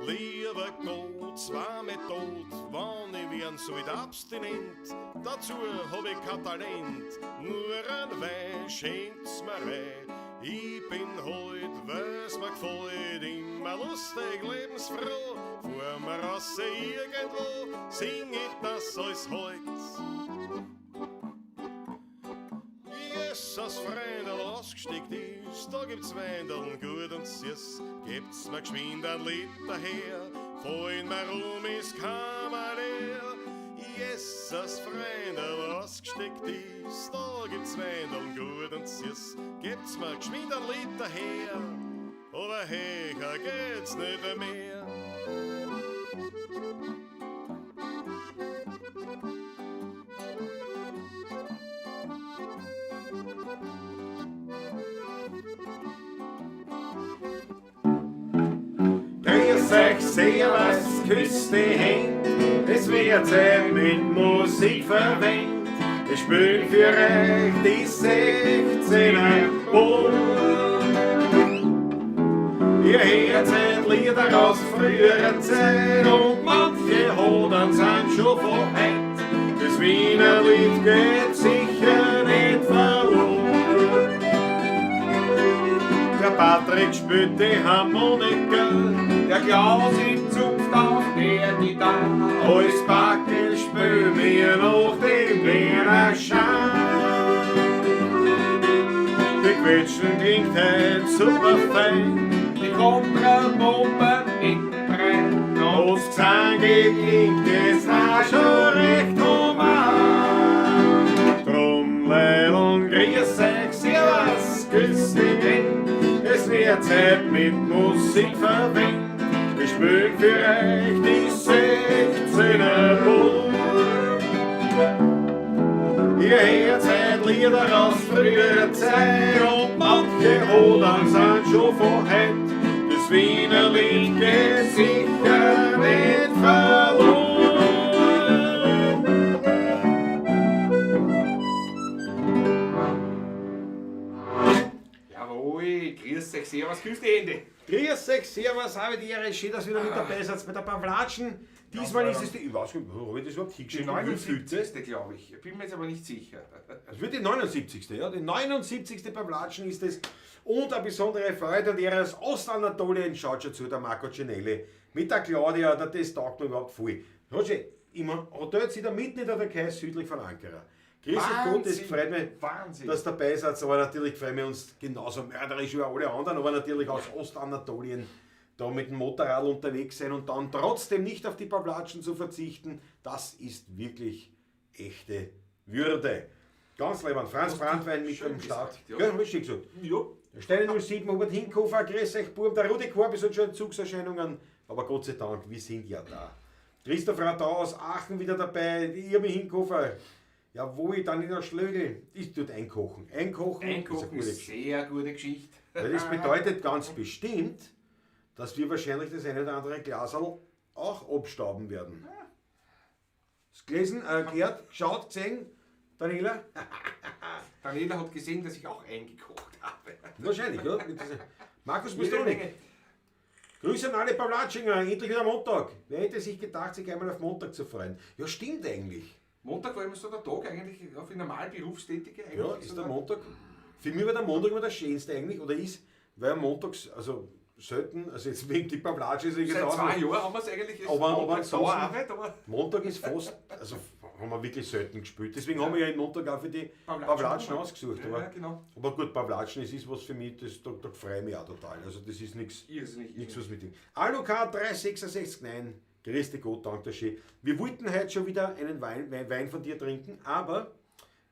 Lieber Gott, zwar mit Tod, wann ich werden soll ich abstinent, dazu hab ich kein Talent, nur ein Wein schenkt's mir rein. Ich bin heut, weil's mir gefällt, immer lustig, lebensfroh, fahr mir raus irgendwo, sing ich das alles heut. Jesus, Freundl, ausgesteckt ist, da gibt's Weindeln gut und süß, gebt's mir geschwind ein Liter her, fallen mir rum ist Kammer leer. Jesus, Freundl, ausgesteckt ist, da gibt's Weindeln gut und süß, gebt's mir geschwind ein Liter her, aber höher geht's nicht mehr. Grüß euch, servus, küsst die Händ, es wird Zeit mit Musik verwendet. Ich spiel für euch die 16er Bund. Ihr hört ein Lieder aus früherer Zeit und manche Hodern sind schon von heut. Das Wiener Lied geht sicher nicht verloren. Der Patrick spielt die Harmonika, Der Klaus im zupft auf der Gitarre. Als Backel spül mir noch den Wiener Schein. Die Quetschen klingt heut super fein, Die Kontrabomben mittendrin. und das Gesang klingt jetzt auch schon recht human. Drum Leideln, grüß euch, servus, grüß die Hände, es wird Zeit mit Musik verwendet. Ich spiel für euch die 16er Bund. Ihr hört heut Lieder aus früherer Zeit und manche Hodern sind schon von heut. Das Wiener Lied geht sicher nicht verloren. Jawohl, grüß euch, servus, küsst die Hände. Grüß euch, servus, habe die Ehre, schön, dass ihr wieder mit dabei seid bei der Pawlatschen. Diesmal ist es die, ich weiß nicht, habe ich das überhaupt Die hingeschrieben? Wie vielte? 79. glaube ich. Bin mir jetzt aber nicht sicher. Es wird die 79. Ja, die 79. Pawlatschen ist es. Und eine besondere Freude und Ehre aus Ostanatolien schaut schon zu, der Marco Cinelli. Mit der Claudia, der, das taugt mir überhaupt voll. Roger, im Hotel sitzt er mitten in der Türkei, südlich von Ankara. Grüß euch Gott, es Wahnsinn, freut mich, Wahnsinn. dass ihr dabei seid. Aber natürlich freuen wir uns genauso mörderisch wie alle anderen, aber natürlich aus Ostanatolien da mit dem Motorrad unterwegs sein und dann trotzdem nicht auf die Pawlatschen zu verzichten, das ist wirklich echte Würde. Ganz leibend. Franz Hast du Brandwein mit schön am Start. gesagt, ja. Gell, hab ich schon gesagt. Ja. Steine 07, Hubert Hinkofer, grüß euch Burm, der Rudi Korbis hat schon Entzugserscheinungen, aber Gott sei Dank, wir sind ja da. Christoph Radau aus Aachen wieder dabei, die Irmi Hinkofer, jawohl, Daniela Schlögl, ist dort einkochen. Einkochen, Einkochen ist eine ist gute Geschichte. sehr gute Geschichte. Weil das bedeutet ganz bestimmt, dass wir wahrscheinlich das eine oder andere Glaserl auch abstauben werden. Das gelesen, gehört, geschaut, gesehen, Daniela? Daniela hat gesehen, dass ich auch eingekocht habe. Wahrscheinlich, ja. Mit dieser- Markus Jede Pistonik. Menge. Grüße an alle Pawlatschinger, endlich wieder Montag. Wer hätte sich gedacht, sich einmal auf Montag zu freuen? Ja, stimmt eigentlich. Montag war immer so der Tag eigentlich, ja, für normal Berufstätige. Eigentlich Ja, ist so der Montag. Für mich war der Montag immer der schönste eigentlich, oder ist, weil montags, also selten, also jetzt wegen die Pawlatsche ist es Seit auch 2 noch- Jahren haben wir es eigentlich. ist Aber Montag ansonsten- Dauerarbeit, aber Montag ist fast, also haben wir wirklich selten gespielt. Deswegen haben wir ja den Montag auch für die Pawlatschen Pawlatschen gemacht. ausgesucht. Ja, Aber, ja, genau. aber gut, Pawlatschen, es ist was für mich, das, da freue ich mich auch total. Also das ist nichts. Irrsinnig. Nichts was mit dem. Alucard 366, nein. Grüß dich Gott, danke schön. Wir wollten heute schon wieder einen Wein von dir trinken, aber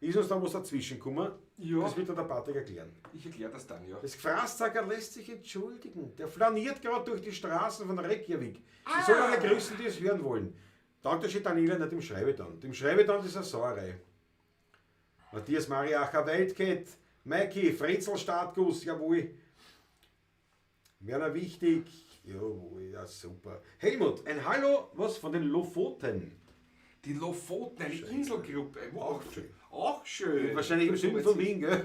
ist uns da was dazwischen gekommen? Ja. Das wird dann der Patrick erklären. Ich erkläre das dann, ja. Das Gefraßzacker lässt sich entschuldigen. Der flaniert gerade durch die Straßen von Reykjavik. Ich soll alle grüßen, die es hören wollen. Danke schön, Daniela, na, dem schreibe ich dann. Dem schreibe ich dann, das ist eine Sauerei. Matthias Mariacher Weltket, Maiki, Fretzel Startguss, jawohl. Werner Wichtig, jawohl, ja super. Helmut, ein Hallo, was von den Lofoten? Die Lofoten, eine Inselgruppe. Auch schön. Auch schön. Wahrscheinlich im Süden von Wien, gell?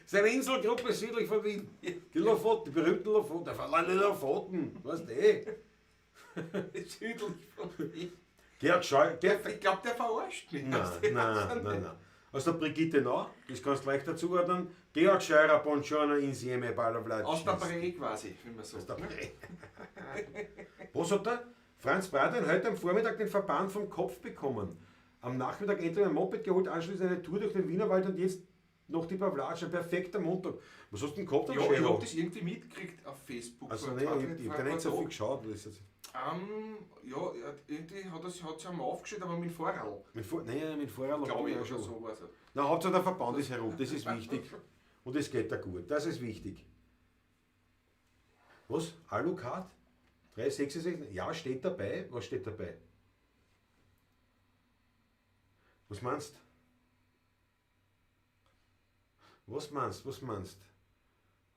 Das ist eine Inselgruppe südlich von Wien. Die Lofoten, die berühmten Lofoten. Die Lofoten, weißt du eh. Südlich von Wien. Georg Scheu, der, Ich glaube, der verarscht mich. Nein, nein, nein, nein. Aus der Brigitte Nau, das kannst du leicht dazuordnen. Georg Scheurer, Buongiorno, insieme, bla Aus der Prä quasi, wie man sagt. Aus der Prä. Was hat der Franz Braden heute am Vormittag den Verband vom Kopf bekommen? Am Nachmittag endlich ein Moped geholt, anschließend eine Tour durch den Wienerwald und jetzt noch die Pavlatsch. Ein perfekter Montag. Was hast du denn gehabt am Ja, ich Schädel? habe das irgendwie mitgekriegt auf Facebook. Also vor nein, zwei, ich drei, hab da nicht so paar viel geschaut. Das ist jetzt Tagen. Ja, irgendwie hat es einmal aufgestellt, aber mit dem Fahrrad. Nein, mit Fahrrad Glaube ich, auch oder schon. so war's. Na, Hauptsache der Verband ist herum, das ist wichtig. Und es geht da gut, das ist wichtig. Was? Alucard? 366? Ja, steht dabei. Was steht dabei? Was meinst? Was meinst? Was meinst?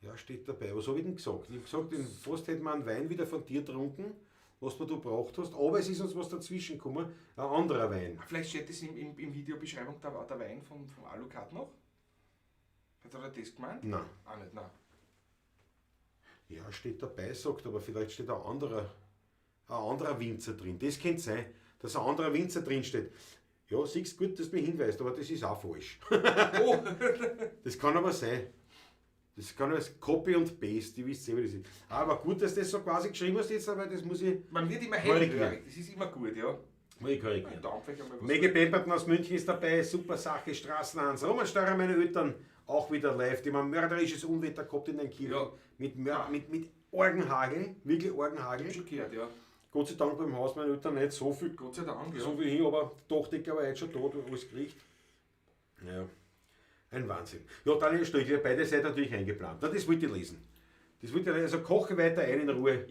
Ja, steht dabei. Was habe ich denn gesagt? Ich habe gesagt, fast hätte man einen Wein wieder von dir getrunken, was du gebraucht hast, aber es ist uns was dazwischen gekommen, ein anderer Wein. Vielleicht steht das im Videobeschreibung, da war der Wein vom Alucard noch. Hat er das gemeint? Nein. Auch nicht, nein. Ja, steht dabei, sagt, aber vielleicht steht ein anderer Winzer drin. Das könnte sein, dass ein anderer Winzer drin steht. Ja, siehst gut, dass du mich hinweist, aber das ist auch falsch. Oh! Das kann aber sein. Das kann aber Copy und Paste, die wisst eh, wie das ist. Aber gut, dass du das so quasi geschrieben hast jetzt, aber das muss ich Man wird immer korrigieren. hellhörig, das ist immer gut, ja. Muss ich korrigieren. Danke, vielleicht einmal was. Maggie Pemberton aus München ist dabei, super Sache, Straßenhans, Roman Steurer, meine Eltern, auch wieder live. Die haben ein mörderisches Unwetter gehabt in den Kirchen. Ja. Mit Orgenhagel, wirklich Orgenhagel. Schon gehört, ja. Gott sei Dank beim Haus meiner Eltern nicht so viel, Gott sei Dank, ja. so viel hin, aber die Dachdecker war heute schon tot, alles gekriegt. Ja, ein Wahnsinn. Ja, Daniel Stöckl, beide Seiten natürlich eingeplant. Na, das wollte ich lesen. Das wollte ich lesen. Also koche weiter ein in Ruhe.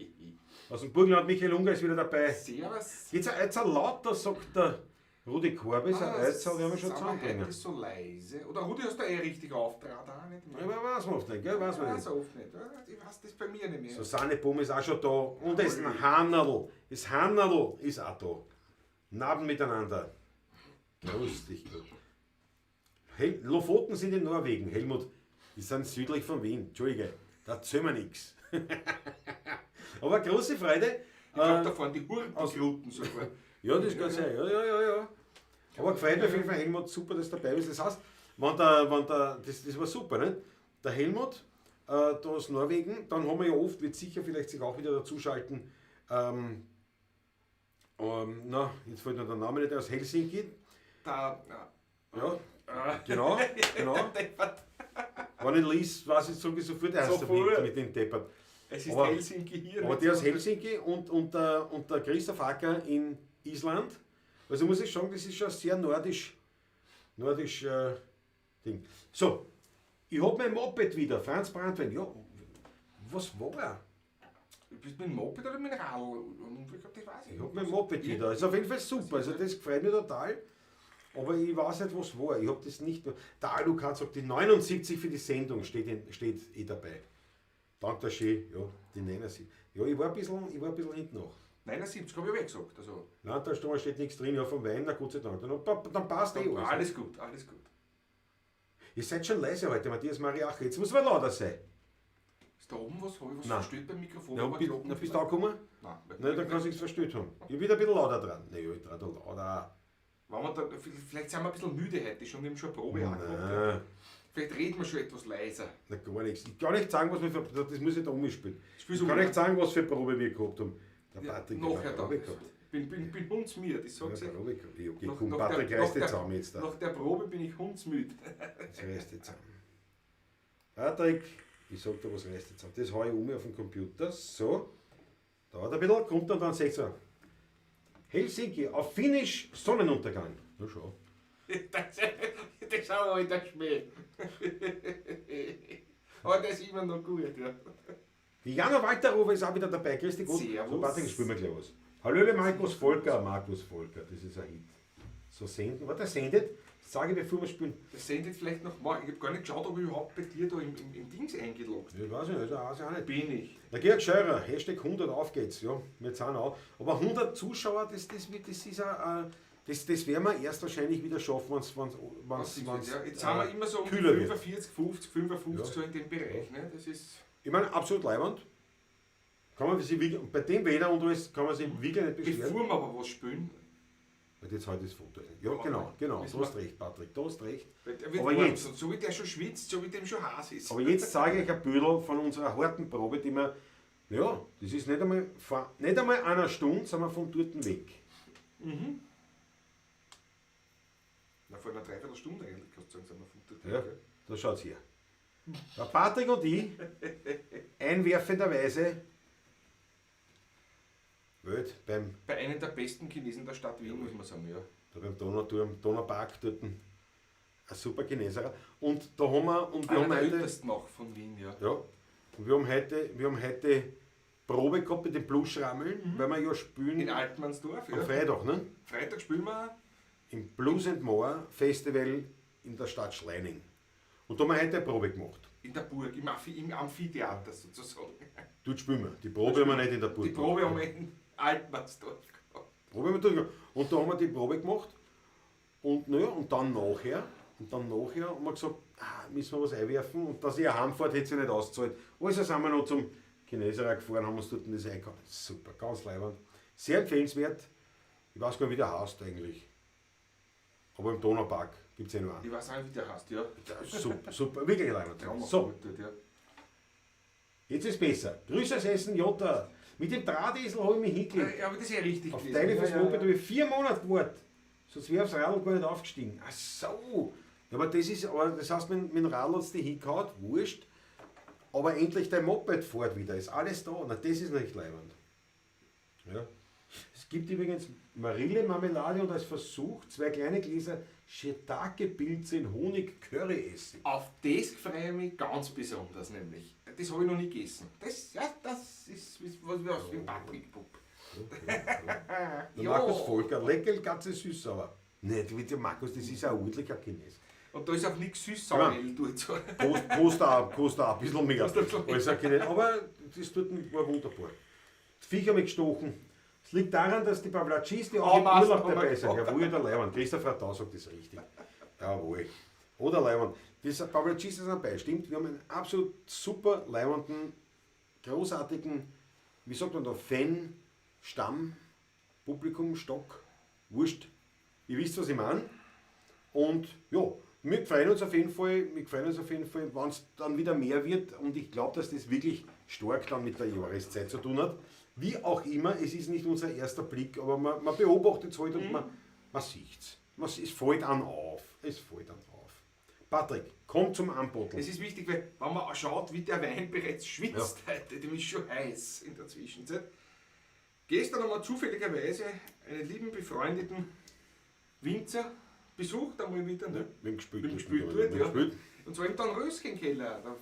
Aus dem Burgenland, Michael Unger ist wieder dabei. Servus. Jetzt ein lauter, sagt der Rudi Korbis, ein Eizer, den haben wir schon sind wir zusammenbringen. heute so leise. Oder Rudi, hast du eh richtig aufgetragen, auch nicht? Ja, aber weiß man oft nicht, gell? Weiß man Weiß nicht. oft nicht. Ich weiß das bei mir nicht mehr. Susanne Bohm ist auch schon da. Und das Hannerl. Das Hannerl ist auch da. Naben miteinander. Grüß dich Gott. Lofoten sind in Norwegen, Helmut. Die sind südlich von Wien. Entschuldige, da zählen wir nix. Aber große Freude. Ich glaube, da fahren die Hurtigruten sogar. Ja, das kann sein. Ja, ja, ja, ja. Aber gefreut mich auf jeden Fall, Helmut, super, dass du dabei bist. Das heißt, das war super, ne? Der Helmut, da aus Norwegen, dann haben wir ja oft, wird sicher vielleicht sich auch wieder dazuschalten, na, jetzt fällt mir der Name nicht aus, Helsinki. Da, Ja, genau, genau. Wenn ich lies, weiß ich sofort erst Sofort. mit dem Deppert. Es ist Aber- Helsinki hier. Aber der aus Helsinki und der Christoph Acker in Island. Also muss ich sagen, das ist schon sehr nordisch Ding. So, ich hab mein Moped wieder, Franz Brandwein. Ja, was war er? Du bist mit dem Moped oder mit dem Radl? Ich glaub, das weiß ich Ich hab mein Moped wieder. Ist auf jeden Fall super. Also das gefreut mich total. Aber ich weiß nicht, was war. Ich hab das nicht mehr. Der Alucard sagt, die 79 für die Sendung steht eh dabei. Dank der Ski, ja, die 79. Ja, ich war ein bisschen hinten noch. 79 habe ich aber gesagt. Also, Nein, da steht nichts drin, ja, vom Wein, na Gott sei Dank. Dann passt eh alles. Alles gut, alles gut. Ihr seid schon leise heute, Matthias Mariacher. Jetzt muss man lauter sein. Ist da oben was? Habe ich was Nein. verstellt beim Mikrofon? Na, Aber Glocken bist du angekommen? Nein. Nein, dann kannst du nichts verstellt haben. Ich bin ein bisschen lauter dran. Nein, ich trage da lauter. Wenn wir da, vielleicht sind wir ein bisschen müde heute schon, wir haben schon eine Probe angehabt. Nein, Vielleicht reden wir schon etwas leiser. na, gar nichts. Ich kann nicht sagen, was wir für. Das muss ich da umspielen. Spiel's Ich kann um. nicht sagen, was für Probe wir gehabt haben. Der Ja, Patrick hat nachher eine Probe dann. gehabt. Bin hundsmüde, ich sag's Ja, euch. Probe gehabt. Okay, Nach- komm, nach Patrick, der- reiß dich nach der- zusammen jetzt da. Nach der Probe bin ich hundsmüde. Jetzt reiß dich zusammen. Patrick, ich sag dir, was reißt jetzt zusammen. Das hau ich um auf den Computer. So. Dauert ein bisschen, kommt dann 16. Helsinki, auf Finnisch Sonnenuntergang. Na schau. Das ist auch ein alter Schmäh. Aber das ist immer noch gut, ja. Die Jana Walterhofer ist auch wieder dabei. Grüß dich Gott. Servus. So, Patrick, spielen wir gleich was. Hallöle, Markus Volker. Markus Volker, das ist ein Hit. So senden. Warte, sendet. Sage ich, bevor wir spielen. Das sendet vielleicht noch morgen. Ich habe gar nicht geschaut, ob ich überhaupt bei dir da im Dings eingeloggt Ich weiß nicht, das weiß ich auch nicht. bin. Ich. Der Georg Scheurer, Hashtag 100, auf geht's. Ja, wir zahlen auch. Aber 100 Zuschauer, das ist auch, Das werden wir erst wahrscheinlich wieder schaffen, wenn's ja. Jetzt sind wir immer so um die kühler wird. 45, 50, 55, Ja. so in dem Bereich. Ne? Das ist Ich meine, absolut leiwand. Kann man sich wirklich, bei dem Wetter und alles kann man sich wirklich nicht beschweren. Bevor wir aber was spielen, Weil jetzt heute das Foto. Ja, genau, genau. Du hast recht, Patrick, du hast recht. weil der wird Aber warm, jetzt- und so wie der schon schwitzt, so wie dem schon heiß ist. Aber jetzt zeige ich ein Büdel von unserer harten Probe, die wir, ja, das ist nicht einmal, vor nicht einmal einer Stunde sind wir von dort weg. Na, vor einer Dreiviertelstunde eigentlich, kannst du sagen, sind wir von dort Ja, weg, da schaut's her. Der Patrick und ich, einwerfenderweise, Welt, beim, Bei einem der besten Chinesen der Stadt Wien, muss man sagen, ja. da beim Donauturm, Donaupark dort, ein super Chineserer. Und da haben wir, und wir Einer haben der heute, ältesten auch von Wien, ja. ja, und wir haben heute Probe gehabt mit den Blues-Schrammeln, weil wir ja spielen In Altmannsdorf, am ja. Freitag, ne? Freitag spielen wir Im Blues and More Festival in der Stadt Schleining. Und da haben wir heute eine Probe gemacht. in der Burg, im Amphitheater sozusagen. Dort spielen wir. Die Probe haben wir nicht in der Burg. Die Probe haben wir in Altmannsdorf gemacht. Probe haben wir dort gemacht. Und da haben wir die Probe gemacht. Und, naja, und dann nachher, haben wir gesagt, müssen wir was einwerfen. Und dass ich heimfahrt, hätte sich nicht ausgezahlt. Also sind wir noch zum Chineserer gefahren, haben uns dort das eingekauft. Super, ganz leibend. Sehr empfehlenswert. Ich weiß gar nicht, wie der heißt eigentlich. Aber im Donaupark gibt es eh noch einen. Ich weiß auch nicht, wie der heißt, ja. Super, super, wirklich leibend. Traumhaft So, gut dort, ja. jetzt ist besser. Grüße aus Essen, Jota. Mit dem Drahtesel habe ich mich hingelegt. Ja, aber das ist ja richtig Auf gewesen. deine Ja, fürs ja, Moped ja. habe ich 4 Monate gewartet. Sonst wäre ich aufs Radl gar nicht aufgestiegen. Ach so. Ja, aber das ist, aber das heißt, mit dem Radl hat's dich hingehauen, wurscht. Aber endlich dein Moped fährt wieder, ist alles da. Na, das ist nicht leibend. Ja. Es gibt übrigens Marille-Marmelade und als Versuch 2 kleine Gläser Shiitake-Pilze in Honig-Curry-Essig. Auf das freue ich mich ganz besonders nämlich. Das habe ich noch nie gegessen. Das, ja, das ist was wir aus dem Patrick-Bub. Der Ja. Markus Volker, lecker, ganz süß, aber. Nicht mit dem Markus, das ist ein ordentlicher Chines. Und da ist auch nichts süß-sauer dort. So. Kostet auch ein bisschen mehr. Kostet ein bisschen mehr. Als ein Chines. Aber das tut war wunderbar. Die Viecher haben mich gestochen. Es liegt daran, dass die Pavlatschis, die auch im Mast, Urlaub oh dabei mein sind. Gott. Jawohl, der Leiwand. Christoph Radau sagt das richtig. Jawohl. Oder Leiwand. Das Pavlatschis sind dabei, stimmt. Wir haben einen absolut super leiwanden, großartigen, wie sagt man da, Fan, Stamm, Publikum, Stock, Wurscht. Ihr wisst, was ich meine. Und ja, wir freuen uns auf jeden Fall, wir freuen uns auf jeden Fall, wenn es dann wieder mehr wird. Und ich glaube, dass das wirklich stark dann mit der Jahreszeit zu tun hat. Wie auch immer, es ist nicht unser erster Blick, aber man beobachtet es halt und man sieht's. Es fällt einem auf. Es fällt einem auf. Patrick, komm zum Anbotteln. Es ist wichtig, weil wenn man schaut, wie der Wein bereits schwitzt heute, dem ist schon heiß in der Zwischenzeit. Gestern haben wir zufälligerweise einen lieben befreundeten Winzer besucht, einmal wieder. Ne? Mit dem Gespült. Mit dem Gespült Mit dort, dem ja. Gespült. Und zwar im Dornröschenkeller. Der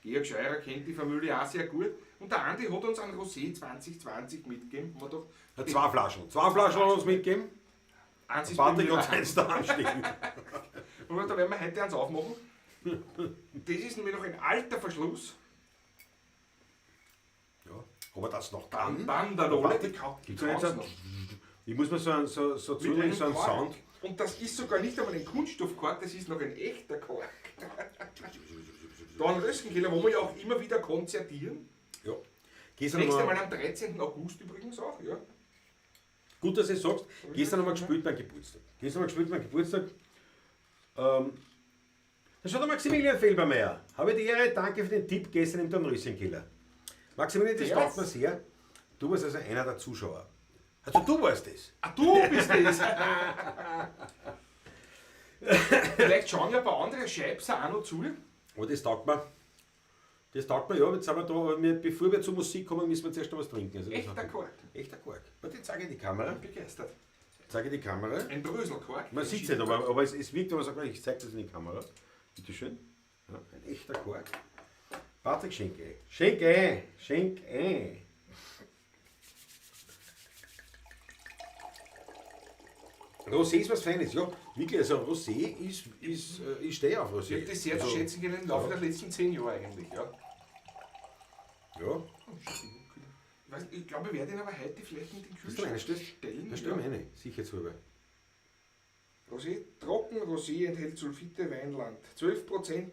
Georg Scheurer kennt die Familie auch sehr gut. Und der Andi hat uns einen Rosé 2020 mitgegeben. Haben wir doch Ja, 2 Flaschen. 2 Flaschen hat er uns mitgegeben. Eins ist bei Patrick mir hat daheim. eins da anstehen. Und da werden wir heute eins aufmachen. Das ist nämlich noch ein alter Verschluss. Ja, aber das noch kann. Banderole, Warte, die gibt's da nicht so kann's einen, noch. ich muss mir so einen, so, so Mit zulegen, einem so einen Kork. Sound. Und das ist sogar nicht einmal ein Kunststoffkork, das ist noch ein echter Kork. Dornröschenkeller, wo wir ja auch immer wieder konzertieren. Ja. Gestern Nächstes haben wir Mal am 13. August übrigens auch, ja. Gut, dass du es sagst. Gestern haben wir gespielt beim Geburtstag. Gestern haben wir gespielt beim Geburtstag. Da schaut der Maximilian Felbermeier. Habe die Ehre, danke für den Tipp gestern im Dornröschenkeller. Maximilian, das Der taugt mir sehr. Du warst also einer der Zuschauer. Also du warst das. Ah, du bist das! Vielleicht schauen ja ein paar andere Scheibser auch noch zu. Aber das taugt mir. Das taugt mir, ja. Jetzt sind wir da, aber wir, bevor wir zur Musik kommen, müssen wir zuerst noch was trinken. Also das Echter ist Kork. Echter Kork. Warte, jetzt zeige ich die Kamera. Bin begeistert. Zeige ich die Kamera. Ein Bröselkork. Man sieht's nicht, aber es wirkt, wenn man sagt, ich zeig das in die Kamera. Bitte schön. Ja, ein echter Kork. Patrick, schenk ein. Schenk ein. Schenk ein. Rosé ist was Feines, ja. Wirklich, also Rosé ist ich stehe auf Rosé. Ich habe das sehr zu also, schätzen gelernt im Laufe der letzten 10 Jahre eigentlich, ja. Ja. Ich weiß nicht, ich glaube, ich werde ihn aber heute vielleicht in den Willst du Kühlschrank reinstellen? stellen. Da stellen wir rein, sicherheitshalber. Rosé, trocken Rosé enthält Sulfite Weinland. 12%,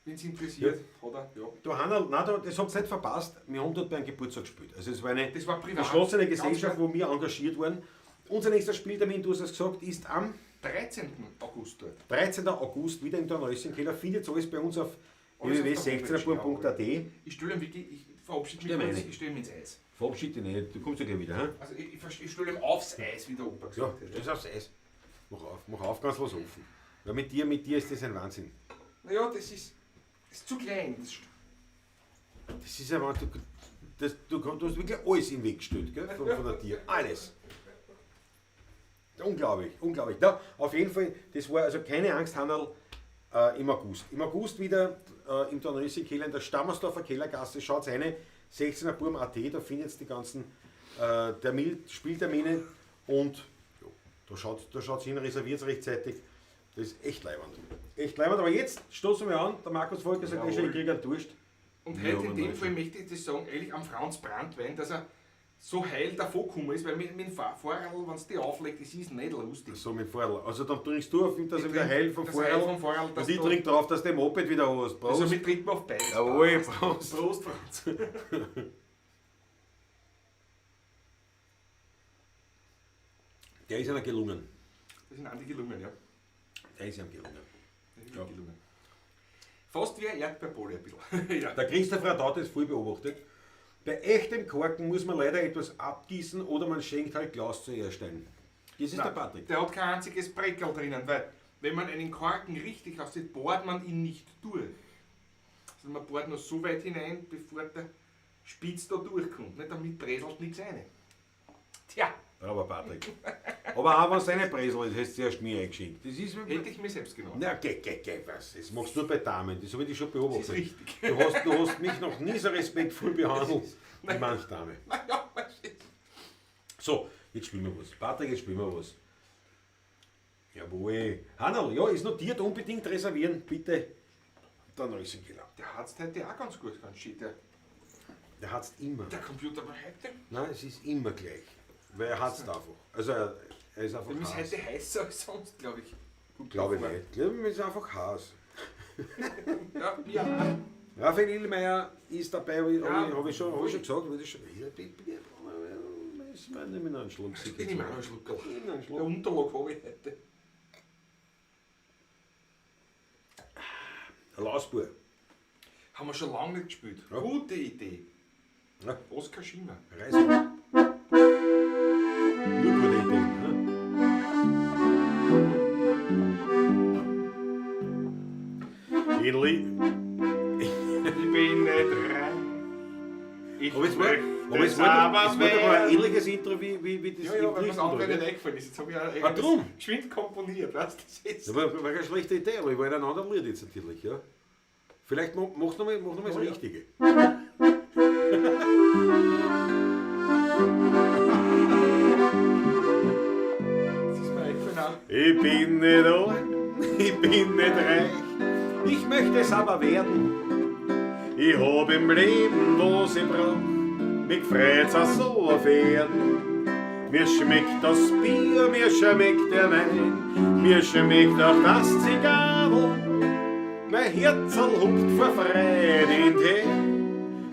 wenn es interessiert, hat er. Ja. Du Hannerl, nein, da, das habt ihr nicht verpasst. Wir haben dort beim Geburtstag gespielt. Also es war eine Das war privat. geschlossene Ganz Gesellschaft, klar. wo wir engagiert waren. Unser nächster Spieltermin, du hast es gesagt, ist am 13. August dort. 13. August wieder im Dornröschenkeller. Findet alles bei uns auf Alles auf der www.16erbuam.at. Ich stelle ihm wirklich, ich verabschiede mich Stell mir kurz, eine. ich stelle ihm ins Eis. Verabschiede dich nicht, du kommst ja gleich wieder. Hä? Also ich stelle ihm aufs Eis, wie der Opa Ja, gesagt hat. das ist aufs Eis. Mach auf, ganz was offen. Weil mit dir ist das ein Wahnsinn. Naja, das ist zu klein. Das Das ist ein Wahnsinn. Du hast wirklich alles im Weg gestellt, gell? Von der Tier. Alles. Unglaublich, unglaublich. Ja, auf jeden Fall, das war also keine Angst, Hannerl, im August. Im August wieder im Dornröschen-Keller in der Stammersdorfer Kellergasse. Schaut rein, 16er Burm.at, da findet ihr die ganzen Spieltermine und ja, da schaut's hin, reserviert rechtzeitig. Das ist echt leiwand. Echt leiwand, aber jetzt stoßen wir an. Der Markus Volker sagt eh schon, ich krieg einen Durst. Und Ja, heute in aber dem nein. Fall möchte ich das sagen, eigentlich am Franz Brandwein, dass er so heil davon gekommen ist, weil mit dem Fahrrad, wenn es die auflegt, das ist nicht lustig. So mit Fahrrad. Also dann trinkst du auf, dass Ich er wieder trink- heil vom das Fahrrad. Heil vom Fahrrad, dass Und ich du- trink drauf, dass du den Moped wieder hast. Prost. Also mit trinken wir auf beides. Jawohl, Prost. Prost, Franz. Der ist einer gelungen. Das sind Andi gelungen, ja. Der ist ihm gelungen. Das ist Ja. gelungen. Fast wie ein Erdbeerpole ein bisschen. Ja. Der Christopher hat das voll beobachtet. Bei echtem Korken muss man leider etwas abgießen oder man schenkt halt Glas zuerst ein. Das ist Nein, der Patrick. Der hat kein einziges Breckerl drinnen, weil wenn man einen Korken richtig aussieht, bohrt man ihn nicht durch. Also man bohrt nur so weit hinein, bevor der Spitz da durchkommt. Nicht? Damit bräselt nichts rein. Tja, Bravo, Patrick. Aber auch wenn es eine Bresel ist, hast du zuerst mir eingeschenkt. Das ist hätte ich mir selbst genommen. Na, geh, geh, geh, was? Das machst du nur bei Damen, das habe ich dich schon beobachtet. Das ist richtig. Du hast mich noch nie so respektvoll behandelt wie manch Dame. Naja, was ist? So, jetzt spielen wir was. Patrick, jetzt spielen wir was. Jawohl. Hannerl, ja, ist notiert, unbedingt reservieren, bitte. Der Neusenkeller. Der hat's heute auch ganz gut, ganz schön. Der hat's immer. Der Computer war heute. Nein, es ist immer gleich. Weil er hat's einfach. Also er ist einfach Dem ist heiß. heute heißer als sonst, glaube ich. Gut, Glaube ich vor. nicht. Glaube ich, ist einfach heiß. Ja, ja. Raphael Illmeier ist dabei, habe ich, Ja. hab ich, schon, hab ich schon gesagt. Hab ich schon, ja, bitte, bitte, ich nehme noch einen Schluck. Ich nehme auch noch einen Schluck. Ich nehme noch einen Der Schluck. Unterlag habe ich heute. Lausbur. Haben wir schon lange nicht gespielt. Ja. Gute Idee. Ja. Oskar Schimmer. Reise. Nur gute Idee. Ne? Edli. Ich bin nicht reich. Ich Aber es war, aber es war, es war doch ein ähnliches Intro wie das Ja, ja, weil mir das im andere gell? nicht eingefallen ist. Jetzt habe ich auch Ah, drum. geschwind komponiert, weißt du? Das ist Das war keine schlechte Idee, aber ich war in einem anderen Lied jetzt natürlich, ja. Vielleicht mach nochmal mach noch mal das Oh, ja. Richtige. Das ist mir eingefallen auch. Ich bin nicht alt, ich bin nicht reich, ich möchte es aber werden. Ich hab im Leben, was ich brauch, mich freut's auch so auf Erden. Mir schmeckt das Bier, mir schmeckt der Wein, mir schmeckt auch das Zigarro. Mein Herzl hupft vor Freude in Tee,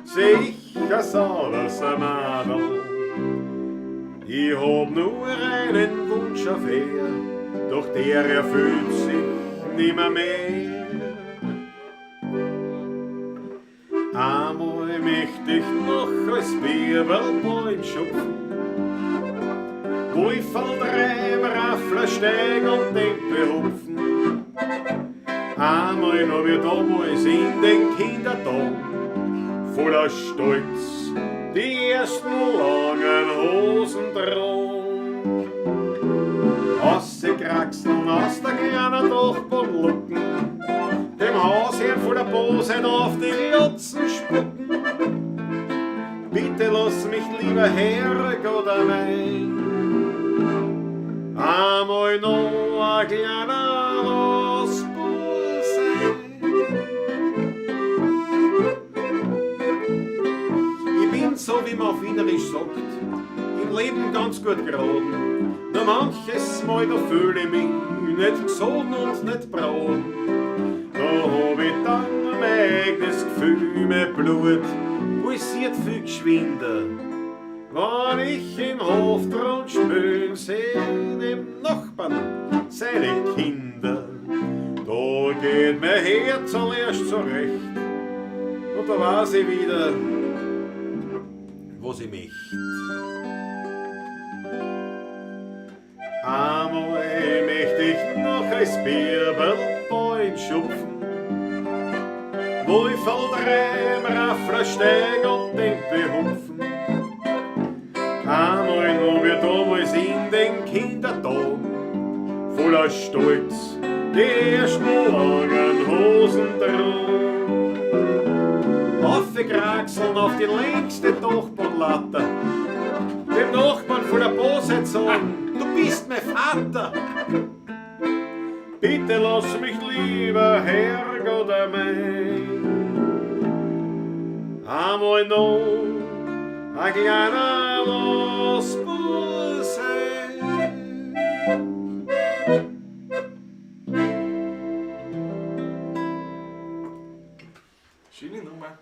seh ich ein sauberes Madel. Ich hab nur einen Wunsch auf er, doch der erfüllt sich nimmer mehr. Einmal möcht ich noch als Birbelbäum schupfen, wo ich von drei im Raffler steig und den behupfen. Einmal noch wie damals in den Kindertagen, voller Stolz die ersten langen Hosen tragen. Ausgekraxeln aus der kleinen Dachbodenlucken, dem Hausherrn voller Bosheit auf die Glotzen spucken. Bitte lass mich lieber Herrgott allein, einmal noch ein kleiner Losbub sein. Ich bin so, wie man auf Wienerisch sagt, im Leben ganz gut geraten. Nur manches Mal, da fühle ich mich viel, nicht gesoden und nicht braun. Da hab ich dann mein eigenes Gefühl, mein Blut pulsiert viel geschwinder. Wenn ich im Hof dran spülen seh, dem Nachbarn seine Kinder. Da geht mein Herz erst zurecht und da weiß ich wieder, was ich möcht. Einmal möcht ich noch als Birbelbein schupfen, wo ich voll drei Raffler steig und den behupfen. Einmal noch wir damals in den Kindertagen, voller Stolz die ersten langen Hosen trugen. Aufgekraxeln auf die längste Dachbodenlatte, dem Nachbarn voller Bosheit sagen, du bist mein Vater. Bitte lass mich lieber, Herrgott, mein. Einmal noch ein kleiner Losbub sein. Schöne Nummer.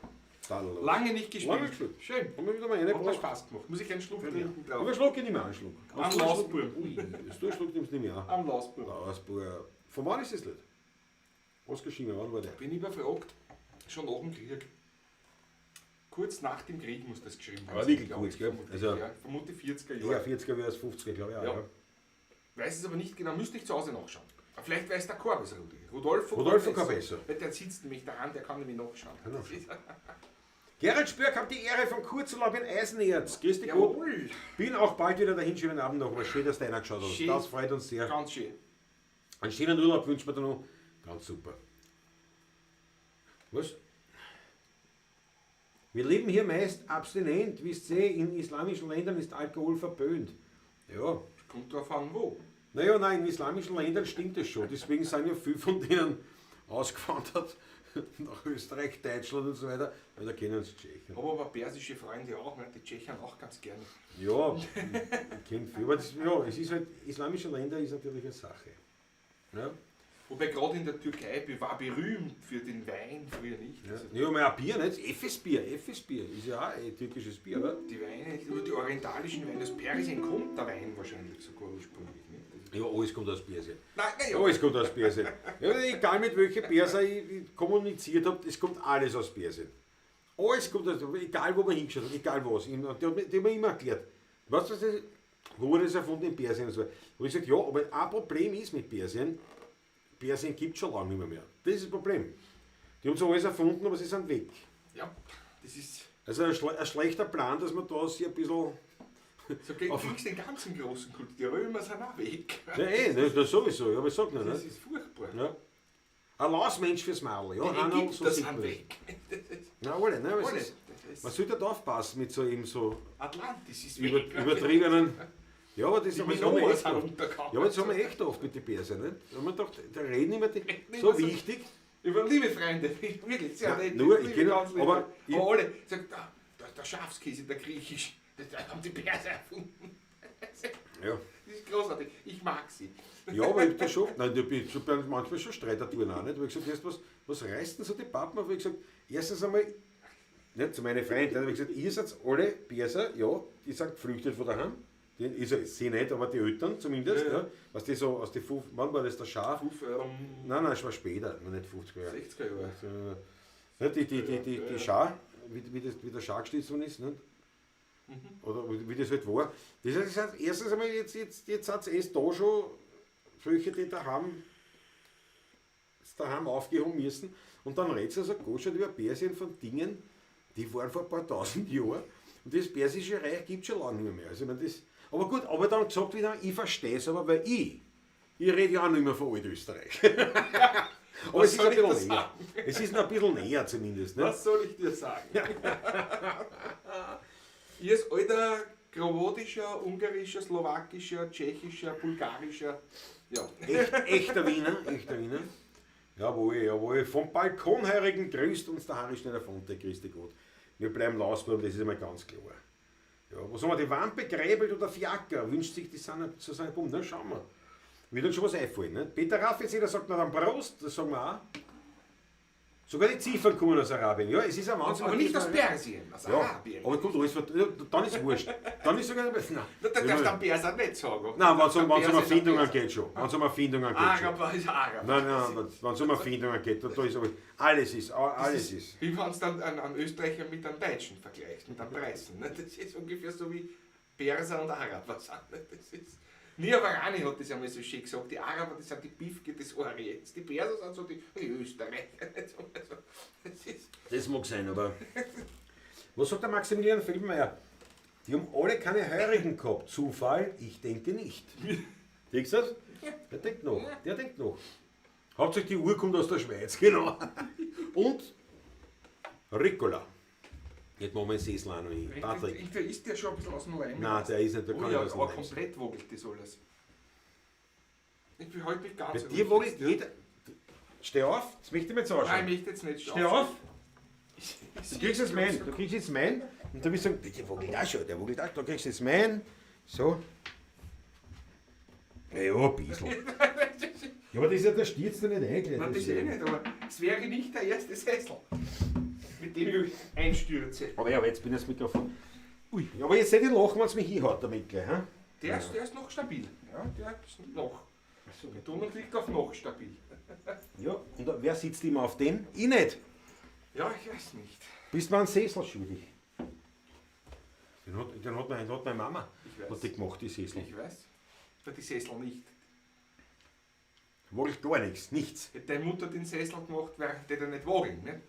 Lange nicht gespielt. Lange gespielt. Schön. Haben wir wieder mal Hat mir reingebracht. Spaß gemacht. Muss ich einen Schluck trinken Aber drauf? Schluck ich nicht mehr einen Schluck. Am Lausbub. Ui, das du einen Schluck nimmst du nicht mehr. Am Lausbub. Lausbub. Von wann ist das Lied? Was geschrieben, wann war der? Bin ich überfragt. Schon nach dem Krieg. Kurz nach dem Krieg muss das geschrieben Aber sein, wirklich glaub kurz, ich, gell? vermutlich, Also- ja, vermute 40er Ja, Jahre. 40er wäre es 50er, glaube ich auch. Ja. Ja. Weiß es aber nicht genau, müsste ich zu Hause nachschauen. Vielleicht weiß der Corbis, Rudi. Rodolfo, Rodolfo Corbesso. Weil der sitzt nämlich daheim, der kann nämlich nachschauen. Kann nachschauen. Gerald Spörk hat die Ehre vom Kurzurlaub in Eisenerz. Grüß dich Gott. Jawohl. Bin auch bald wieder dahin. Schönen Abend noch. Aber schön, dass du reingeschaut hast. Schön. Das freut uns sehr. Ganz schön. Einen schönen Urlaub wünschen wir dir noch. Ganz super. Was? Wir leben hier meist abstinent. Wisst ihr, in islamischen Ländern ist Alkohol verpönt. Ja. Kommt drauf an, wo. Naja, nein, in islamischen Ländern stimmt das schon. Deswegen sind ja viele von denen ausgewandert nach Österreich, Deutschland und so weiter, weil da kennen sie Tschechen. Habe aber persische Freunde auch, ne? Die Tschechen auch ganz gerne. Ja, ich kenne viel. Aber das, ja, es ist halt, islamische Länder ist natürlich eine Sache. Ja, Wobei gerade in der Türkei war berühmt für den Wein früher nicht. ja. Also Ja, aber auch Bier, nicht? Efes-Bier, Efes-Bier ist ja auch ein türkisches Bier, oder? die Weine, über die orientalischen Weine, aus Persien kommt der Wein wahrscheinlich sogar ursprünglich. Nicht? Das Ja, alles kommt aus Persien. Nein, nein, ja. Alles kommt aus Persien. Ja, egal mit welchen Perser ich kommuniziert habe, es kommt alles aus Persien. Alles kommt aus, egal wo man hingeschaut hat, egal was. Die hat mir immer erklärt. Weißt du, was das ist? Wo wurde das erfunden? In Persien und so. Wo ich gesagt, ja, aber ein Problem ist mit Persien, Persien gibt es schon lange nicht mehr. Das ist das Problem. Die haben zwar alles erfunden, aber sie sind weg. Ja, das ist. Also ein schlechter Plan, dass man da sich ein bisschen... So ging es den ganzen großen Kult. Die Römer sind auch weg. Ja, das ist sowieso, ja, aber ich sag nur, Das ne? ist furchtbar. Ja. Ein Lausmensch fürs Maul, ja. Die Einer, Ägypter so sieht sind man das. weg. Das ist Na, alle, ne? Es alle. ist, Das ist man sollte da aufpassen mit so eben so Atlantis ist weg. übertriebenen. Ja, aber das, Die aber das haben wir Minoer echt sind oft. untergegangen. Ja, aber das haben wir echt oft mit den Perser, ne? Da haben wir gedacht, da reden immer die. Nicht So mehr so- wichtig. Über liebe Freunde, wirklich sehr Ja, nett. nur, ich liebe, kenn- ganz liebe. aber ich- aber alle sagen, der Schafskäse, der griechisch, das haben die Perser erfunden. Ja. Das ist großartig. Ich mag sie. Ja, aber ich hab da schon, nein, da bin ich schon bei manchmal schon Streitertouren auch nicht, weil ich gesagt habe, was reißt denn so die Pappen auf? Ich gesagt, erstens einmal, nicht zu meinen Freunden, habe ich gesagt, ihr seid alle Perser, ja, die sind geflüchtet von daheim. Die, ich sag, sie nicht, aber die Eltern zumindest, Ja, ja. ja. Was die so aus die wann war das der Schaf? Nein, nein, es war später, noch nicht 50er Jahre. 60er Jahre. Ja, die Schar, wie der Schar gestützt worden ist, nicht? Oder wie das halt war. Das heißt, das heißt, erstens einmal, jetzt hat es da schon solche, die daheim aufgehoben müssen. Und dann redet sie also Gott schon über Persien von Dingen, die waren vor ein paar tausend Jahren. Und das Persische Reich gibt es schon lange nicht mehr. Also, ich meine, das, aber gut, aber dann gesagt wieder, ich verstehe es aber, weil ich rede ja auch nicht mehr von Altösterreich. Aber es ist soll ein ich da bisschen näher. Es ist noch ein bisschen näher zumindest. Ne? Was soll ich dir sagen? Ich als alter kroatischer, ungarischer, slowakischer, tschechischer, bulgarischer, ja. Echter Wiener, echter Wiener. Jawohl, jawohl. Vom Balkonheurigen grüßt uns der Harry Schneider Fonte, grüß dich Gott. Wir bleiben Lausbuben, das ist einmal ganz klar. Ja, was haben wir? Die Wampe, Gräbelt oder Fiaker? Wünscht sich die Susanne Bumm. Na, schauen wir. Wird uns schon was einfallen. Ne? Peter Raffetz, der sagt noch dann Prost, das sagen wir auch. Sogar die Ziffern kommen aus Arabien. Ja, es ist ein Wahnsinn. Aber nicht aus Persien, aus Ja, Arabien. aber kommt alles von, ja, dann ist wurscht. Dann ist sogar. Nein, Da darfst du am Perser nicht sagen. nein, wenn es um, Der wenn's um Perser ist ein Erfindungen Perser. geht schon. Wenn es um Erfindungen geht schon. Araber ist Araber. Nein, nein, wenn es um Erfindungen geht, da ist alles, alles ist, alles ist. Wie wenn du dann einen Österreicher mit einem Deutschen vergleichst, mit einem Preisen. Ne? Das ist ungefähr so wie Perser und Araber sind. Ne? Das ist Niavarani hat das einmal so schön gesagt, die Araber, das sind die Pifke des Orients. Die Perser sind so die Österreicher. Also, das ist Das mag sein, aber. Was sagt der Maximilian Feldmeier? Die haben alle keine Heurigen gehabt. Zufall? Ich denke nicht. Denkst du das? Der denkt noch. Der denkt noch. Hauptsächlich die Uhr kommt aus der Schweiz, genau. Und Ricola. Jetzt machen wir den Sessel auch noch hin. Patrick. Irgendwie ist der schon ein bisschen aus dem Leim. Nein, der ist nicht, der Oh kann ja, nicht aus dem aber Leim sein. komplett wogelt das alles. Ich behalte mich ganz Bei dir ruhig wogelt jetzt, ja. jeder. Steh auf, das möchte ich mir jetzt Nein, ich anschauen. möchte jetzt nicht Steh auf. Du kriegst jetzt mein, du kriegst jetzt mein und du wirst sagen, der wogelt auch schon, der wogelt auch, da kriegst du jetzt mein. So. Ja, ja, ein bisschen. Ja, aber das ist ja, der stürzt ja nicht ein. gleich, Nein, das eh nicht, aber es wäre nicht der erste Sessel, mit dem ich einstürze. Aber ja, aber jetzt bin ich das Mikrofon. Ui. Ja, aber jetzt nicht lachen, wenn es mich hinhaut damit gleich. Hm? Der ist noch stabil. Ja, der ist noch. Betonung liegt auf noch stabil. Ja, und wer sitzt immer auf dem? Ich nicht. Ja, ich weiß nicht. Bist mir einen Sessel schuldig. Den hat meine Mama. Ich weiß. Hat die gemacht, die Sessel. Ich weiß. Na, die Sessel nicht. Wogelt gar nichts, nichts. Hätte deine Mutter den Sessel gemacht, wäre der nicht wogeln. Ne?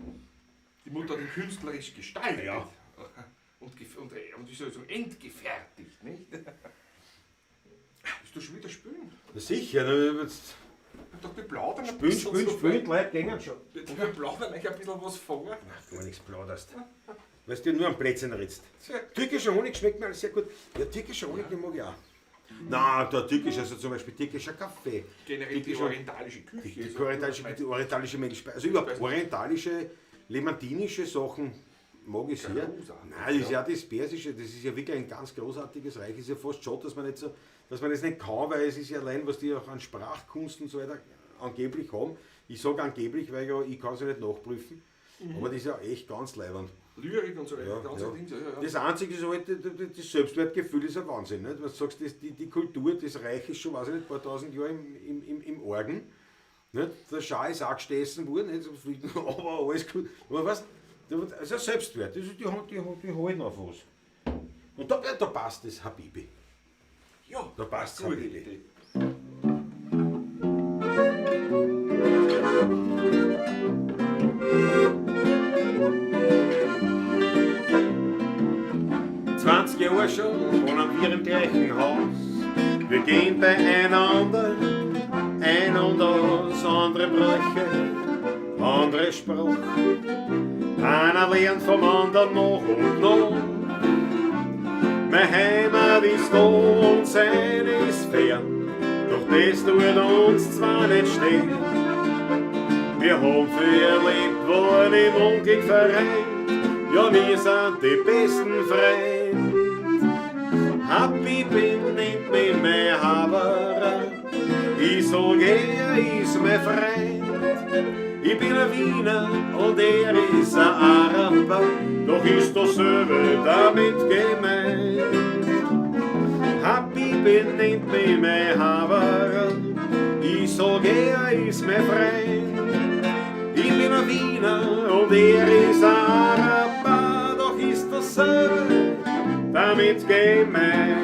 Die Mutter hat ihn künstlerisch gestaltet. Ja. Und wie soll ich sagen, entgefertigt. Nicht? Bist du schon wieder spülen? Na sicher, ne, jetzt Ich dachte, wir plaudern ein spülen, bisschen. spülen, so spülen, die Leute gehen schon. Wir plaudern euch ein bisschen was vor. Ach, gar nichts plauderst. Weißt du, nur am Plätzchen ritzt. Tja. Türkischer Honig schmeckt mir alles sehr gut. Ja, türkischer Honig, den mag ich auch. Nein, der türkische, also zum Beispiel türkischer Kaffee. Generell die Türkischer- orientalische Küche. Die, ist die orientalische, die orientalische Mehlspeise, also überhaupt orientalische, levantinische Sachen mag ich sehr. Großartig, Nein, das ist ja das Persische, das ist ja wirklich ein ganz großartiges Reich. Ist ja fast schade, dass man nicht so, dass man das nicht kann, weil es ist ja allein, was die auch an Sprachkunst und so weiter angeblich haben. Ich sage angeblich, weil ja, ich kann es ja nicht nachprüfen. Aber das ist ja echt ganz leibend. Lyrik und so weiter, Ja, ganze ja. Ding. Ja, ja. Das Einzige ist halt, das Selbstwertgefühl ist ein Wahnsinn. Nicht? Wenn du sagst, das, die Kultur, das Reich ist schon, weiß ich nicht, ein paar tausend Jahre im Argen. Nicht? Der Schah ist auch gestessen worden, nicht? So fliegt- aber alles gut. Aber weißt, das ist ein Selbstwert, das ist, die halten auf was. Und da passt das Habibi. Ja, Da passt's, gute Habibi. Idee. 20 Jahre schon wohnen wir im gleichen Haus. Wir gehen beieinander, ein und aus, andere Brüche, andere Spruch. Einer lernt vom anderen noch und noch. Meine Heimat ist da und seine ist fern, doch das tut uns zwar nicht stehen. Wir haben viel erlebt, waren im Unglück vereint, ja, wir sind die besten Freund. Habibi nennt mich mein Haberer, ich sag, er ist mein Freund. Ich bin ein Wiener und er ist ein Araber, doch ist dasselbe damit gemeint. Habibi nennt mich mein Haberer, ich sag, er ist mein Freund. Ich bin ein Wiener und er ist ein Araber, doch ist dasselbe damit gemeint.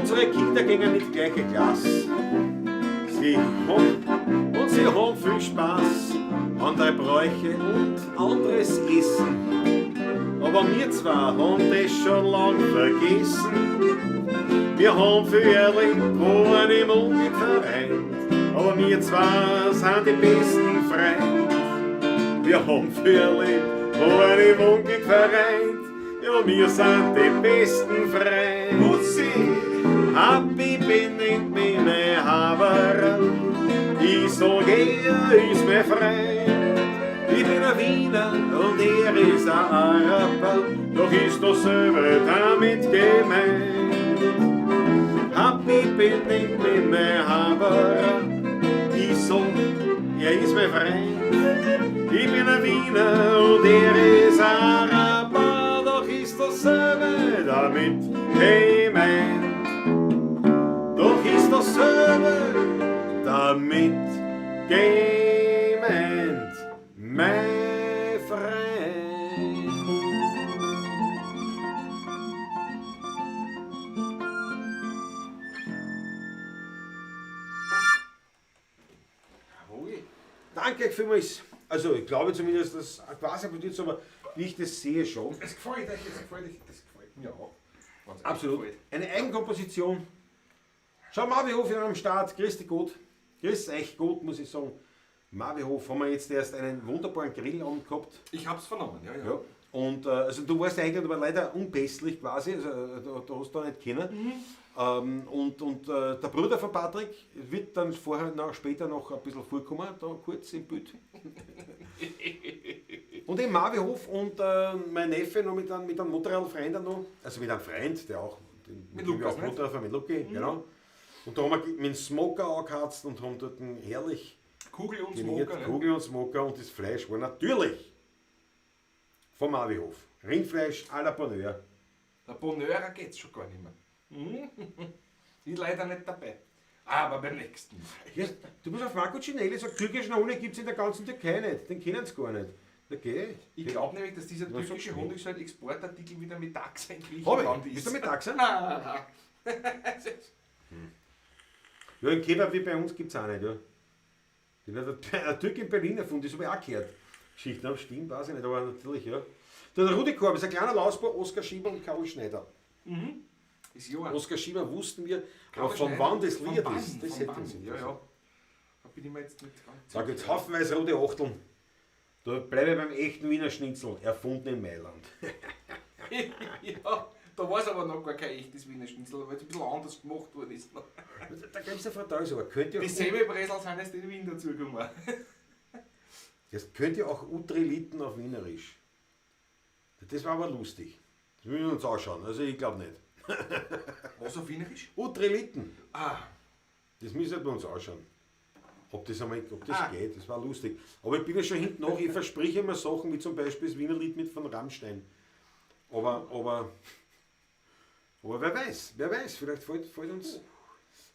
Unsere Kinder gehen in die gleiche Klasse. Sie haben und sie haben viel Spaß, andere Bräuche und anderes Essen. Aber wir zwei haben das schon lang vergessen. Wir haben viel erlebt, waren im Unglück vereint. Aber wir zwei sind die besten Freund. Wir haben viel erlebt, waren im Unglück vereint. Ja, wir sind die besten Freund. Bussi! Habibi nennt mich mein Haberer. Ich sag, er ist mein Freund. Ich Ich bin ein Wiener und er ist ein Araber, doch ist dasselbe damit gemeint. Habibi, nennt mich mein Haberer, ich sag, er ist mein Freund. Ich bin ein Wiener und er ist Araber, doch ist dasselbe damit gemeint. Doch ist dasselbe damit gemeint, mein Freund. Jawohl. Danke euch vielmals. Also ich glaube zumindest, dass quasi applaudiert, aber wie ich das sehe schon. Es gefällt euch, es gefällt euch, das gefällt mir auch. Wenn's euch Absolut. gefällt. Eine Eigenkomposition. Schau, Marvihof in am Start. Grüß dich gut. Grüß euch gut, muss ich sagen. Marvihof haben wir jetzt erst einen wunderbaren Grillabend gehabt. Ich hab's vernommen, ja, ja. Ja. Und also du warst eigentlich aber leider unpässlich quasi, also da hast du da nicht kennen. Und der Bruder von Patrick wird dann vorher noch, später noch ein bisschen vorkommen, da kurz im Bild. Und im Marvihof und mein Neffe noch mit einem Motorradfreund noch, also mit einem Freund, der auch, den, Mit dem wir Lukas, auch nicht? Motorrad fahren, mit Lucky, genau. Und da haben wir mit dem Smoker angeheizt und haben dort ein herrlich Kugel und geniert, Smoker, ne? Kugel und Smoker und das Fleisch war natürlich vom Marvihof. Rindfleisch à la Bonheur. Der Bonheurer geht's schon gar nicht mehr. Mhm. Ich leider nicht dabei. Aber beim nächsten Mal. Ja, du musst auf Marco Cinelli sagen, türkischen Honig gibt es in der ganzen Türkei nicht. Den kennen sie gar nicht. Okay. Ich glaube nämlich, dass dieser Na, sag türkische nicht. Honig so ein Exportartikel wieder mit Taxa in Hab Griechenland ich. ist. Bist du mit Taxa? Nein, nein, nein. Ja, einen Kebab wie bei uns gibt es auch nicht. Ja. Den hat der Türke in Berlin erfunden, das habe ich auch gehört. Geschichten am stimmt, weiß ich nicht, aber natürlich, ja. Der Rudi Korb ist ein kleiner Lausbau, Oskar Schieber und Karl Schneider. Ist ja. Oskar Schieber wussten wir, Karl aber von Schneider, wann das von Lied wann, ist, das von hätte wann, uns Ja, interessiert. ja. Da bin ich mir jetzt nicht ganz Da gibt es sicher. haufenweise rote Achteln. Da bleibe ich beim echten Wiener Schnitzel, erfunden in Mailand. Ja, da war es aber noch gar kein echtes Wiener Schnitzel, weil es ein bisschen anders gemacht worden ist. Da gibt es eine Frage, aber könnt ihr Die auch, Semmelbresel sind erst in Wien dazugekommen. das könnt ihr auch Utriliten auf Wienerisch. Das war aber lustig. Das müssen wir uns anschauen. Also ich glaube nicht. Was auf Wienerisch? Utriliten. Ah, Das müssen wir uns anschauen. Ob das, einmal, ob das Ah. geht, das war lustig. Aber ich bin ja schon hinten nach, ich verspreche immer Sachen, wie zum Beispiel das Wiener Lied mit von Rammstein. Aber wer weiß, vielleicht fällt uns.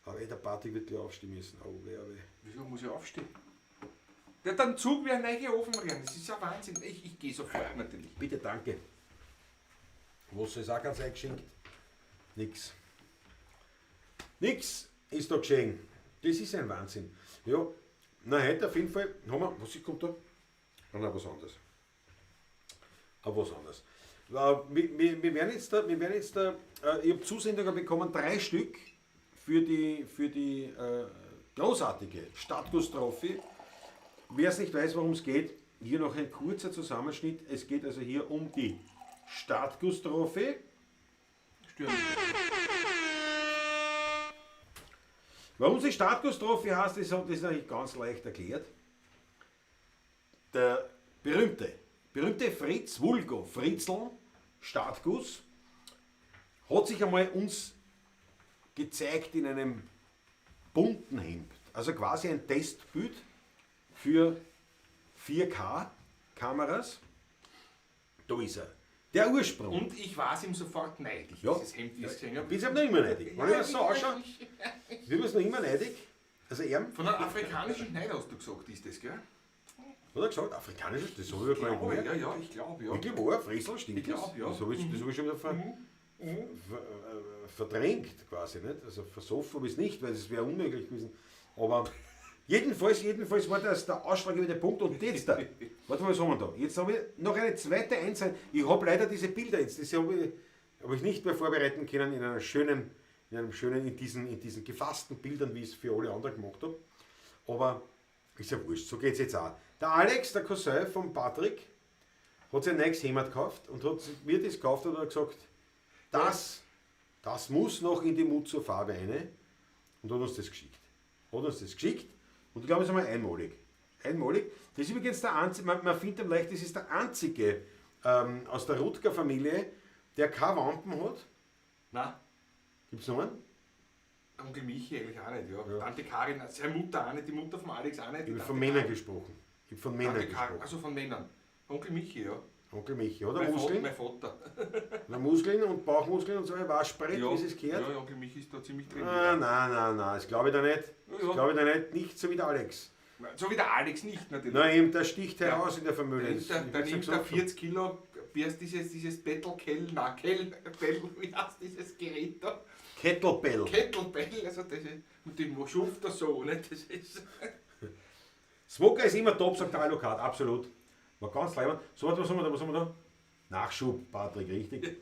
Aber der Patrick wird gleich aufstehen müssen. Oh, weh, oh, weh. wieso muss ich aufstehen? Der hat einen Zug wie ein neuer Ofen rennen. Das ist ja Wahnsinn. Ich gehe sofort natürlich. Bitte, danke. Wasser ist auch ganz eingeschenkt. Nix. Nix ist da geschehen. Das ist ein Wahnsinn. Ja, na heute auf jeden Fall haben wir, was kommt da? Ah, nein, was anderes. Aber was anderes. Wir werden jetzt da, ich habe Zusendungen bekommen, 3 Stück für die großartige Stadtguss-Trophy. Wer es nicht weiß, worum es geht, hier noch ein kurzer Zusammenschnitt. Es geht also hier um die Stadtguss-Trophy. Stürmen. Warum sie Stadtguss-Trophy heißt, das ist eigentlich ganz leicht erklärt. Der berühmte Fritz Vulgo, Fritzl, Stadtguss, hat sich einmal uns gezeigt in einem bunten Hemd. Also quasi ein Testbild für 4K-Kameras. Da ist er. Der Ursprung. Und ich war es ihm sofort neidisch, Ja. dieses Hemd, wie ich es gesehen habe. Bin ich noch immer neidig. Wenn ich das so anschaue, bin ich noch immer neidig. Also er, Von einem afrikanischen Schneider hast du gesagt, ist das, gell? hat er gesagt, afrikanisches, das habe ich ja gar nicht Glaube, gemerkt. ja, ja, ich glaube, ja. Wirklich wahr, Friesl, stimmt Ich glaub, das? ja. Das habe ich, das hab ich schon wieder verdrängt quasi, nicht? Also versoffen habe ich es nicht, weil es wäre unmöglich gewesen. Aber jedenfalls war das der ausschlaggebende Punkt. Und jetzt da, warte mal, was haben wir da? Jetzt habe ich noch eine zweite Einzeichnung. Ich habe leider diese Bilder jetzt, das habe ich nicht mehr vorbereiten können in einer schönen, in einem schönen, in diesen, in diesen gefassten Bildern, wie ich es für alle anderen gemacht habe. Aber ist ja wurscht, so geht es jetzt auch. Der Alex, der Cousin von Patrick, hat sich ein neues Hemd gekauft und hat mir das gekauft und hat gesagt, das muss noch in die Mut zur Farbe rein. Und hat uns das geschickt. Hat uns das geschickt und ich glaube, es ist einmal einmalig. Einmalig. Das ist übrigens der einzige, man findet ihn leicht, das ist der einzige aus der Rutger-Familie, der keine Wampen hat. Nein. Gibt es noch einen? Onkel Michi eigentlich auch nicht, ja. Tante Karin, seine Mutter auch nicht, die Mutter von Alex auch nicht. Ich habe von Männern gesprochen. Ich habe von Männern Tante Karin, gesprochen. also von Männern. Onkel Michi, ja. Onkel Michi, oder? Mein Muskeln? mein Vater. Na, Muskeln und Bauchmuskeln und so, Waschbrett, Ja, wie es gehört. ja, Onkel Michi ist da ziemlich drin. Ah, nein, nein, nein, das glaube ich da nicht. Das Ja. glaube ich da nicht. Nicht so wie der Alex. So wie der Alex nicht, natürlich. Nein, eben, der sticht heraus in der Familie. Der nimmt da 40 Kilo, wie heißt dieses Battle Kell, nein, Kell, Bell, wie heißt dieses Gerät da? Kettlebell. Kettlebell, also das ist, mit dem schuft er so, nicht? Das ist, Smoker ist immer top, sagt der Alucard, absolut. War ganz leibend. So, warte, was haben wir da? Was haben wir da? Nachschub, Patrick, richtig.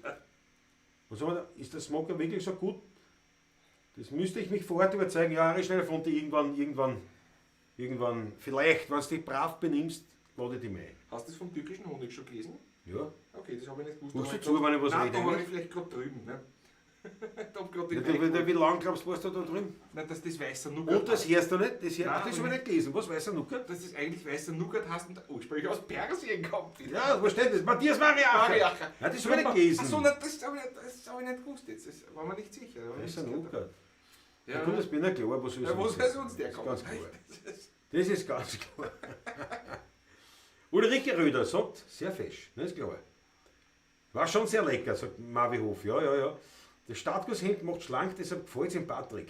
Was haben wir da? Ist der Smoker wirklich so gut? Das müsste ich mich vor Ort überzeugen. Ja, Ari schnell von dir irgendwann, vielleicht, wenn du dich brav benimmst, lade ich dich ein. Hast du das vom türkischen Honig schon gelesen? Ja. Okay, das habe ich nicht gewusst. Rufst Da du zu, wenn ich was Nein, rede da war eigentlich? ich vielleicht gerade drüben. Ne? Da hab grad den Ja, du, Wein wie lange glaubst du, warst du da drüben? Nein, dass das weißer Nougat Und das hörst du nicht? Das, Nein, ach, das habe ich nicht gelesen. Was, weißer Nougat? Dass das eigentlich weißer Nougat heißt und ursprünglich aus Persien kommt. wieder. Ja, wo steht das? Matthias Mariacher. Mariacher. Ja, das habe ich nicht gelesen. Achso, nein, das habe ich nicht gewusst jetzt. Das war mir nicht sicher. Weißer Nougat. Ja. Da kommt das bin ja klar, wo soll Ja, wo soll sonst der Das ist kommen? ganz klar. Das ist ganz klar. Ulrike Röder sagt, sehr fesch, ne, ist klar. War schon sehr lecker, sagt Marvi Hof. Ja, ja, ja. Das Startkurshemd macht schlank, deshalb gefällt es dem Patrick.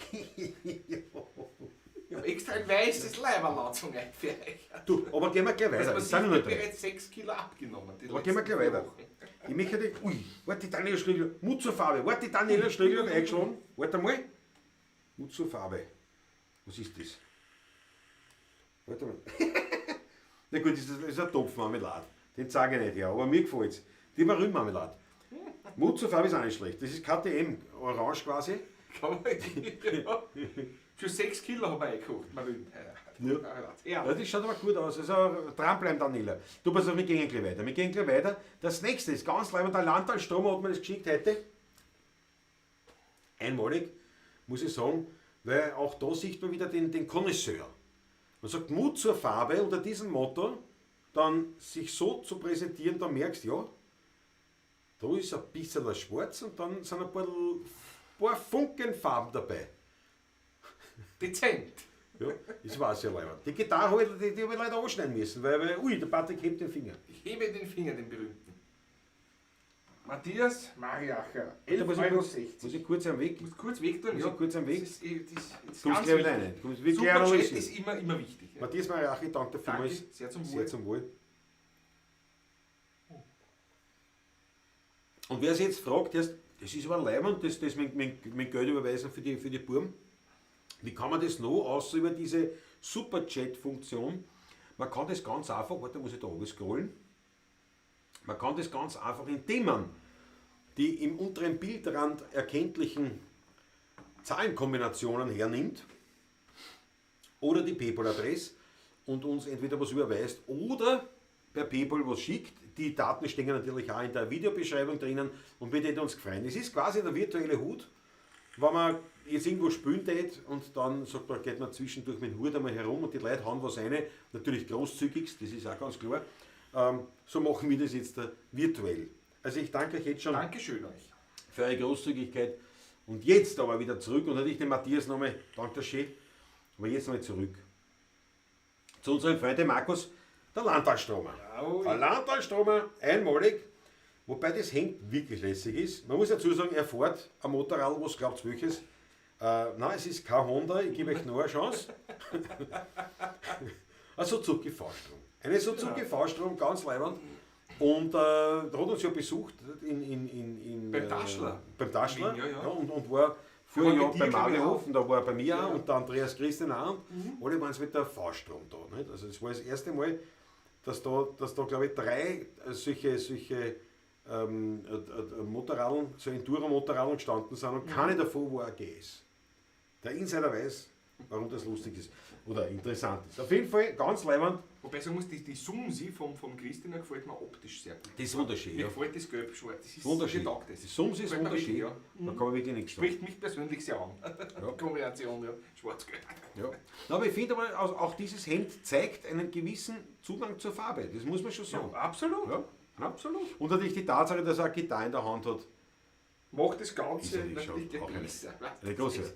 Ich habe extra ein weißes Leiberl angezogen für euch. Du, aber gehen wir gleich weiter. Also man Es sind sieht, nur ich noch habe drei. bereits 6 Kilo abgenommen. die Aber gehen wir letzten gleich vier weiter. Wochen. Ich möchte, ui, warte, die Daniela Schlögl, Mut zur Farbe. Warte, die Daniela Schlögl hat eingeschlagen. Warte mal. Mut zur Farbe. Was ist das? Warte mal. Na gut, das ist ein Topfmarmelade. Den zeige ich nicht her, aber mir gefällt's. Die Marmelade. Mut zur Farbe ist auch nicht schlecht. Das ist KTM, orange quasi. Kann man, ja. Schon 6 Kilo haben wir eingekocht, Marien. Ja. Ja. Ja, das schaut aber gut aus. Also dranbleiben, Daniela. Du, pass auf, wir gehen gleich weiter. Wir gehen gleich weiter. Das nächste ist ganz leibend. Der Landtalstromer hat mir das geschickt heute. Einmalig, muss ich sagen, weil auch da sieht man wieder den Connoisseur. Man sagt Mut zur Farbe unter diesem Motto, dann sich so zu präsentieren, dann merkst du, ja, da ist ein bisschen schwarz und dann sind ein paar Funkenfarben dabei. Dezent. Ja, das war sehr leibend. Die Gitarre habe ich, die hab ich leider anschneiden müssen, weil ui, der Patrick hebt den Finger. Ich hebe den Finger, den berühmten. Matthias Mariacher, Da muss ich 11,60 Euro. Muss ich kurz am Weg? Du musst kurz weg tun, Muss ja. ich kurz am Weg? Das ist Kommst gleich ganz wieder wichtig. rein. Kommst wirklich Superchat analysieren. ist immer wichtig. Ja. Matthias Mariacher, ich danke dir Danke, vielmals. sehr zum Wohl. Sehr zum Wohl. Und wer sich jetzt fragt, erst, das ist aber ein Leiband, das mit Geld überweisen für die Burm. Wie kann man das noch, außer über diese Superchat-Funktion? Man kann das ganz einfach, warte, muss ich da oben scrollen. Man kann das ganz einfach, indem man die im unteren Bildrand erkenntlichen Zahlenkombinationen hernimmt oder die PayPal-Adresse und uns entweder was überweist oder per PayPal was schickt. Die Daten stehen natürlich auch in der Videobeschreibung drinnen und wir würden uns freuen. Es ist quasi der virtuelle Hut, wenn man jetzt irgendwo spielen tät und dann sagt man, geht man zwischendurch mit dem Hut einmal herum und die Leute hauen was rein, natürlich großzügigst, das ist auch ganz klar. So machen wir das jetzt da virtuell. Also ich danke euch jetzt schon Dankeschön euch. für eure Großzügigkeit. Und jetzt aber wieder zurück und natürlich den Matthias nochmal, danke schön, aber jetzt nochmal zurück zu unserem Freund Markus, der Landtalstromer. Jawohl. Der Landtalstromer, einmalig, wobei das Hemd wirklich lässig ist. Man muss dazu sagen, er fährt ein Motorrad, was glaubt welches. Nein, es ist kein Honda, ich gebe euch noch eine Chance. Ein Suzuki V-Strom. Eine Suzuki V-Strom, ganz leibend. Und hat uns ja besucht in Beim Taschler. Beim Taschler. Ja, ja. Ja, und war vorher War ja bei dir, beim glaub ich, Marihof und da war er bei mir Ja, auch ja. und der Andreas Christian auch. Und alle waren mit der V-Strom da. Nicht? Also das war das erste Mal, dass da glaube ich, drei solche Motorradeln, so Enduro-Motorradeln gestanden sind und keine davon war ein GS. Der Insider weiß, warum das lustig ist oder interessant ist. Auf jeden Fall ganz leibend. Wobei ich sagen muss, die Sumsi vom Christina gefällt mir optisch sehr gut. Das ist wunderschön. Mir Ja. gefällt das Gelb-Schwarz. Das ist Wunderschön. Mir taugt das. Die Sumsi ist Gefällt mir wunderschön. wirklich, ja. Da kann man wirklich nichts sagen. Spricht mich persönlich sehr an. Ja. Kombination, ja. Schwarz-Gelb. Ja. Na, aber ich finde aber auch dieses Hemd zeigt einen gewissen Zugang zur Farbe. Das muss man schon sagen. Ja, absolut. Ja. Absolut. Und natürlich die Tatsache, dass er eine Gitarre in der Hand hat. Macht das Ganze Ist natürlich schon natürlich auch eine- besser. Eine große.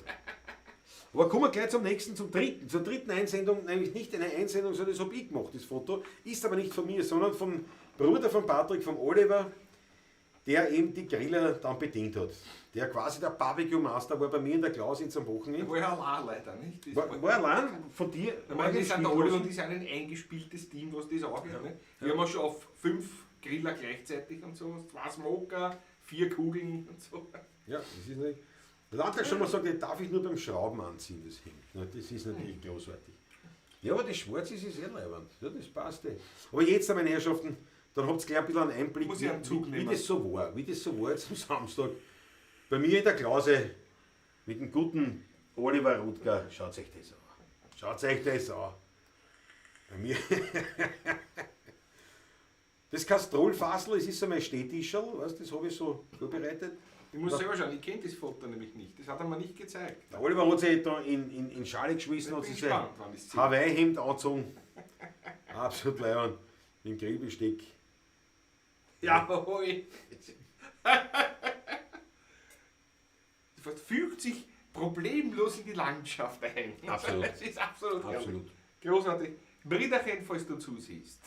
Aber kommen wir gleich zum nächsten, zum dritten, zur dritten Einsendung, nämlich nicht eine Einsendung, sondern das habe ich gemacht, das Foto. Ist aber nicht von mir, sondern vom Bruder von Patrick, vom Oliver, der eben die Griller dann bedient hat. Der quasi der Barbecue Master war bei mir in der Klaus jetzt am Wochenende. War ja allein leider, nicht? Das War allein von dir. Ich meine, wir sind der Oliver und ich sind ein eingespieltes Team, was das angeht. Ne? Wir haben auch schon auf 5 Griller gleichzeitig und so, 2 Smoker, 4 Kugeln und so. Ja, das ist nicht. Der Landtag schon mal sagt, das darf ich nur beim Schrauben anziehen, das Hemd. Na, das ist natürlich großartig. Ja, aber das Schwarze ist sehr leibend. Ja, das passt eh. Aber jetzt, meine Herrschaften, dann habt ihr gleich ein bisschen einen Einblick, Muss ich einen Zug wie nehmen. das so war. Wie das so war jetzt am Samstag. Bei mir in der Klause mit dem guten Oliver Rutger. Schaut euch das an. Schaut euch das an. Bei mir. Das Kastrolfassel, es ist so mein Stehtischerl, weißt, das habe ich so vorbereitet. Ich muss selber schauen, ich kenne das Foto nämlich nicht. Das hat er mir nicht gezeigt. Der Oliver hat sich da in Schale geschmissen Ich und bin sich sein gespannt, wann ich's sehe. Hawaii-Hemd angezogen. Absolut leibend. Mit dem Grillbesteck. Jawohl. Fügt sich problemlos in die Landschaft ein. Absolut. Das ist absolut herrlich. Absolut. Großartig. Brüderchen, falls du zusiehst.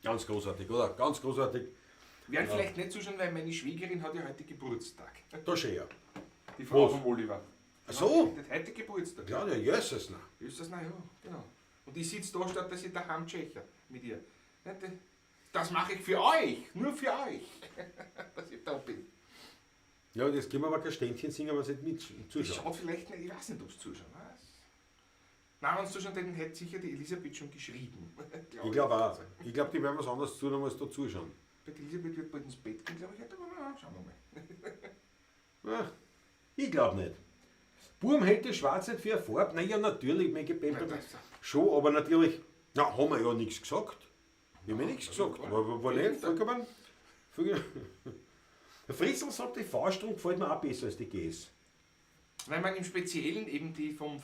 Ganz großartig, oder? Ganz großartig. Werden vielleicht nicht zuschauen, weil meine Schwägerin hat ja heute Geburtstag. Da schön, ja. Die Frau Was? vom Oliver. Ach so. Die hat heute Geburtstag. Ja, ja, Jesus, na. Ist das? Na ja, genau. Und ich sitze da, statt dass ich daheim tschecher mit ihr. Ja, das mache ich für euch, nur für euch, dass ich da bin. Ja, das können wir aber kein Ständchen singen, wenn sie nicht mit Das zuschauen. schaut vielleicht nicht, ich weiß nicht, ob sie zuschauen. Was? Nein, wenn sie zuschauen, dann hätte sicher die Elisabeth schon geschrieben. Glaub Ich glaube auch. Ich glaube, die werden was anderes tun, als da zuschauen. Bei der Elisabeth wird bald ins Bett gehen, glaube ich. Aber na, schauen wir mal. Ah, ich glaube nicht. Burm hält die Schwarz nicht für eine Farbe. Naja, natürlich, mein Gepäck. Ja, das- Schon, aber natürlich, na, haben wir ja nichts gesagt. Wir haben ja nichts gesagt. War nicht, vollkommen. Vollkommen. Der Fritzl sagt, die V-Strom gefällt mir auch besser als die GS. Nein, ich meine im Speziellen eben die vom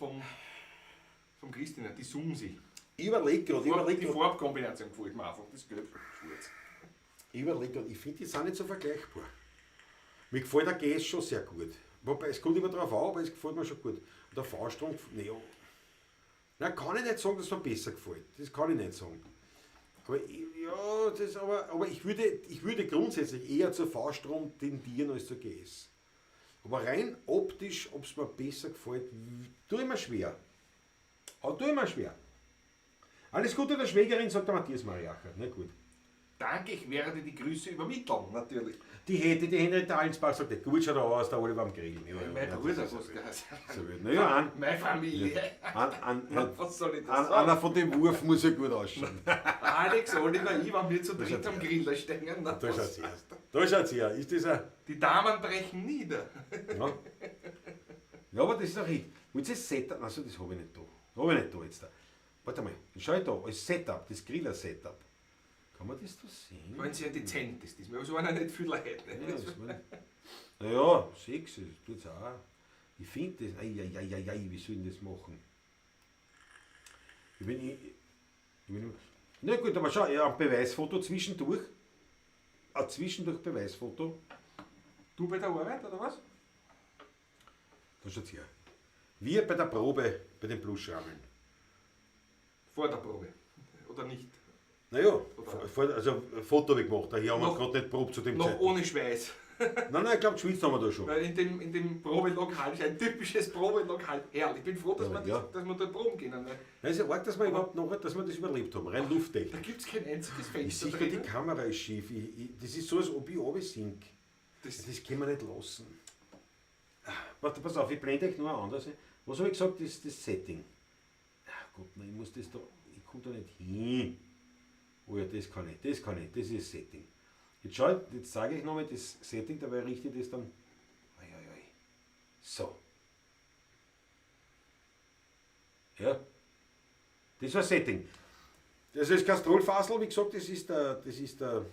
Christina, die Sumsi. Ich überleg gerade, ich überleg Die grad, Farbkombination gefällt mir einfach, das Gelb, Schwarz. ich überleg grad, ich finde, die sind nicht so vergleichbar. Mir gefällt der GS schon sehr gut. Wobei, es kommt immer drauf an, aber es gefällt mir schon gut. Und der V-Strom, naja. Na, kann ich nicht sagen, dass mir besser gefällt. Das kann ich nicht sagen. Aber ich, ja, das aber ich würde grundsätzlich eher zur V-Strom tendieren als zur GS. Aber rein optisch, ob es mir besser gefällt, tue ich mir schwer. Aber tue ich mir schwer. Alles Gute der Schwägerin, sagt der Matthias Mariacher. Na gut. Danke, ich werde die Grüße übermitteln, natürlich. Die hätte die Henriette Allensbach sagt, gut schaut er aus, der Oliver am Grill. Ja, ja, Mein ja, Bruder, das was ist geheißen. so wild. Na ja, Meine Familie. Was soll ich das sagen? einer von dem Wurf muss ja gut ausschauen. Alex, Oliver, ich, wenn wir zu dritt schaut's am her. Griller stehen. Na, Da was? schaut's her. Da schaut's her. Ist das ein. Die Damen brechen nieder. Ja. Ja, aber das ist auch richtig. Wollt ihr das Setup? Achso, das habe ich nicht da. Habe ich nicht da jetzt. Da. Warte mal, dann schau ich da, als Setup, das Griller-Setup. Kann man das da sehen? Wenn sie ja dezent ist, diesmal. Aber es waren ja nicht viele Leute. Ja, das war- Naja, 6, das tut's auch. Ich finde das, ei, ei, ei, ei, ei, wie soll ich denn das machen? Ich bin, ich, ich bin, na gut, aber schau, ja, ein Beweisfoto zwischendurch. Ein zwischendurch Beweisfoto. Du bei der Arbeit, oder was? Da schaut's her. Wir bei der Probe, bei den Bluschrammeln. Vor der Probe. Oder nicht? Naja, Oder? also ein Foto habe ich gemacht, daher haben wir Noch- gerade nicht probt zu dem Noch Zeitpunkt. ohne Schweiß. Nein, nein, ich glaube, geschwitzt haben wir da schon. Weil in dem Probelokal ist ein typisches Probelokal. Herrlich. Ich bin froh, dass, Ja, wir, ja. das, dass wir dort proben können. Weil Es ist ja arg, dass wir überhaupt noch, dass wir das überlebt haben, rein da lufttechnisch. gibt es kein einziges Ich Fenster. sehe gerade, die drinnen. Kamera ist schief. Das ist so, als ob ich runtersink. Das, Das können wir nicht lassen. Warte, pass auf, ich blende euch nur ein anderes. ein. Was habe ich gesagt? Das ist das Setting. Ach Gott, nein, ich muss das da. Ich komme da nicht hin. Oh ja, das kann ich, das kann ich, das ist Setting. Jetzt schau, jetzt sage ich nochmal das Setting, dabei richte ich das dann. Oi, oi, oi. So. Das war Setting. Das ist Kastrolfasel, wie gesagt, das ist der,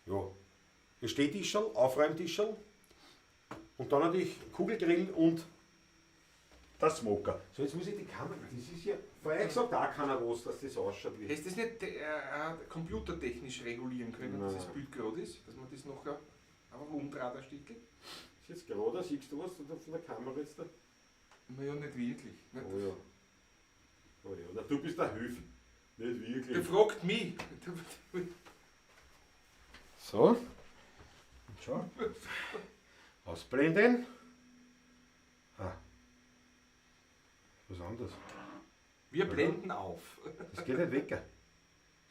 ja, der Stehtischerl, Aufräumtischerl. Und dann natürlich Kugelgrill und der Smoker. So, jetzt muss ich die Kamera, das ist ja, vorher gesagt auch keiner was, dass das ausschaut. Wie. Hättest du das nicht computertechnisch regulieren können, dass das Bild gerade ist? Dass man das nachher einfach umdreht, ein Stickel? Ist jetzt gerade, siehst du was von der Kamera jetzt da? Naja, nicht wirklich. Nicht? Oh ja. Oh ja, na, du bist der Hilfe. Nicht wirklich. Der fragt mich. So. Und schau. Ausblenden. Ah. Was anderes. Wir blenden auf. Das geht nicht weg.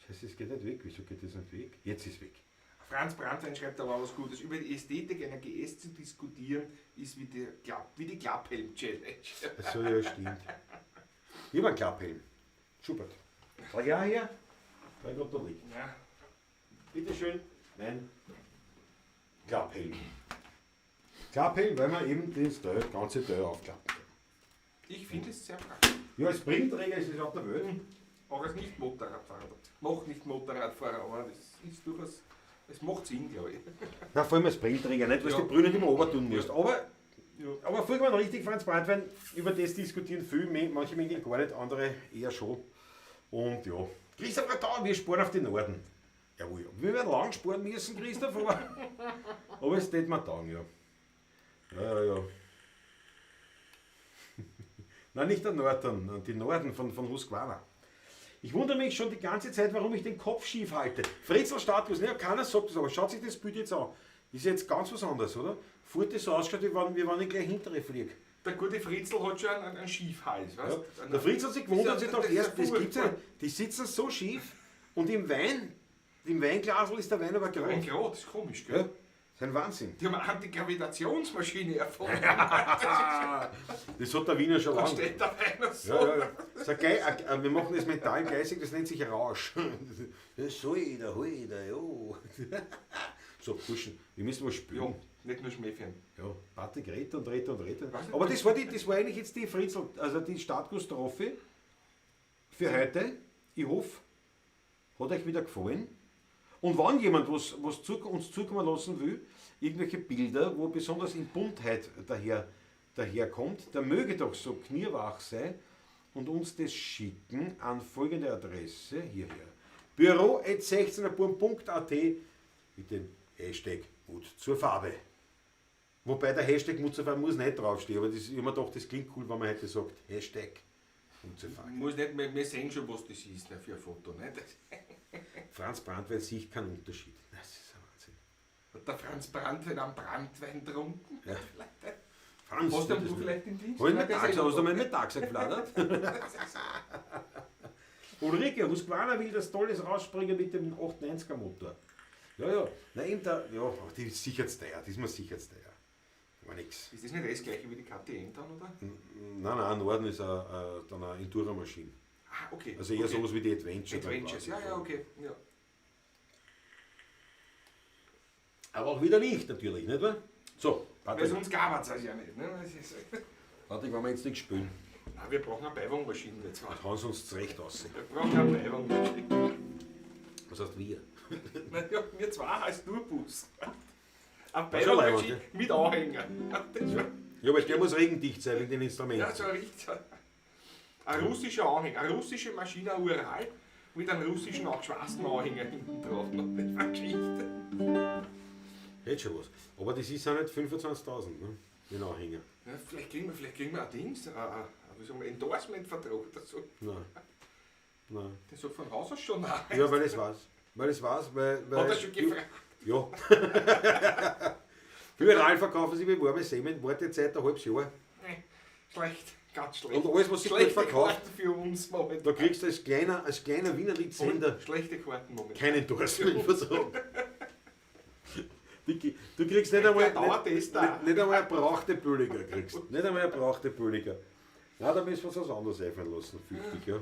Scheiße, das geht nicht weg. Wieso geht das nicht weg? Jetzt ist es weg. Franz Brandwein schreibt aber was Gutes. Über die Ästhetik einer GS zu diskutieren, ist wie die Klapphelm-Challenge. Achso, ja, stimmt. Ich habe einen Klapphelm. Schubert. Trag ich auch her? Weil gerade da liegt. Ja. Bitte schön, mein Klapphelm. Klapphelm, weil man eben das ganze Teil aufklappen kann. Ich finde es sehr praktisch. Ja, als Brillenträger ist es auf der Welt. Auch als Nicht-Motorradfahrer. Noch nicht Motorradfahrer, aber das ist durchaus. Es macht Sinn, glaube ich. Na, vor allem als Brillenträger, nicht, weil du die Brille nicht immer runter tun musst. Ja. Aber vollkommen richtig, Franz Brandwein, über das diskutieren viel, manche Menschen gar nicht, andere eher schon. Und ja, Christoph, da, wir sparen auf den Norden. Jawohl, wir werden lang sparen müssen, Christoph, aber es tät mir taugen, ja. Ja, ja, ja. Nein, nicht der Norden, die Norden von Husqvarna. Ich wundere mich schon die ganze Zeit, warum ich den Kopf schief halte. Fritzel Status, ne, keiner sagt das, aber schaut sich das Bild jetzt an. Ist jetzt ganz was anderes, oder? Furt das so ausschaut, wie wenn ich gleich hintere fliege. Der gute Fritzl hat schon einen Schiefhals, weißt du? Ja. Der Fritzl hat sich gewundert und sich gedacht, erst, das gibt's ja nicht. Die sitzen so schief und im Weinglasl ist der Wein aber gerade. Wein gerade, das ist komisch, gell? Ja. Das ist ein Wahnsinn. Die haben eine Antigravitationsmaschine erfunden. Das hat der Wiener schon lange. Da steht der Wein so. Ja, ja, ja. Das ist geil, wir machen das mental geistig, das nennt sich Rausch. So, da, hui, da, jo. So, Burschen, wir müssen was spülen. Ja, nicht nur Schmähchen. Ja, Patrick redet und redet und redet. Aber das war eigentlich jetzt die Fritzl, also die Startguss-Trophy für heute. Ich hoffe, hat euch wieder gefallen. Und wenn jemand was uns zukommen lassen will, irgendwelche Bilder, wo besonders in Buntheit daherkommt, der möge doch so knierwach sein und uns das schicken an folgende Adresse hierher. Büro@16erburm.at mit dem Hashtag Mut zur Farbe. Wobei der Hashtag Mut zur Farbe muss nicht draufstehen, aber das, ich hab mir gedacht, das klingt cool, wenn man heute sagt, Hashtag Mut zur Farbe. Muss nicht, wir sehen schon, was das ist, ne, für ein Foto. Ne? Franz Brandwein sieht keinen Unterschied. Das ist ein Wahnsinn. Hat der Franz Brandwein am Brandwein getrunken? Ja. Franz, hast du vielleicht den Dienst? Hab ich mit Taxa, hast du mal mit Taxa geflattert? Ulrike, Husqvarna will das Tolles rausspringen mit dem 98er Motor. Ja, ja. Nein, eben da, ja, die ist sicher zu teuer, die ist mir sicher zu teuer. War nix. Ist das nicht das gleiche wie die KTM dann, oder? Nein, nein, Norden ist dann eine Enduro-Maschine. Ah, okay. Also eher sowas wie die Adventure. Adventures, ja, ja, okay. Ja. Aber auch wieder nicht, natürlich, nicht wahr? So, Patrick. Weil sonst gab es das ja nicht. Ne? Das ist Patrick, wollen wir jetzt nicht spielen? Nein, wir brauchen eine Beiwagenmaschine jetzt. Das hauen sie uns zurecht aus. Wir brauchen eine Beiwagenmaschine. Was heißt wir? Naja, wir zwei heißt nur Bus. Eine Beiwagenmaschine mit Anhänger. Ja. Ja, aber der muss regendicht sein wegen den Instrumenten. Ja, so richtig. Ein russischer Anhänger, eine russische Maschine, ein Ural, mit einem russischen angeschweißten Anhänger hinten drauf. Das war Geschichte. Hätte schon was. Aber das ist auch nicht 25.000, ne? Den Anhänger. Ja, vielleicht kriegen wir ein Dings, ein Endorsement-Vertrag oder so. Nein. Nein. Das sagt von Haus aus schon nein. Ja, weil es war's. Weil es war's, weil Hat er schon gefragt? Ja. Überall verkaufen sie wie warme Semmeln, Wartezeit ein halbes Jahr. Nee, schlecht. Ganz schlecht. Und alles, was sich gut verkauft, für uns momentan. Da kriegst du als kleiner Wiener Lied-Sender schlechte Karten momentan. Keinen Endorsement-Vertrag. Du kriegst nicht einmal, nicht einmal eine brauchte Bölliger. Kriegst. Nicht einmal eine brauchte Bölliger. Na, da müssen wir uns was anderes einfallen lassen, fürchte ich. Ja.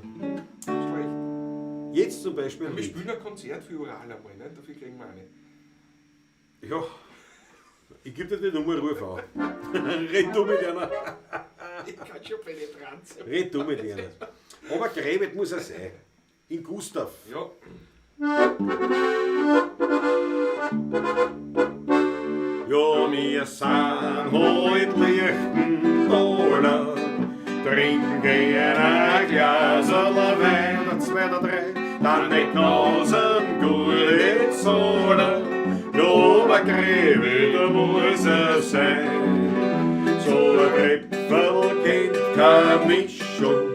Schlecht. Jetzt zum Beispiel. Ja, wir spielen ein Konzert für Ural einmal, ne? Dafür kriegen wir eine. Ja. Ich gebe dir die Nummer, ruf an. Red du mit einer. Ich kann schon penetrant sein. Red du mit einer. Aber Gräbet muss er sein. In Gustav. Ja. Ja, wir sind heut Lichtendoller, trinken gern ein Glaserl Wein, oder zwei oder drei, dann nicht Nasen gut zahlen. Ja, aber Gräbe, da muss er sein. So ein Gräpferl kennt keine Mischung,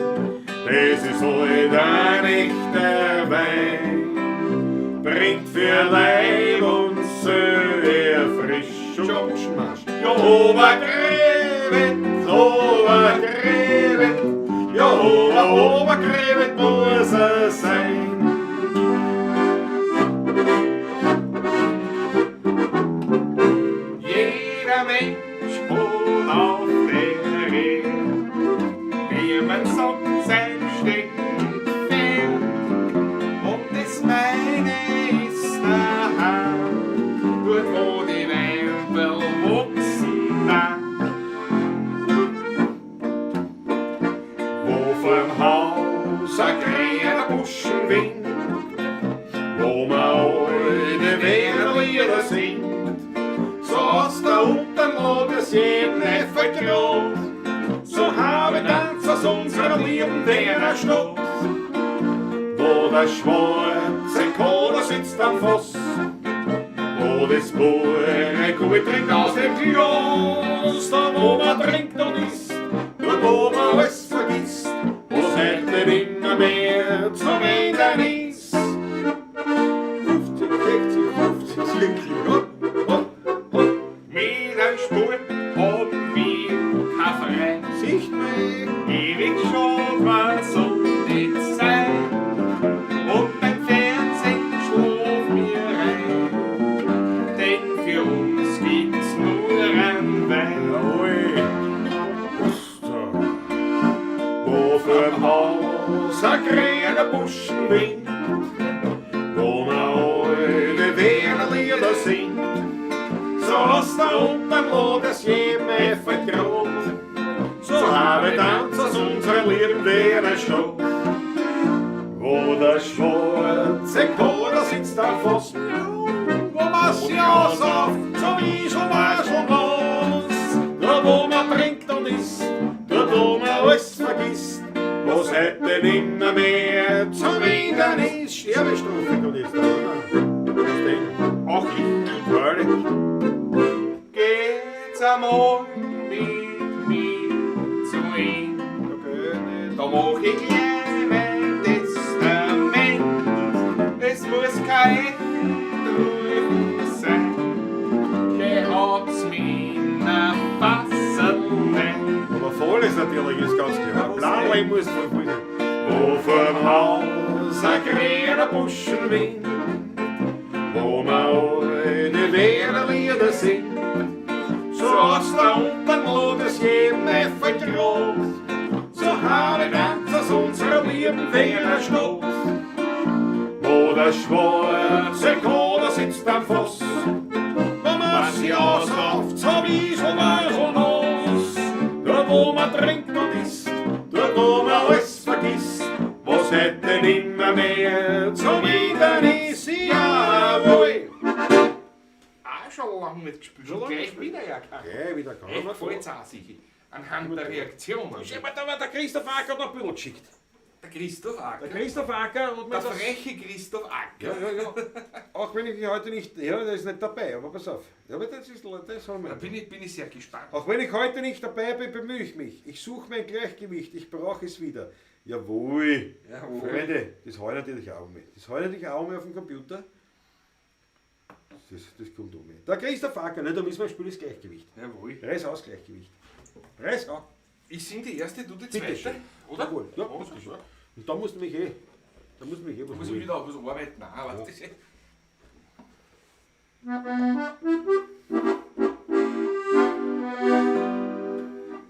das ist halt ein echter Wein. Bringt für Leib und Seele Erfrischung. Schon Buschenmarsch. Ja, Obergräbet, Obergräbet, ja, Obergräbet muss er sein. Jeder Mensch wohnt auf der Erde, wie man sagt, sein Steckenpferd. Und das meine ist daheim, dort wo die Weiberl wachsen da. Wo vorm Haus ein grüner Buschen winkt, wo man alte Wienerlieder singt, so aus der Unterlage es jedem Efeu grad, so habe Tanz aus unserer lieben Wiener Stadt. Wo der schwarze Koder sitzt am Fass, wo das pure Kuh trinkt aus dem Glas, da wo man trinkt und isst, dort wo man alles vergisst, wo's heute nimmer mehr zum Ändern ist. 50, 60, 50, 70. Hopp, hopp, hopp. Mit einem Sport haben wir kein Verein. Sicht mich. Ewig schon war so nicht sein. Und beim Fernsehen schlaf mir rein. Denn für uns gibt's nur einen Wein. Jawohl. Wo vorm Haus ein grüner Buschen winkt, wo man alte Wienerlieder singt, so aus der Unterlage es jedem Efeu grad, so habe Tanz aus unserer lieben Wiener Stadt. Wo der schwarze Koder sitzt am Fass, wo man sich aussauft, so wie schon weiß schon was, da wo man trinkt und isst, dort wo man alles vergisst, was heute nimmer mehr zum Ändern ist. Sterbestrophe kommt jetzt da, oder? Was denn? Auch ich. Freilich. Geht's einmal mit mir zu ihm. Okay, Da mach ich gleich mein Testament. Es muss kein Trug sein. Der hat's mir Fassel nicht. Aber voll ist natürlich, ist ganz klar. Plan muss voll voll sein. Wo vorm Haus ein grüner Buschen winkt, wo man alte Wienerlieder singt, so aus der Unterlage es jedem Efeu grad, so habe Tanz aus unserer lieben Wiener Stadt. Wo der schwarze Koder sitzt am Fass, wo man sich aussauft, so wie so weiß und aus, dort wo man trinkt und isst, dort wo man alles vergisst, was hätte nimmer mehr zum Ändern ist, jawohl. Auch schon lange nicht gespielt. Schon Schon lange gleich nicht wieder erkannt. Gleich wieder kann Echt man. gefällt's auch sicher. Anhand der Reaktion. Schau mal, da war der Christoph Acker hat noch ein Bild geschickt. Der Christoph Acker. Der Christoph Acker und Der mir das. freche Christoph Acker. Ja, ja, ja. Auch wenn ich heute nicht. Ja, der ist nicht dabei, aber pass auf. Ja, aber das ist. Das haben wir. Da bin ich sehr gespannt. Auch wenn ich heute nicht dabei bin, bemühe ich mich. Ich suche mein Gleichgewicht, ich brauche es wieder. Jawohl. Jawohl. Freunde, das hau ich natürlich auch mit. Das hau ich natürlich auch mit auf dem Computer. Das kommt um. Der Christoph Acker, ne, da müssen wir spielen das Gleichgewicht. Jawohl. Reiß aus Gleichgewicht. Reiß aus. Ich sing die erste, du die Bitte zweite. schön. Oder? Jawohl. Ja, Oder? bitte schön. Und da musst du mich eh. Da musst du mich eh was Da muss ich holen. wieder auf was arbeiten. Nein, weißt du, das ist-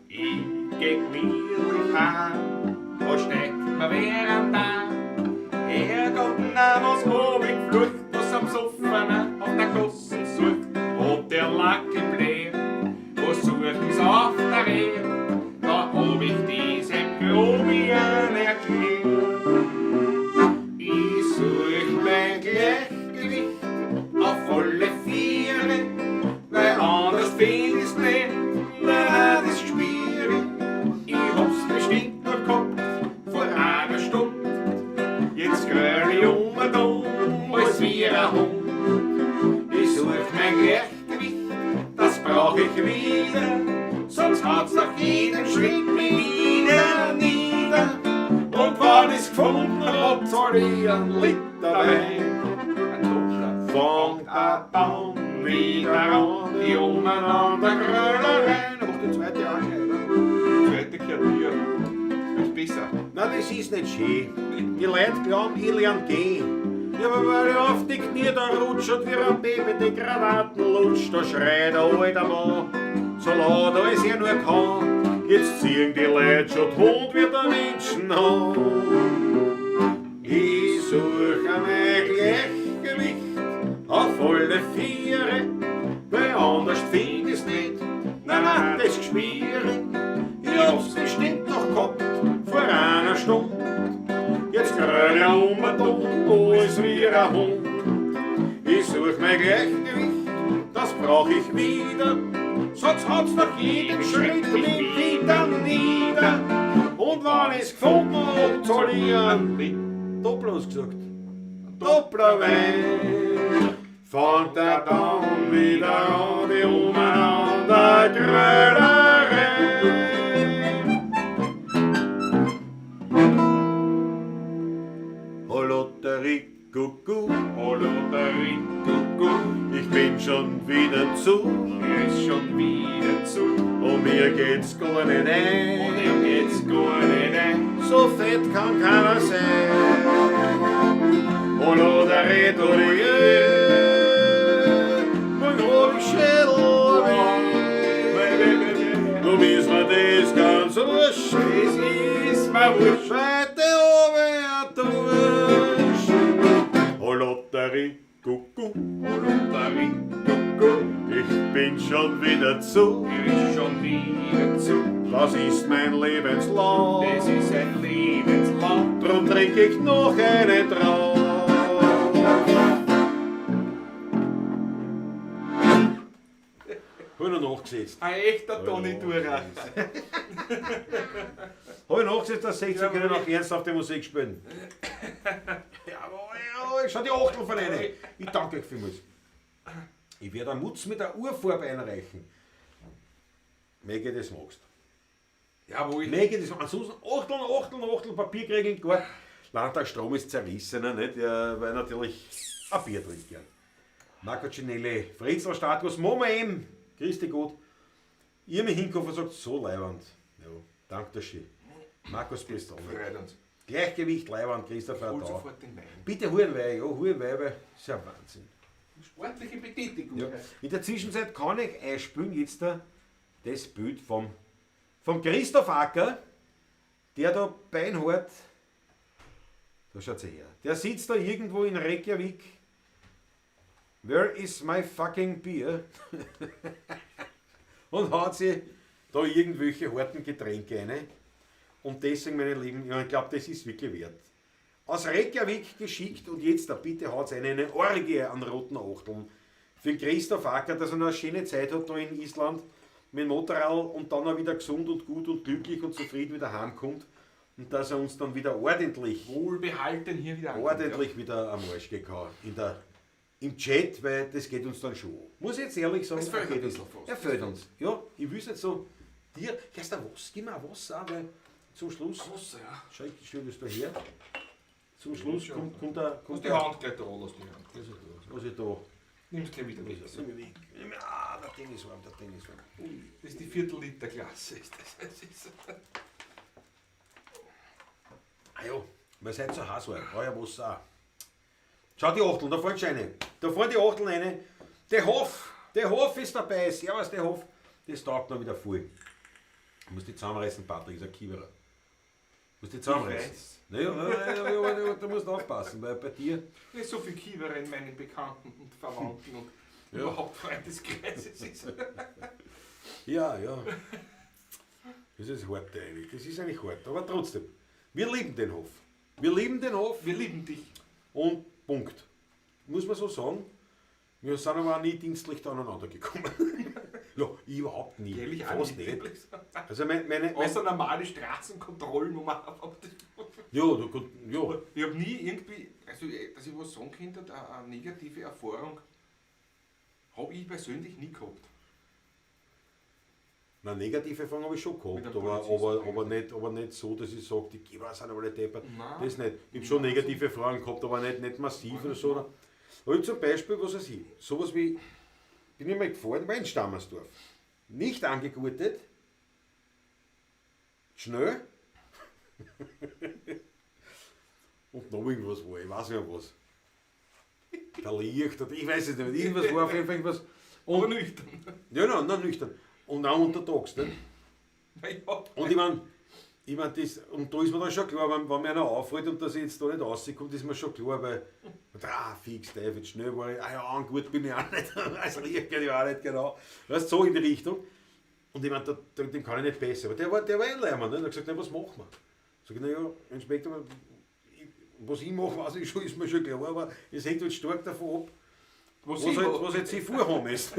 Ich geh gemütlich heim, da steigt mir während da. Herrgott, na, was hab ich geflucht, was am Soffenen auf der Gossen sucht. Und der Lackel blieb, was suchen's auf der Reh? Da hab ich diesem Grobian erklärt. Jetzt gröl ich um und um, als wie ein Hund. Ich such mein Gleichgewicht, das brauch ich wieder, sonst haut's nach jedem Schritt mich wieder nieder. Und wenn ich's gefunden hab, zahl ich einen Liter Wein. Ein Doppler. Fangt er dann wieder an, die umeinander Grölereien. Mach die zweite auch gleich, oder? Zweite gehört dir. Das ist besser. Nein, das ist nicht schön. Die Leute glauben, ich lerne gehen. Ja, aber weil ich auf die Knie da rutscht und wie ein Baby die Krawatten lutscht, da schreit der alte Mann, so laut als er nur kann. Jetzt ziehen die Leute schon die Hund wie der Menschen an. Ich suche mein Gleichgewicht auf alle Viere, weil anders find ich's nicht. Nein, nein, das Geschmiere. Ich hab's bestimmt noch gehabt vor einer Stunde. Jetzt gröl ich um und um, alles wie ein Hund. Ich such mein Gleichgewicht, das brauch ich wieder. Sonst haut's nach jedem Schritt mich wieder nieder. Und wenn ich's gefunden hab, zahl ich einen Doppler, hast du gesagt. Doppler Wein. Fangt er dann wieder an, die umeinander Grölerei. Holotterie, Kuckuck, Holotterie, Kuckuck, ich bin schon wieder zu. Er ist schon wieder zu. Und mir geht's gar nicht ein. Und mir geht's gar nicht ein. So fett kann keiner sein. Holotterie, mein hab ich Schädel weh. Drum ist mir das ganz wurscht. Das ist mir wurscht. Weite oben ein Durst. Holotterie, Kuckuck, Holotterie, Kuckuck, ich bin schon wieder zu. er ist schon wieder zu. Das ist mein Lebenslauf. Das ist ein Lebenslauf. Drum trink ich noch eine drauf. Hab ich noch nachgesetzt. Ein echter Toni Durer. Hab ich nachgesetzt, dass 16 Jawohl. können auch ernsthafte Musik spielen. Jawohl, jawohl, schau die Achtel von einer. Ich danke euch vielmals. Ich werde einen Mutz mit der Urfarbe einreichen. Mege, das magst. Jawohl. Mege, das Ansonsten Achteln, Achteln, Achteln, Papierkriegen, gar. Landtag Strom ist zerrissener, nicht? Ja, weil natürlich ein Bier trinkt gern. Marco Cinelli, Fritzl Status, Mama M, grüß dich gut. Ich hab mich hingekommen und sagt, so leiwand. Ja, danke dir schön. Markus Pistol. Freut uns. Gleichgewicht, Leiwand, Christopher Hol da. sofort den Wein. Bitte hol einen Wein, ja, hol einen Wein, weil das ist ja Wahnsinn. Sportliche Betätigung. Ja. In der Zwischenzeit kann ich einspülen jetzt da das Bild vom Christoph Acker, der da beinhart, da schaut sie her, der sitzt da irgendwo in Reykjavik. Where is my fucking beer? Und haut sich da irgendwelche harten Getränke rein. Und deswegen, meine Lieben, ja, ich glaube, das ist wirklich wert. Aus Reykjavik geschickt und jetzt da bitte haut eine Orgie an roten Achteln. Für den Christoph Acker, dass er noch eine schöne Zeit hat da in Island mit dem Motorrad und dann auch wieder gesund und gut und glücklich und zufrieden wieder heimkommt. Und dass er uns dann wieder ordentlich, Wohlbehalten hier wieder ankommt, ordentlich wieder am Arsch gehen kann. Im Chat, weil das geht uns dann schon an. Muss ich jetzt ehrlich sagen, Es fehlt er geht ein uns. bisschen fast. Er fehlt uns. Ja, ich will es nicht so. Dir, erst ein Wasser, gib mir ein Wasser auch, weil zum Schluss. Ja. Wasser, ja. Schau, ich stell das da her. Zum Schluss kommt der. Lass Kommt die der Hand gleich da, lass die Hand. was ich da. Nimm's gleich wieder weg. Nimm mich weg. Ah, der Ding ist warm, der Ding ist warm. Ui. Das ist die Viertel-Liter Klasse. Ist das. Das ist. Ah ja, weil es heute so heiß war. Brauch ja Wasser auch. Schau die Achteln, da fahren schon eine. Da fahren die Achteln rein. Der Hof ist dabei. Servus, der Hof. Das taugt noch wieder voll. Ich muss die zusammenreißen, Patrick, ist ein Kiewerer. Muss die zusammenreißen. Ich weiß. Naja, ja, ja, ja, da musst du aufpassen, weil bei dir. Nicht so viel Kiewerer in meinen Bekannten und Verwandten und Ja. überhaupt Freundeskreises ist. Ja, ja. Das ist hart eigentlich. Das ist eigentlich hart. Aber trotzdem, wir lieben den Hof. Wir lieben den Hof. Wir lieben dich. Und Punkt. Muss man so sagen. Wir sind aber auch nie dienstlich da aneinander gekommen. Ja, ich überhaupt nie. Ehrlich auch Fast nicht. nicht. Also Außer normale Straßenkontrollen, wo man einfach. Ja, du, gut, ja. Ich habe nie irgendwie, also dass ich was sagen könnte, eine negative Erfahrung habe ich persönlich nie gehabt. Nein, negative Erfahrung habe ich schon Mit gehabt, einem aber, Polizisten aber, aber, nicht, aber nicht so, dass ich sage, die Geber sind alle deppert. Nein. Das nicht. Ich habe schon negative Erfahrungen gehabt, aber nicht massiv oder so. Aber ich zum Beispiel, was weiß ich, sowas wie, bin ich mal gefahren, war in Stammersdorf. Nicht angegurtet, schnell und noch irgendwas war, ich weiß nicht mehr was. Der Licht, oder ich weiß es nicht mehr, irgendwas war auf jeden Fall irgendwas. Aber Und, nüchtern. ja, nein, nein, nüchtern. Und auch untertags, nicht? Ja. Und ich meine, das, und da ist mir dann schon klar, wenn mir einer auffällt und dass ich jetzt da nicht rauskomme, ist mir schon klar, weil, fix, Teufel, schnell war ich, ah ja, angut bin ich auch nicht, als Licht bin ich auch nicht, genau. Weißt du, so in die Richtung. Und ich meine, dem kann ich nicht besser. Aber der war eh Leimann, ne? Der hat gesagt, na, was machen wir? Sag ich, na ja, Inspektor, was ich mache, weiß ich schon, ist mir schon klar, aber es hängt halt stark davon ab, Was, was ich halt, mach. was halt sie vorhaben ist.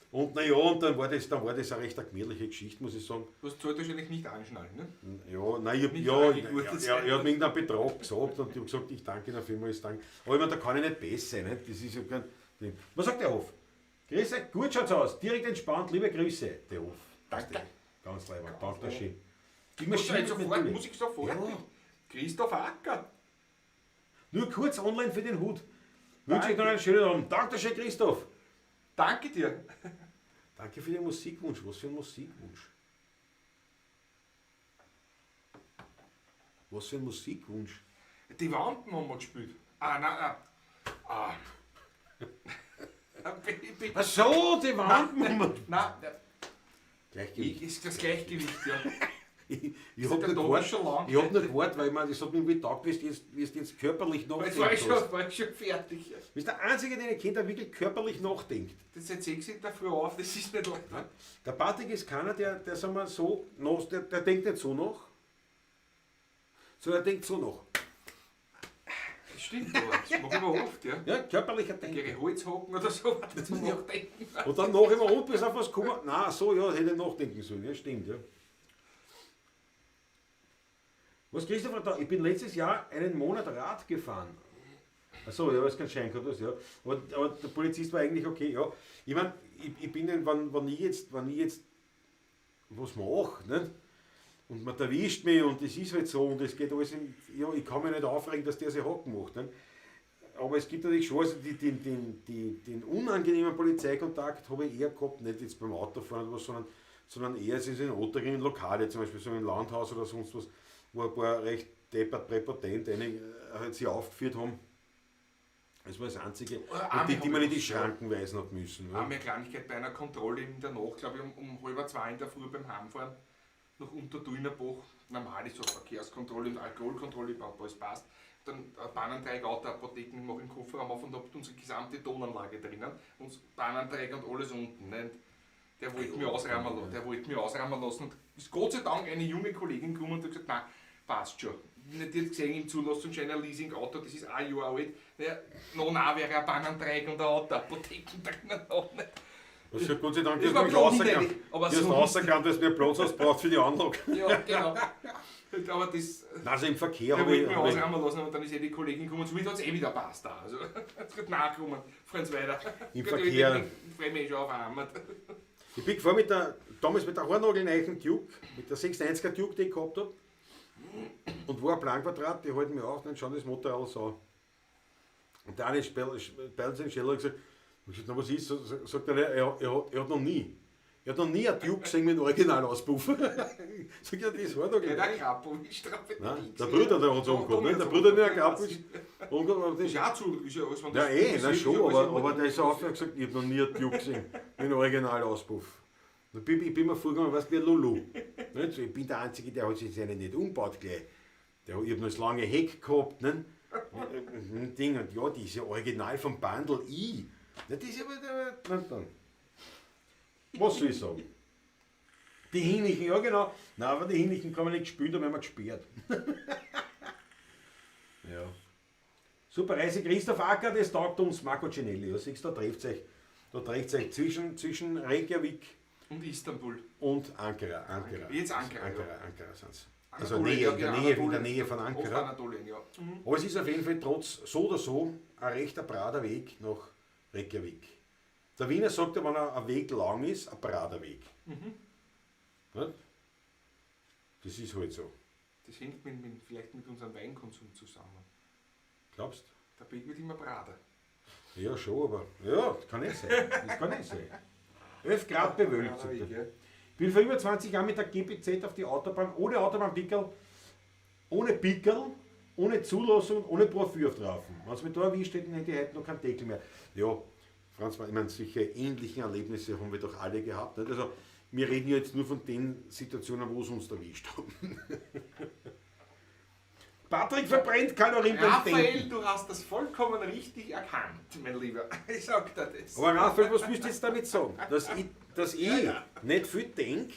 Und naja, und dann war das eine recht gemütliche Geschichte, muss ich sagen. Du hast sollte wahrscheinlich nicht anschnallen, ne? Ja, nein, ich hab, Nicht ja, angegurtet ja, er hat mir irgendeinen Betrag gesagt und ich habe gesagt, ich danke Ihnen vielmals, danke. Aber ich meine, da kann ich nicht besser sein, nicht? Das ist ja kein Ding. Was sagt der Hof? Grüße, gut schaut's aus, direkt entspannt, liebe Grüße, der Hof. Danke. Ganz leibend, danke schön. Die Muss ich, Maschine sofort, natürlich. muss ich sofort. Ja. Christoph Acker. Nur kurz online für den Hut. Wünsche ich Danke. noch einen schönen Abend. Danke schön, Christoph. Danke dir. Danke für den Musikwunsch. Was für ein Musikwunsch? Was für ein Musikwunsch? Die Wampen haben wir gespielt. Ah, nein, nein. Ah. Ach so, die Wampen. Nein, nein, Gleichgewicht. ist das Gleichgewicht, ja. Ich hab Der nur Tag gewartet, ist schon lang. ich hab nur gewartet, weil ich meine, das hat mich irgendwie getaugt, wie du jetzt körperlich Jetzt war ich nachdenkst. schon, war ich schon fertig. Du bist der Einzige, den ich kenne, der wirklich körperlich nachdenkt. Das ist 6 in der Früh auf, das ist nicht leicht. Der Patrick ist keiner, der sagen wir so, der denkt nicht so nach, sondern der denkt so nach. Das stimmt aber, das mache ich aber oft, ja. Ja, körperlicher Denken. Gere Holzhacken oder so, das muss ich auch denken. Und dann noch immer und bis auf was kommen. Na so, ja, hätte ich nachdenken sollen. Ja, stimmt, ja. Was Christopher da? Ich bin letztes Jahr einen Monat Rad gefahren. Achso, ja, weil es keinen Schein gehabt hast, ja. Aber der Polizist war eigentlich okay, ja. Ich meine, ich bin, wenn ich jetzt was mache, nicht? Und man erwischt mich und das ist halt so und es geht alles in, ja, ich kann mich nicht aufregen, dass der sich Hacken macht. Nicht? Aber es gibt natürlich schon, also den unangenehmen Polizeikontakt habe ich eher gehabt, nicht jetzt beim Autofahren oder was, sondern eher es ist in Otterring in Lokale, zum Beispiel so im Landhaus oder sonst was, wo ein paar recht deppert, präpotent halt sich aufgeführt haben. Das war das Einzige. Und die man in die Schranken weisen hat müssen. Ja. Einmal eine Kleinigkeit bei einer Kontrolle in der Nacht, glaube ich, um 1:30 in der Früh beim Heimfahren nach Untertuinerbach. Normal ist so Verkehrskontrolle und Alkoholkontrolle, alles passt. Dann Bahnanträge, Auto, Apotheken, mache im Kofferraum auf und hab unsere gesamte Tonanlage drinnen. Und Bahnanträge und alles unten. Ne? Und der wollte mich ausräumen lassen. Der wollte mich ausräumen lassen. Und ist Gott sei Dank eine junge Kollegin gekommen und hat gesagt, nein, passt schon. Die hat gesehen, im Zulassungsschein ein Leasing-Auto, das ist ein Jahr alt. Naja, noch nah wäre ein Bahnanträge und ein Auto, Apotheken drinnen auch nicht. Das ist ja Gott sei Dank, Das dass war du mich ein bisschen rausgekannt, aber du hast sonst- rausgekannt, dass mir Platz hast, braucht für die Anlage. Ja, genau. Aber das, Nein, also im Verkehr der habe wollte ich, mich hab ich ausräumen lassen und dann ist eh die Kollegin gekommen und somit hat es eh wieder passt da. Also, es wird nachgekommen, fahren Sie weiter. Im Gut, Verkehr. Ich freue mich schon auf einmal. Ich bin gefahren damals mit der haarnagelneichen Duke, mit der 690er Duke, die ich gehabt habe. Und war ein Planquadrat, die halten mich auf, dann schauen das Motorrad so an. Und der eine Spelz in Scheller hat gesagt, ich gesagt, na, was ist? Sagt er, er hat noch nie. Er hat noch nie einen Duke gesehen mit Originalauspuff. Sag ich, ja, das ist Haarnagel. Ja, der Krapovic drauf. Nein, der Bruder, der hat es angehabt, ne? Der Bruder, der Krapovic angehabt, aber das Ist ja auch zu, ist ja alles, wenn ja, das eh, na ist schon, ja alles aber, in aber der ist Ordnung. auf und hat gesagt, ich habe noch nie einen Duke gesehen, mit einem Originalauspuff. Da bin, ich bin mir vorgekommen, weißt du, wie ein Lulu. Nicht? So, ich bin der Einzige, der hat sich seinen nicht umgebaut gleich. Der, ich habe noch das lange Heck gehabt, ne? Und Ding, und ja, die ist ja original vom Bandel I. Na, das ist aber. Na, dann. Was soll ich sagen? Die Hinlichen, ja genau. Nein, aber die Hinlichen kann man nicht spielen, da werden wir gesperrt. Ja. Super Reise, Christoph Acker, das taugt uns, Marco Cinelli. Ja, siehst du, da trifft euch, da trifft euch zwischen Reykjavik Und Istanbul. und Ankara. Ankara. Jetzt Ankara, Ankara, Ankara sind's. Also Nähe, in der Nähe von Ankara. Ostanatolien, ja. Mhm. Aber es ist auf jeden Fall trotz so oder so ein rechter brader Weg nach Reykjavik. Der Wiener sagt ja, wenn ein Weg lang ist, ein brader Weg. Mhm. Nicht? Das ist halt so. Das hängt vielleicht mit unserem Weinkonsum zusammen. Glaubst du? Der Weg wird immer brader. Ja, schon, aber ja, das kann nicht sein. Das kann nicht sein. 11 Grad bewölkt. Brader Weg, ja. Ich bin vor über 20 Jahren mit der GPZ auf die Autobahn, ohne Autobahnpickerl, ohne Pickerl, ohne Zulassung, ohne Profil auftraufen. Wenn es mir da erwischt hätten, hätte ich heute noch keinen Deckel mehr. Ja, Franz, ich meine, solche ähnlichen Erlebnisse haben wir doch alle gehabt. Nicht? Also, wir reden ja jetzt nur von den Situationen, wo es uns erwischt haben. Patrick verbrennt Kalorien beim Raphael, Denken. du hast das vollkommen richtig erkannt, mein Lieber. Ich sag dir das. Aber Raphael, was willst du jetzt damit sagen? Dass ich nicht viel denke?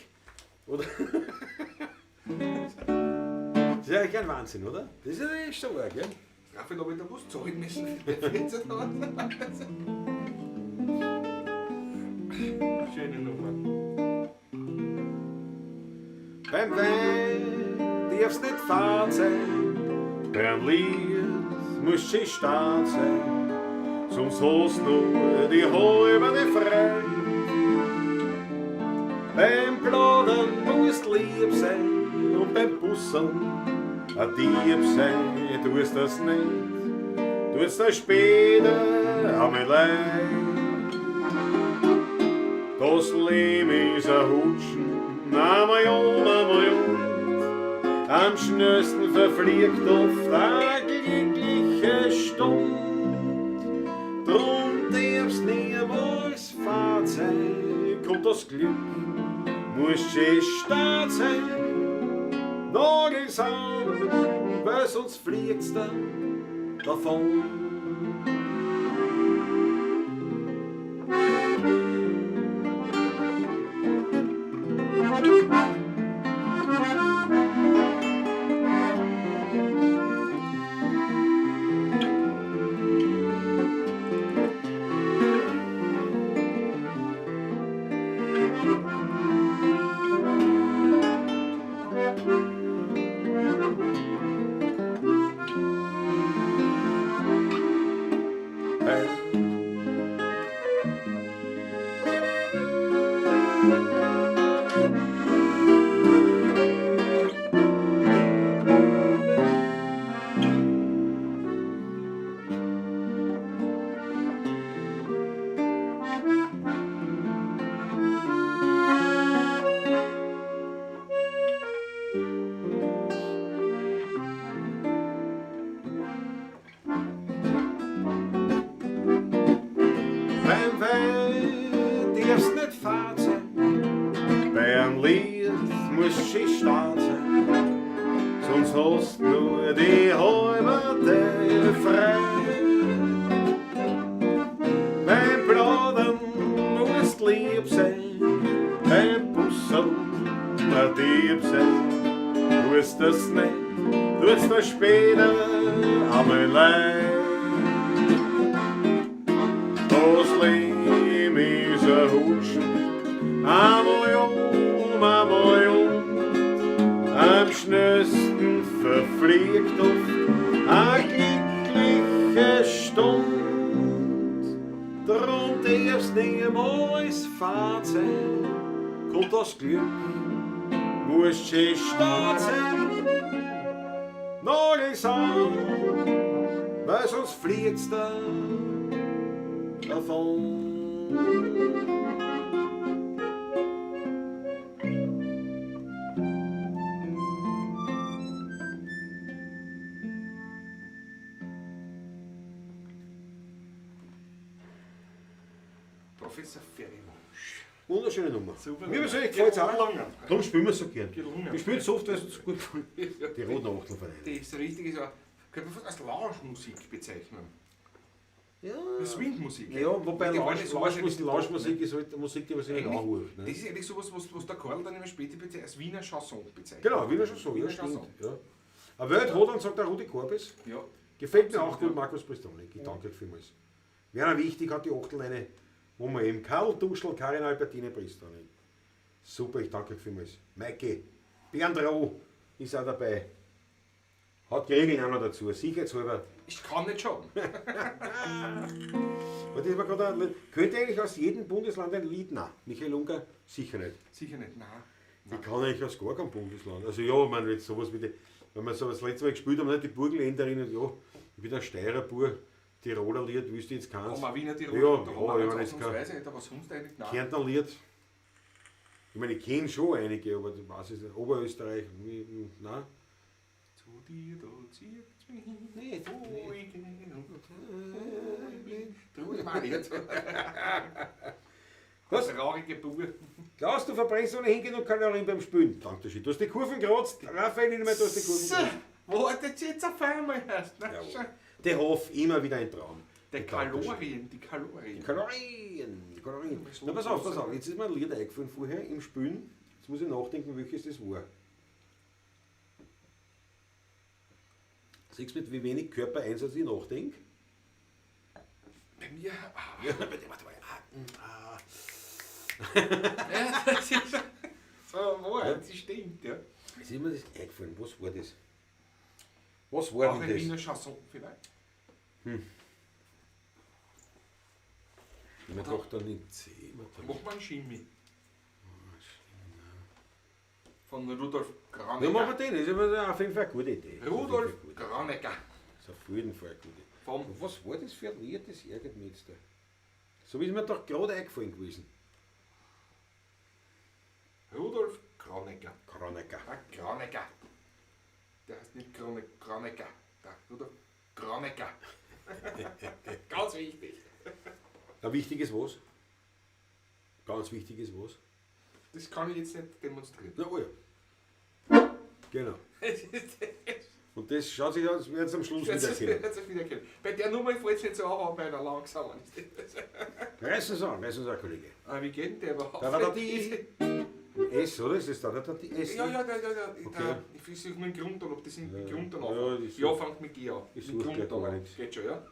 Oder? Das ist ja eigentlich ein Wahnsinn, oder? Das ist ja echt so arg, gell? Raphael, ob ich da was zahlen müssen? 14.000. Schöne Nummer. Beim Wein darf's nicht fad sein, beim Lied muss sie stark sein, sonst hast nur die halbe frei. Beim Plaudern musst lieb sein und beim Busseln ein Dieb sein, tust das nicht, tust das später einmal leid. Das Leben ist ein Hutschen, einmal um, einmal um. Am schnellsten verfliegt oft eine glückliche Stund. Drum darf's niemals fad sein, kommt das Glück, muss schön stark sein. Nagels an, weil sonst fliegt's dann davon. Beim Wein darf's nicht fad sein, beim Lied muss sie stark sein, sonst hast nur die halbe frei. Beim Plaudern musst lieb sein, beim Busseln ein Dieb sein, tust das nicht, tut's das später einmal leid. Das Leben ist ein Hutschen, einmal um, einmal um. Am schnellsten verfliegt oft eine glückliche Stund. Drum darf's niemals fad sein, kommt das Glück, muss schön stark sein. Nagels an, weil sonst fliegt's dann davon. Professor Ferry-Wunsch. Wunderschöne Nummer. Super. Mir persönlich gefällt es auch. Gelungen. Darum spielen wir so gern. Gelungen. Wir spielen so oft, weil es uns so gut gefällt. Die roten Achtel von Das ist richtig, so, könnte man fast als Lounge-Musik bezeichnen. Ja. Swing-Musik. Ja, wobei Die waren nicht so wahrscheinlich Lounge-Musik ist halt Musik, die man sich nicht Eigentlich- anhört. Ne? Das ist eigentlich sowas, was der Karl dann immer später als Wiener Chanson bezeichnet. Genau, Wiener Chanson, Wiener ja, stimmt. Chanson. Ja. Eine Welt hat und sagt der Rudi Korbis. Ja. Gefällt mir auch Absolut, gut, ja. Markus Pristoni. Ich danke euch vielmals. Werner Wichtig hat die Achtel eine, wo man eben Karl Duschl, Karin Albertine Pristoni. Super, ich danke euch vielmals. Maike, Bernd Roh, ist auch dabei. Hat die Regeln auch noch dazu, sicherheitshalber. Ich kann nicht schaden. Und das war gerade könnte eigentlich aus jedem Bundesland ein Lied? Nein, Michael Unger sicher nicht. Sicher nicht, nein. Ich kann eigentlich aus gar keinem Bundesland. Also ja, ich meine, jetzt sowas wie die, wenn wir sowas letztes Mal gespielt haben, nicht die Burgenländerinnen, ja, ich bin ein Steirer Bur, Tiroler Lied, wüsste ich jetzt keins. Haben wir Wiener Tiroler, Ja, da ja, haben wir ich ganz meine, jetzt kein ausnahmsweise, aber sonst eigentlich nein. Kärntner Lied. Ich meine, ich kenne schon einige, aber du weißt es nicht. Oberösterreich, nein. Zu dir, da zieht's mich hin, Nicht, wo ich geh und wo ich bin. Traurig war ich jetzt. Was? Traurige Bub. Klaus, du verbrennst ohnehin genug Kalorien beim Spülen. Danke schön. Du hast die Kurven geratzt. Raphael, nicht mehr, du hast die Kurven geratzt. Wartet jetzt auf einmal erst. Ne? Jawohl. Der Hof, immer wieder ein Traum. Die Kalorien, die Kalorien. Kalorien, die Kalorien. Na, pass auf, pass auf. Jetzt ist mir ein Lied eingefallen vorher im Spülen. Jetzt muss ich nachdenken, welches das war. Siehst du, mit wie wenig Körpereinsatz ich nachdenke? Bei mir. Ah, Ja, warte, warte, warte. Ah, ah. ja, das ist so, wahr, das stimmt, ja. Jetzt ist mir das eingefallen. Was war das? Was war Auch denn ein das? Wiener Chanson vielleicht. Ich mir gedacht, dann in C. Mach mal einen Schimmi. Von Rudolf Granecker. Ja, machen wir den. Das ist aber auf jeden Fall eine gute Idee. Rudolf Granecker. Das ist auf jeden Fall eine gute Idee. Vom Und was war das für ein Lied, das ärgert mich jetzt da. So ist mir doch gerade eingefallen gewesen. Rudolf Granecker. Kronecker. Ah, Granecker. Der heißt nicht Krone, Granecker. Der Rudolf Granecker. Ganz wichtig. Na, wichtig ist was? Ganz wichtig ist was? Das kann ich jetzt nicht demonstrieren. Na, oh ja. Genau. Und das schaut sich an, als wäre es am Schluss Jetzt wieder ist erkennen. jetzt wieder erkennen. Bei der Nummer fällt es nicht so auf, aber bei einer langsamen. Reißen Sie an, reißen Sie an, Kollege. Ah, wie geht denn der überhaupt? Da, da, da, die. S, oder? Ist das da, da, da, die S? Ja, ja, ja, ja, ja. Okay. Da, ich versuche nur den Grundton, ob das in Ja. Grundton Ja, anfängt. ich Ja, such- fängt mit G an. ich Mit such gleich Grundton gar an. nichts. Geht schon, ja?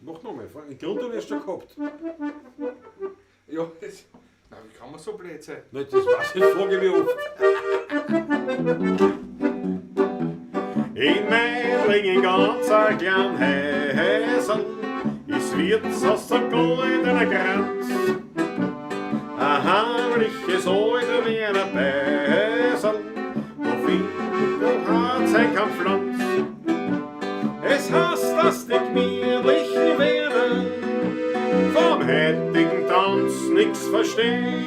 Mach nochmal. Den Grundton hast du schon gehabt. Ja, das. Na, wie kann man so blöd sein? Nein, das weiß ich, frage ich mich oft. In Meidling ganz ein klein Häsel ist Wirtshaus ein goldener Kranz. Ein heimliches alter Wiener Beisel, da findet der Harz ein kein Pflanz. Es heißt, dass die gemütlichen Wiener vom heutigen Tanz nix verstehen.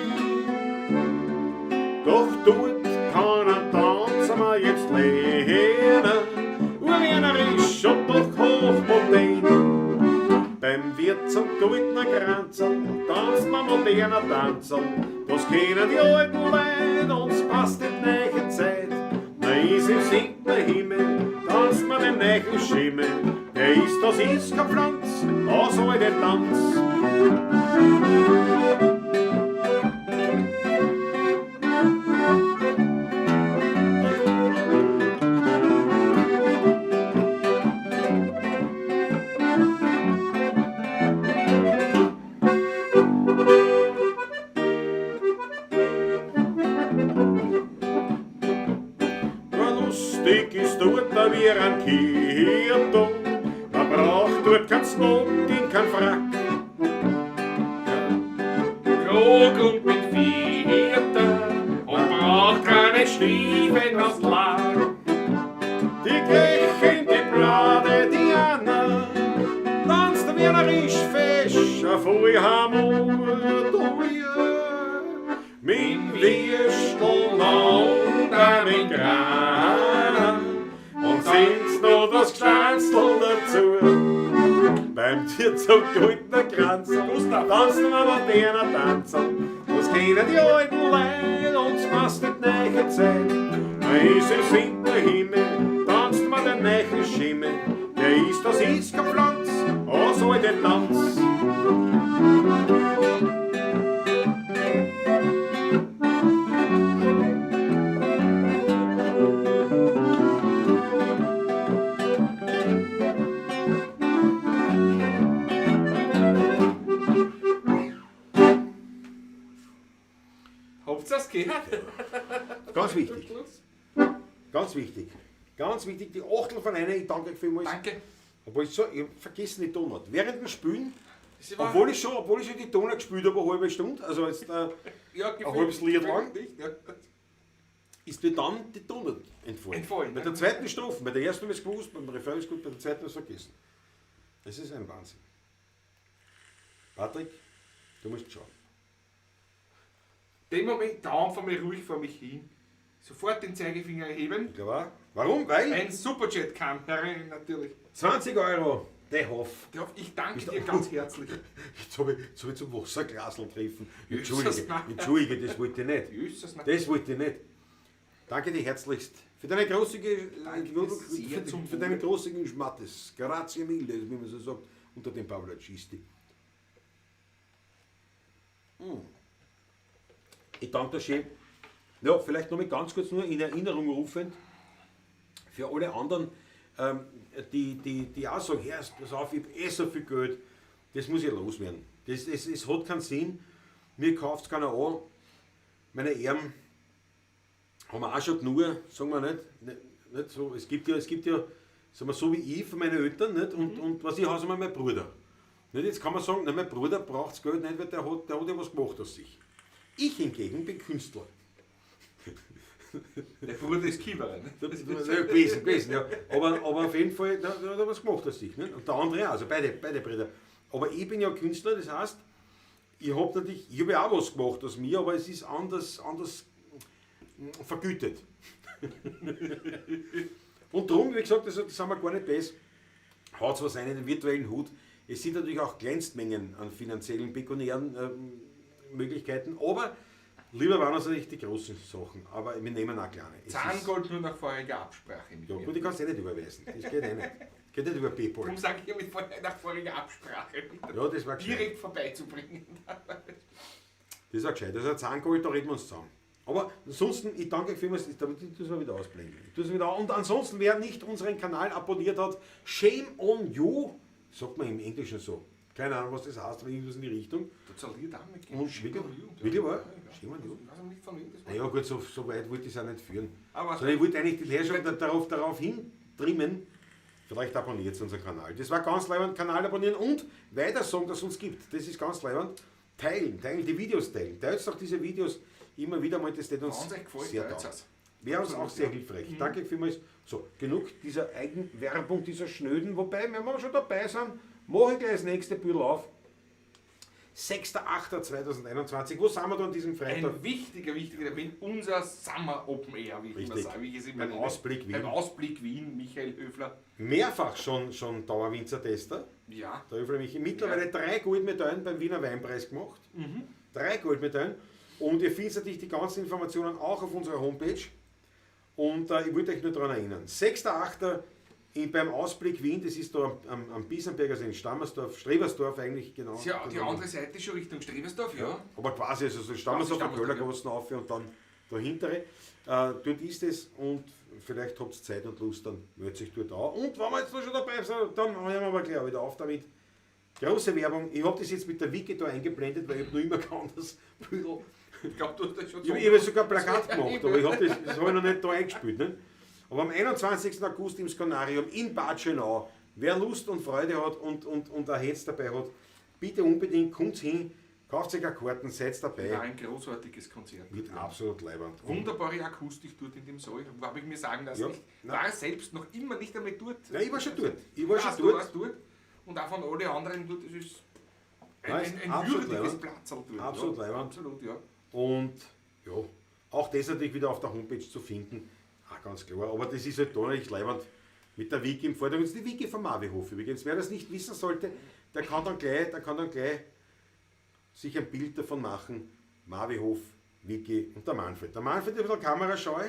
Doch dort kann ein Tanz einmal jetzt lernen, Urwienerisch und doch hochmodern. Beim Wirt zum goldenen Kranzl tanzt man moderner Tanzl. Das kennen die alten Leute, uns passt die neue Zeit. Na ist im siebten Himmel, tanzt man den neuen Schimmel. Der ist, das ist kein Pflanz, das alte Tanz. War lustig ist dort da wie ein Kirton. Man braucht dort kein Smoking, kein Frack. Krug und mit Vierter und braucht keine Stiefel aus Lack. Die Gräfin, die Blade, die Anna, tanzt wienerisch fesch, a voll Hamur, du ihr. Min Würstel und auch min Granen und sind's noch das Gstanzl dazu. Beim Tier zum goldenen Kranzl, tanzen wir moderner Tanzl. Das kennen die alten Leute, uns passt die neue Zeit. Da ist im siebten Himmel, tanzt man den neuen Schimmel. Der ist, das ist kein Pflanz, aus alte Tanz. wichtig. Ganz wichtig. Ganz wichtig, die Achtel von einer, ich danke euch vielmals. Danke. Obwohl ich so, ich hab vergessen die Tonart. Während dem Spielen, obwohl ich schon die Tonart gespielt habe, eine halbe Stunde, also jetzt ja, ein halbes Lied lang, nicht, ja. Ist mir dann die Tonart entfallen. Bei der zweiten Strophe, bei der ersten habe ich es gewusst, beim Refrain ist gut, bei der zweiten habe ich es vergessen. Das ist ein Wahnsinn. Patrick, du musst schauen. Den Moment dampfen wir ruhig vor mich hin. Sofort den Zeigefinger erheben. Klar. Warum? Weil ein Superchat kam herein, natürlich. 20 Euro, der Hoff. Der Hoff, ich danke dir ganz herzlich. Jetzt habe ich zum Wasserglasl gegriffen. Entschuldige, das wollte ich nicht. Jesus, das wollte ich nicht. Danke dir herzlichst für deine großzügige, für deinen großzügigen Schmattes. Grazie mille, wie man so sagt, unter den Pavlacisti. Ich danke dir schön. Ja, vielleicht noch mal ganz kurz nur in Erinnerung rufend für alle anderen, die auch sagen, Herr, pass auf, ich hab eh so viel Geld, das muss ich loswerden. Es hat keinen Sinn, mir kauft es keiner an. Meine Erben haben wir auch schon genug, sagen wir nicht, nicht so, es gibt ja, sagen wir so wie ich von meinen Eltern, nicht? Und was ich habe, ist mein Bruder. Nicht? Jetzt kann man sagen, nein, mein Bruder braucht das Geld nicht, weil der hat ja was gemacht aus sich. Ich hingegen bin Künstler. Der Bruder ist Kiewerer, ne? Ja, gewesen, ja. Aber auf jeden Fall, der hat was gemacht aus sich. Ne? Und der andere auch, also beide Brüder. Aber ich bin ja Künstler, das heißt, ich habe ja auch was gemacht aus mir, aber es ist anders vergütet. Und darum, wie gesagt, also, das sind wir gar nicht besser. Haut was rein in den virtuellen Hut. Es sind natürlich auch Kleinstmengen an finanziellen, pekuniären Möglichkeiten, aber lieber waren uns natürlich die großen Sachen, aber wir nehmen auch kleine. Zahngold nur nach voriger Absprache mit ja, mir. Gut, ich kann es eh nicht überweisen. Das geht eh nicht. Geht nicht über PayPal. Darum sage ich ja nach voriger Absprache. Ja, das war gescheit. Direkt vorbeizubringen. Das war gescheit. Also Zahngold, da reden wir uns zusammen. Aber ansonsten, ich danke euch vielmals, ich tue es mal wieder ausblenden. Ich tue es wieder an. Und ansonsten, wer nicht unseren Kanal abonniert hat, shame on you, sagt man im Englischen so. Keine Ahnung, was das heißt, aber irgendwas in die Richtung. Und wirklich wahr? Shame on you. Naja, gut, so weit wollte ich es auch nicht führen. Aber sondern ich wollte eigentlich die Herrschaft darauf hintrimmen, vielleicht abonniert unseren Kanal. Das war ganz leibend, Kanal abonnieren und weiter sagen, dass es uns gibt. Das ist ganz leibend. Teilen, die Videos teilen. Teilt doch diese Videos immer wieder mal, das tät uns sehr taugen. Wäre uns auch sehr hilfreich. Danke vielmals. So, genug dieser Eigenwerbung, dieser Schnöden. Wobei, wenn wir schon dabei sind, mache ich gleich das nächste Büdel auf. 6.8.2021. Wo sind wir da an diesem Freitag? Ein wichtiger Termin, unser Summer Open Air, wie ich immer sage. Wie ich es immer Beim Ausblick Wien. Beim Ausblick Wien, Michael Höfler. Mehrfach schon Dauerwinzer-Tester. Ja. Der Höfler Michi. Mittlerweile 3 Goldmedaillen beim Wiener Weinpreis gemacht. 3 Goldmedaillen. Und ihr findet natürlich die ganzen Informationen auch auf unserer Homepage. Und ich wollte euch nur daran erinnern. 6.8. beim Ausblick Wien, das ist da am Bisamberg, also in Stammersdorf, Strebersdorf eigentlich, genau. Ja, die andere Seite ist schon Richtung Strebersdorf, ja. Aber quasi, also so Stammersdorf, der Köllergassen auf und dann dahintere. Dort ist es und vielleicht habt ihr Zeit und Lust, dann meldet sich dort an. Und wenn wir jetzt noch schon dabei sind, dann hören wir aber gleich wieder auf damit. Große Werbung, ich habe das jetzt mit der Wiki da eingeblendet, weil ich habe noch immer kein anderes Büdel. Ich glaube, du hast das schon. Ich habe sogar ein Plakat gemacht, aber ich hab das habe ich noch nicht da eingespielt. Ne? Aber am 21. August im Skanarium in Bad Schönau, wer Lust und Freude hat und ein Herz dabei hat, bitte unbedingt, kommt hin, kauft sich eine Karten, seid dabei. Ja, ein großartiges Konzert. Wird absolut leibend. Wunderbare Akustik dort in dem Saal, habe ich mir sagen lassen. Ja, ich war selbst noch immer nicht einmal dort. Nein, ich war schon dort. Ich war schon dort. Du warst dort und auch von allen anderen dort. Es ist ein würdiges Platz dort. Absolut ja. leibend. Absolut, ja. Und ja, auch das natürlich wieder auf der Homepage zu finden. Ah, ganz klar, aber das ist halt da nicht leibend mit der Wiki im Vordergrund. Das ist die Wiki vom Mavihof übrigens. Wer das nicht wissen sollte, der kann dann gleich sich ein Bild davon machen. Mavihof, Wiki und der Manfred. Der Manfred ist ein bisschen kamerascheu,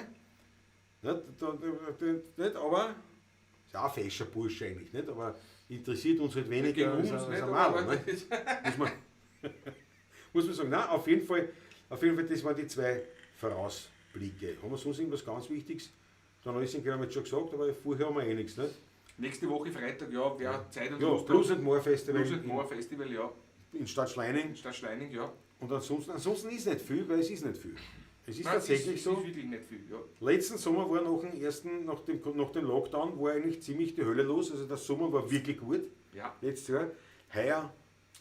nicht, aber ist auch ein fescher Bursche eigentlich, nicht? Aber interessiert uns halt weniger als ein Madel, ne? Muss man sagen, nein, auf jeden Fall, das waren die zwei Vorausblicke. Haben wir sonst irgendwas ganz Wichtiges? Dann alles haben wir jetzt schon gesagt, aber vorher haben wir eh nichts, nicht? Nächste Woche Freitag, ja, wer Zeit und ja, Lust hat. Blues and More Festival. Blues and More Festival, ja. In Stadt Schlaining. In Stadt Schlaining, ja. Und ansonsten ist nicht viel, weil es ist nicht viel. Es ist Nein, tatsächlich ist, so. Ist wirklich nicht viel, ja. Letzten Sommer war nach dem ersten, nach dem Lockdown, war eigentlich ziemlich die Hölle los. Also der Sommer war wirklich gut. Ja. Letztes Jahr. Heuer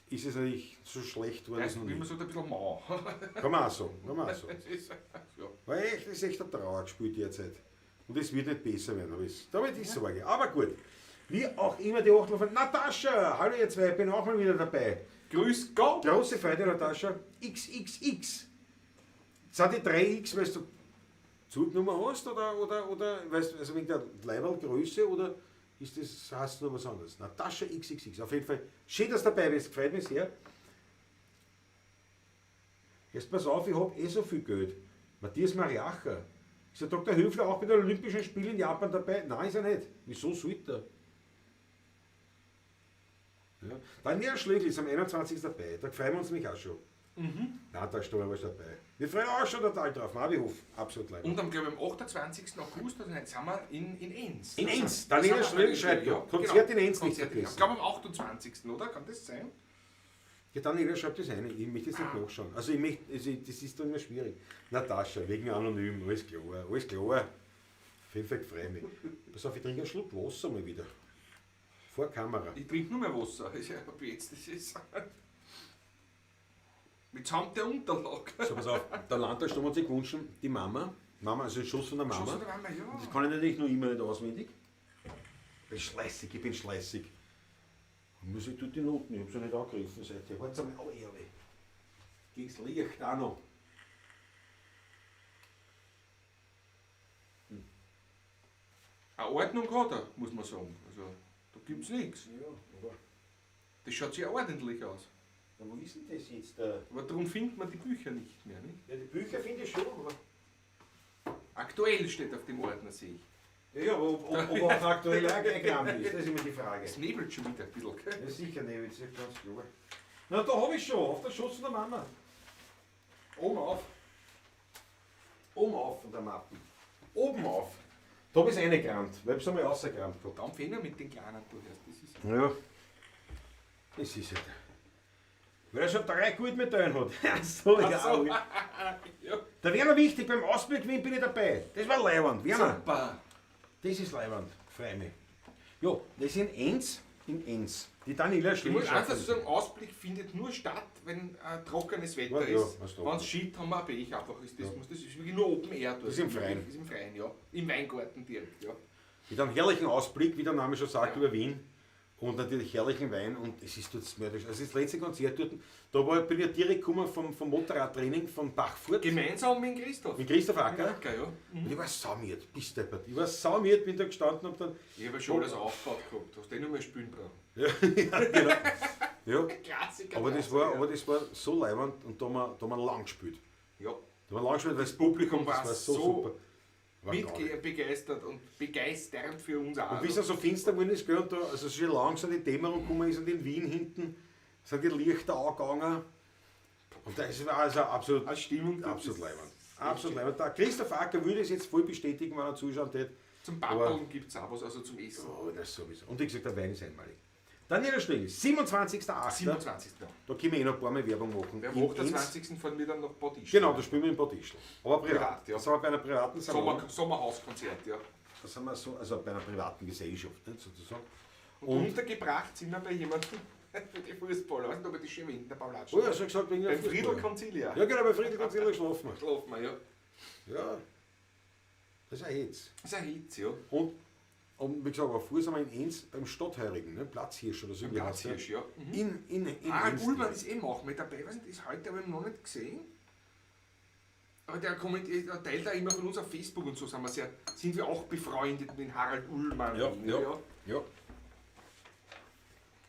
ist es natürlich so schlecht worden. Das, wie man sagt, ein bisschen mau. Kann man auch sagen. Kann man auch sagen. Das ist, ja. War echt, das ist echt ein Trauerspiel derzeit. Und es wird nicht besser werden, aber es, damit ist Sorge. Aber gut. Wie auch immer die Achtel von Natascha! Hallo ihr zwei, bin auch mal wieder dabei. Grüß Gott! Große Freude, Natascha. XXX. Sind die 3X, weil du Zugnummer hast oder weißt, also wegen der Leiberlgröße oder ist das, hast du noch was anderes? Natascha XXX. Auf jeden Fall, schön, dass du dabei bist, freut mich sehr. Jetzt pass auf, ich hab eh so viel Geld. Matthias Mariacher. Ist der Dr. Höfler auch bei den Olympischen Spielen in Japan dabei? Nein, ist er nicht. Wieso sollte er? Ja. Daniel Schlegel ist am 21. dabei. Da freuen wir uns nämlich auch schon. Mhm. Nein, da stehen wir was dabei. Wir freuen uns auch schon total drauf. Marvihof, absolut leid. Und am, glaube ich, am 28. August also sind wir in Enns. In Enns. Daniela Schlegel schreibt ja. Konzert in Enns nicht Konzert, vergessen. Ich glaube am 28. oder? Kann das sein? Ja, Daniela schreibt das ein. Ich möchte das nicht nachschauen. Also, ich möchte, also das ist dann immer schwierig. Natascha, wegen anonym, alles klar, alles klar. Auf jeden Fall freue ich mich. Pass auf, ich trinke einen Schluck Wasser mal wieder. Vor Kamera. Ich trinke nur mehr Wasser. Ich hab jetzt, das ist. Mitsamt der Unterlage. So, pass auf, der Landtagssturm hat sich gewünscht, die Mama, Mama, also den Schuss von der Mama. Schuss von der Mama, ja. Das kann ich natürlich noch immer nicht auswendig. Ich bin schleißig, ich bin schleißig. Und muss ich tut die Noten, ich hab sie nicht angegriffen seither. Warte mal, oh, Erbe. Gegen's Licht auch noch. Eine Ordnung hat er, muss man sagen. Also, da gibt's nichts. Ja, aber Das schaut sehr ordentlich aus. na, wo ist denn das jetzt? Da? Aber darum findet man die Bücher nicht mehr, nicht? Ja, die Bücher finde ich schon, aber. Aktuell steht auf dem Ordner, sehe ich. Ja, ja, aber ob auch aktuell auch eingerammt ist, das ist immer die Frage. Es nebelt schon wieder ein bisschen, gell? Ja, sicher nicht, das ist ganz klar. Na, da hab ich schon, auf der Schoß von der Mama. Oben auf. Oben auf von der Mappe. Oben auf. Da hab ich's reingerammt, weil ich's einmal rausgerammt gehabt. Dann fängt er mit den Kleinen, du hörst, das ist. Ja. Das ist halt. Weil er schon 3 Goldmedaillen hat. Ja, so, ja. Ach so. Ja. Der Werner wichtig, beim Ausblick bin ich dabei. Das war leiwand. Werner. Super. Das ist leiwand. Freu mich. Ja, das ist in Enns. In Enns. Die Daniela Ich muss Schlegel. eins dazu sagen, Ausblick findet nur statt, wenn trockenes Wetter Ja, ja, ist. was trocken. Wenn es schiebt, haben wir ein Pech einfach. Ist das, muss, das ist wirklich nur Open Air dort. Das ist im Freien. Das ist im Freien, ja. Im Weingarten direkt, ja. Mit einem herrlichen Ausblick, wie der Name schon sagt, Ja. über Wien. Und natürlich herrlichen Wein. Und es ist dort mördisch. Also das letzte Konzert dort, da war, bin ich ja direkt gekommen vom Motorradtraining von Bachfurt. Gemeinsam mit Christoph. Mit Christoph Acker. Acker, ja. Und ich war saumiert, bis deppert. Ich war saumiert, bin da gestanden und hab dann. Ich habe ja schon alles aufgebaut gehabt. Hast du eh nur mehr spielen brauchen. Ja, ja, genau. Ja. Klassiker. Aber das war, aber das war so leiwand und da haben wir lang gespielt. Ja. Da haben wir lang gespielt, weil das Publikum war das war so, so super. War geil. Mitbegeistert und begeisternd für uns auch. Und wie es dann so finster geworden ist, gell, und da, also schon langsam die Dämmerung gekommen ist und in Wien hinten sind die Lichter angegangen. Und das war also absolut, Eine Stimmung, das absolut ist- leiwand. Absolut leiwand. Der Christoph Acker würde es jetzt voll bestätigen, wenn er zuschauen tät. Zum Pappeln gibt es auch was, also zum Essen. Oh, das sowieso. Und wie gesagt, der Wein ist einmalig. Daniela Schlegel, 27.08. 27. Ja. Da können wir eh noch ein paar Mal Werbung machen. Am In Enns. 28. fahren wir dann nach Bad Ischl. Genau, da spielen wir in Bad Ischl. Aber privat. Privat, ja. Das sind wir bei einer privaten Salon. Sommerhauskonzert, ja. Das sind wir so, also bei einer privaten Gesellschaft, nicht, sozusagen. Und untergebracht sind wir bei jemandem für die Fußballer. Ich weiß nicht, ob ich das schon erwähnt, der Paul Latsch. Oh ja, schon gesagt, wegen der Beim Friedl Fußballer. Concilia. Ja, genau, bei Friedl Concilia schlafen wir. Schlafen wir, ja. Ja, das ist ein Hitz. Das ist ein Hitz, ja. Und wie gesagt, auf Fuß haben wir in Enns beim Stadtheurigen, ne? Platzhirsch oder so. Beim wie heißt der. Platzhirsch, ja. Mhm. In Ah, Enns Ullmann direkt. ist eh auch mit dabei, weiß nicht, ist heute aber noch nicht gesehen. Aber der kommentiert, der teilt auch immer von uns auf Facebook und so, sind wir, sehr, sind wir auch befreundet mit Harald Ullmann. Ja, ja, ja.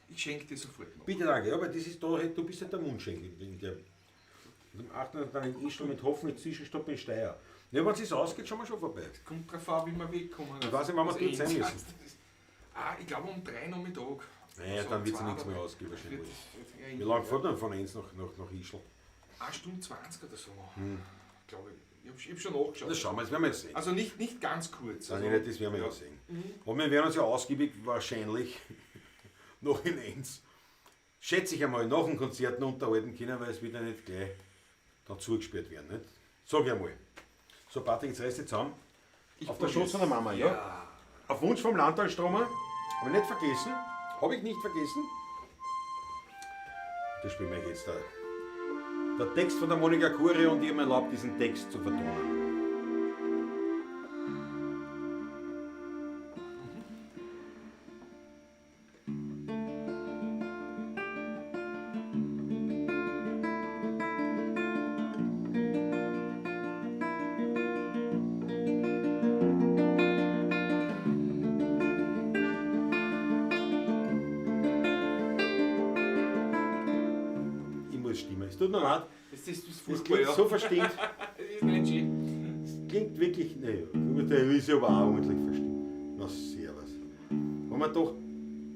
Ich schenke dir sofort noch. Bitte danke, ja, aber das ist da, du bist ja der Mundschenk in der. Und am 8. dann in Ischl mit hoffentlich Zwischenstopp in Steyr. Ja, wenn es sich ausgeht, schauen wir schon vorbei. Kommt drauf an, wie wir wegkommen. Ich weiß nicht, wann wir Also dort sein Enns müssen. heißt das. Ah, ich glaube um 3 Nachmittag. Naja, So dann wird es zwei, nichts mehr aber ausgehen wahrscheinlich. wird- Wie lange fährt man von Enns nach Ischl? 1 Stunde 20 oder so. Glaube ich. Ich hab schon nachgeschaut. Das schauen wir, das werden wir jetzt sehen. Also nicht ganz kurz. Also, Also, das werden wir ja ja. sehen. Und wir werden uns ja ausgiebig wahrscheinlich noch in Enns, schätze ich einmal, nach dem Konzert noch unterhalten können, weil es wird ja nicht gleich dann zugesperrt werden. Nicht? Sag ich einmal. So, Patrick, jetzt reiß dich zusammen. Ich Auf der probier's. Schoß von der Mama, ja? Auf Wunsch vom Landtalstromer. Habe ich nicht vergessen. Habe ich nicht vergessen. Das spielen wir jetzt da. Der Text von der Monika Kuri und ich habe mir erlaubt, diesen Text zu vertonen. Ich muss stimmen. Es tut mir leid. Das ist das Das furchtbar, klingt ja. so verstimmt. Das ist nicht schön. Das klingt wirklich. Naja, gut, der ist ja aber auch ordentlich verstimmt. Na, servus. Wenn man doch.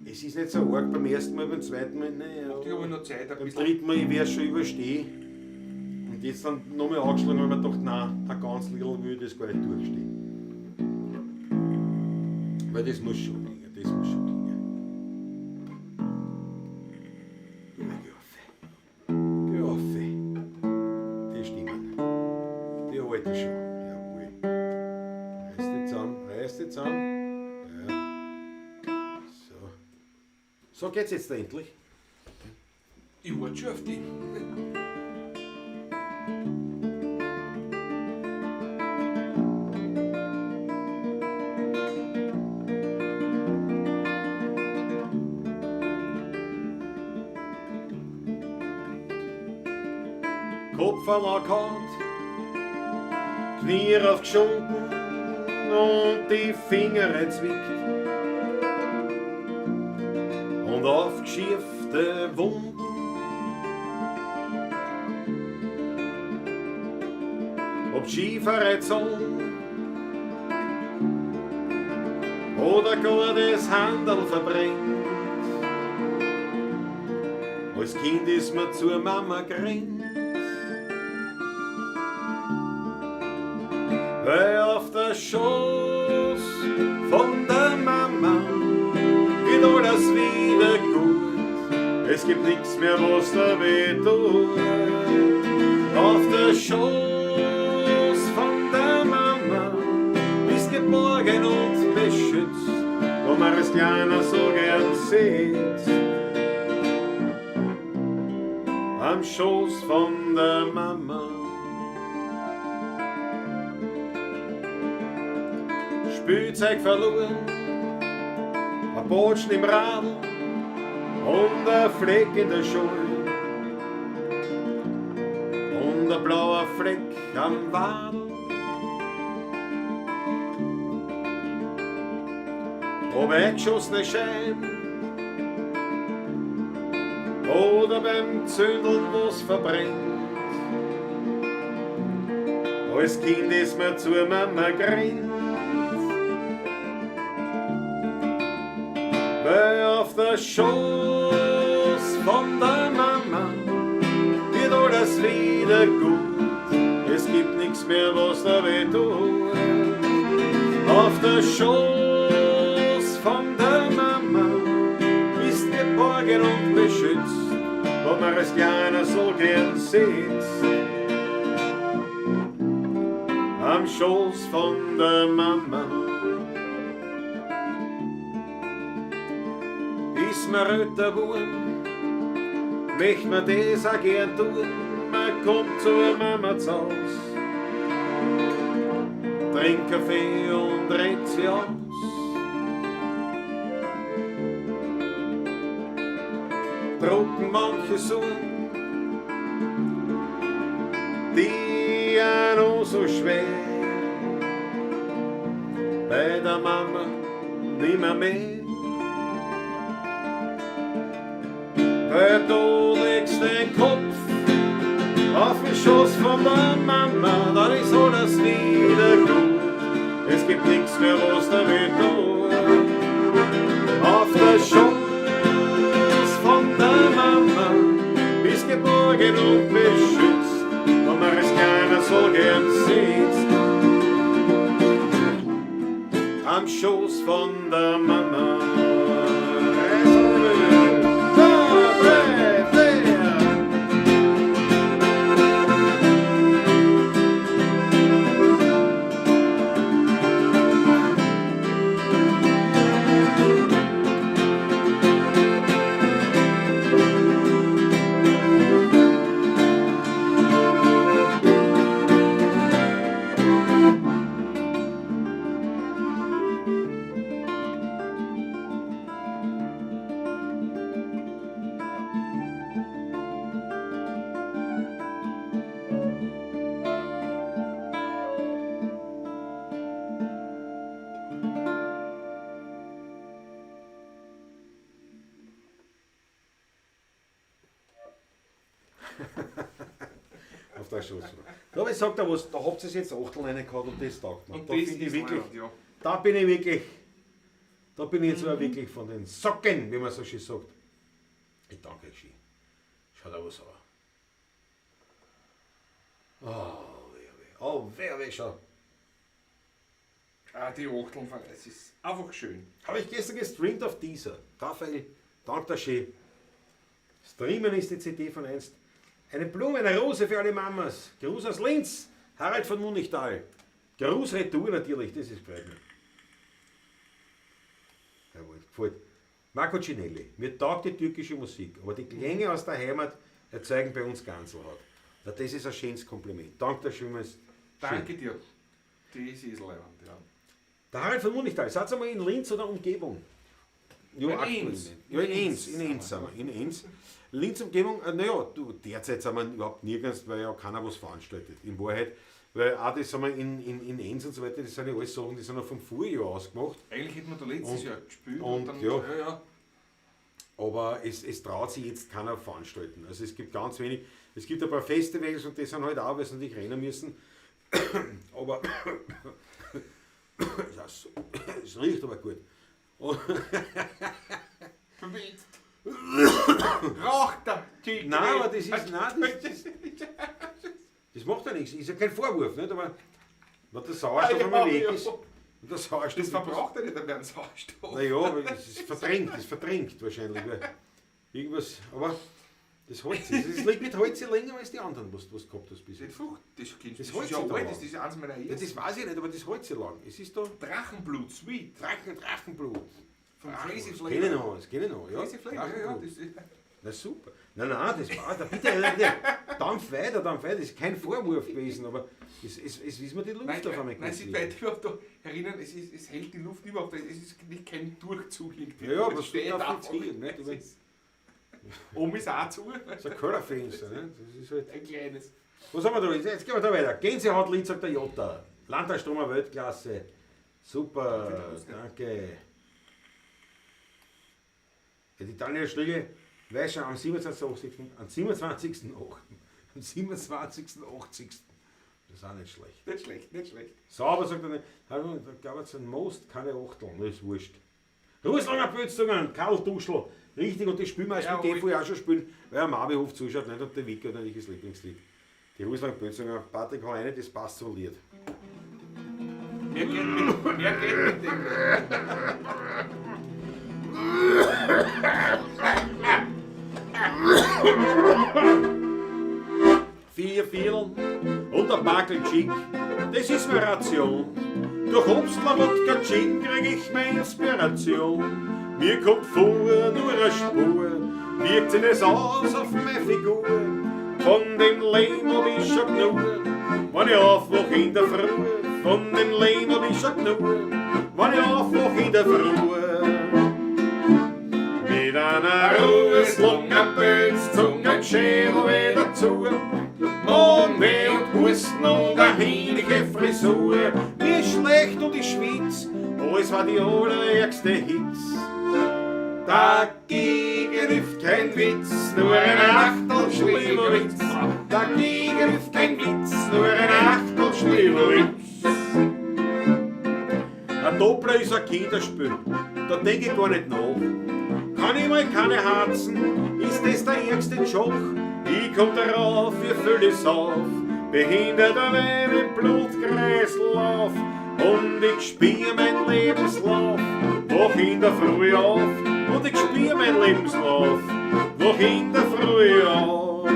Es ist nicht so arg beim ersten Mal, beim zweiten Mal. Naja. Ich habe noch Zeit, ein Beim bisschen. dritten Mal, ich werde schon überstehen. Und jetzt dann nochmal angeschlagen, weil man gedacht, nein, ein ganz little will ich das gar nicht durchstehen. Weil das muss schon klingen, das muss schon klingen. Geh auf. Geh auf. Die stimmen. Die halten schon. Jawohl. Reiß dich zusammen, reiß dich zusammen. Ja. So. So geht's jetzt da endlich. Ich warte schon auf dich. Kopf anerkannt, Knie raufgeschunden und die Finger zwickt und aufgeschürfte Wunden. Ob Skifahrer oder gar das Handel verbrennt. Als Kind ist man zur Mama gerannt. Weil auf der Schoß von der Mama geht alles wieder gut. Es gibt nichts mehr, was da weh tut. Auf der Schoß von der Mama bist geborgen und beschützt, wo man als Kleiner so gern sitzt. Am Schoß von der Mama. Spielzeug verloren, ein Botschen im Radl und ein Fleck in der Schule und ein blauer Fleck am Wadl. Ob eingeschossene Scheiben oder beim Zündeln was verbrennt. Als Kind ist man zur Mama gerannt. Weil auf der Schoß von der Mama wird alles wieder gut. Es gibt nichts mehr, was da weh tut. Auf der Schoß von der Mama bist geborgen und beschützt, wo man als Kleiner so gern sitzt. Am Schoß von der Mama. Ist man älter geworden, möcht man das auch gern tun, man kommt zur Mama zu Haus, trinkt Kaffee und redet sie aus. Drucken manche Sorgen, die ja noch so schwer, bei der Mama nimmer mehr. Weil du legst den Kopf auf den Schoß von der Mama, dann ist alles wieder gut. Es gibt nichts mehr, was da weh tut. Auf der Schoß von der Mama bist geborgen und beschützt, wo man es keiner so gern sitzt. Am Schoß von der Mama. Drei, vier. da schon so. Aber ich sag dir was, da habt ihr jetzt Achtel reingehauen und das taugt mir. Und Da das finde ich ist wirklich, leibend, ja. da bin ich wirklich, da bin ich jetzt aber wirklich von den Socken, wie man so schön sagt. Ich danke euch schön. Schaut aber so. Oh, weh, weh. Oh, weh, weh, schau. Ah, die Achteln, es ist einfach schön. Habe ich gestern gestreamt auf Deezer. Raphael, danke dir schön. Streamen ist die CD von einst. Eine Blume, eine Rose für alle Mamas. Gruß aus Linz, Harald von Munichtal. Gruß Retour natürlich, das ist freut mich. Jawohl, gefällt. Marco Cinelli, mir taugt die türkische Musik, aber die Klänge aus der Heimat erzeugen bei uns Ganselhaut. Na, das ist ein schönes Kompliment. Danke dir schön. Danke dir. Das ist leibend, ja. Der Harald von Munichtal, seid ihr mal in Linz oder Umgebung? Ja, In aktuell Enns. nicht. Ja, in Enns, in Enns sind wir, in Enns. Linz Umgebung, naja, du, derzeit sind wir überhaupt nirgends, weil ja keiner was veranstaltet. In Wahrheit, weil auch das sind wir in Enns und so weiter, das sind ja alles Sachen, die sind noch vom Vorjahr ausgemacht. Eigentlich hätten wir da letztes Und- Jahr gespielt und dann, ja. ja, ja. Aber es traut sich jetzt keiner veranstalten. Also es gibt ganz wenig, es gibt ein paar Festivals und die sind halt auch, weil sie natürlich rennen müssen. Aber ja, so, es riecht aber gut. Und, Verwitzt. Raucht der Tiger. nein, aber das ist, nein, das macht ja nichts. Ist ja kein Vorwurf, nicht? Aber wenn der Sauerstoff Ja, einmal weg ja. ist, und der Sauerstoff Das verbraucht er nicht mehr einen Sauerstoff. Naja, aber es ist verdrängt, wahrscheinlich. Weil irgendwas, aber das Holz ist. Es liegt mit Holz länger als die anderen, was du gehabt hast bis Das jetzt. Frucht, das kennst du. Das Das Holz ist ja ist da alt, lang. das ist eins meiner Ja, ersten. das weiß ich nicht, aber das Holz ist lang. Es ist da Drachenblut, Sweet. Drachenblut. Von Crazy Das Flavor. kenne ich noch, das kenne ich noch. Ja. Crazy Flavor, ja, ja. Drachenblut. Das ist, Na super. Nein, nein, das war, da bitte, bitte, dampf weiter, dampf weiter. Das ist kein Vorwurf gewesen, aber es ist mir die Luft nein, auf einmal nein, kurz sie liegen. weit überhaupt da erinnern, es hält die Luft überhaupt, es ist nicht kein Durchzug irgendwie. Ja, ja, Es was steht steht auf einfach. die nicht? Es ist- Oben ist auch zu, Das ist ein Kellerfenster, ne? Das ist halt. ein kleines. Was haben wir da? Jetzt gehen wir da weiter. Gänsehautlied, sagt der Jota. Landtagstromer Weltklasse. Super, danke. Ja, die Daniel Schlegel weiß schon am 27.8. Am 27.8. Am 27.80. Das ist auch nicht schlecht. Nicht schlecht, nicht schlecht. Sauber, sagt er nicht. Da gab es einen Most, keine Achtel. Das ist wurscht. Ruslanger Bötzungen, Karl Duschl. Richtig, und das spielen wir als mit dem vorher auch schon spielen, weil er Marbehof zuschaut, nicht? Und der Wicker hat natürlich das Lieblingslied. Die Ruslanger Bötzungen, Patrick, hau rein, das passt zum Lied. Mehr geht mit dem. Vier Vierteln und ein Backel Chick, das ist meine Ration. Durch Obstler, Wodka, Gin krieg ich meine Inspiration. Mir kommt vor nur eine Spur, wirkt sich das aus auf meine Figur. Von dem Leben hab ich schon genug, wenn ich aufwach in der Früh. Von dem Leben hab ich schon genug, wenn ich aufwach in der Früh. Mit einer Ruheslunge, Bötszunge, Schädel wieder zu. Magenweh und Husten und eine hähnliche Frisur. Mir ist schlecht und ich schwitz, alles war die allerärgste Hitz. Dagegen hilft kein Witz, nur ein Achtel Schlimmerwitz. Dagegen hilft kein Witz, nur ein Achtel Schlimmerwitz. Ein Doppler ist ein Kinderspiel, da denk ich gar nicht nach. Kann ich mal keine Harzen, ist das der ärgste Job? Ich komm darauf, wir füllen es auf, behindert an meinem Blutkreislauf. Und ich spiel mein Lebenslauf, wach in der Früh auf. Und ich spiel mein Lebenslauf, wach in der Früh auf.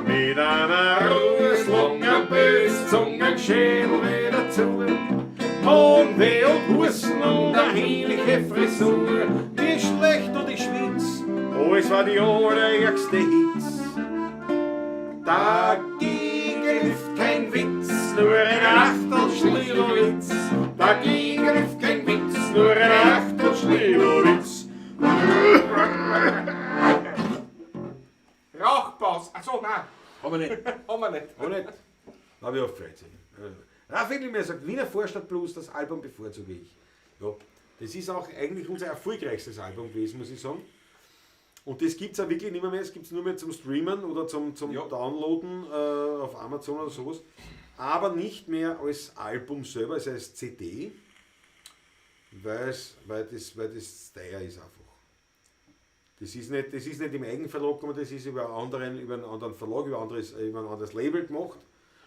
Mit einer Ruheslunge, Böszunge, Schädel wieder zu. Magenweh und Husten und eine hähnliche Frisur. Mir ist schlecht und ich schwitz, alles war die allerärgste Hitz. Dagegen hilft kein Witz, nur ein Achtel Schlieberwitz. Dagegen hilft kein Witz, nur ein Achtel Schlieberwitz. Rauchpause. Achso, nein, Haben wir nicht. haben wir nicht. Aber nicht. Na, wie oft freut sich. Ralf Winkelmeier sagt, Wiener Vorstadt Blues, das Album bevorzuge ich. Ja, das ist auch eigentlich unser erfolgreichstes Album gewesen, muss ich sagen. Und das gibt es auch wirklich nicht mehr, es gibt es nur mehr zum Streamen oder zum Ja. Downloaden auf Amazon oder sowas. Aber nicht mehr als Album selber, also als CD, weil das teuer ist einfach. Das ist nicht im Eigenverlag gekommen, das ist über einen anderen Verlag, über ein anderes Label gemacht.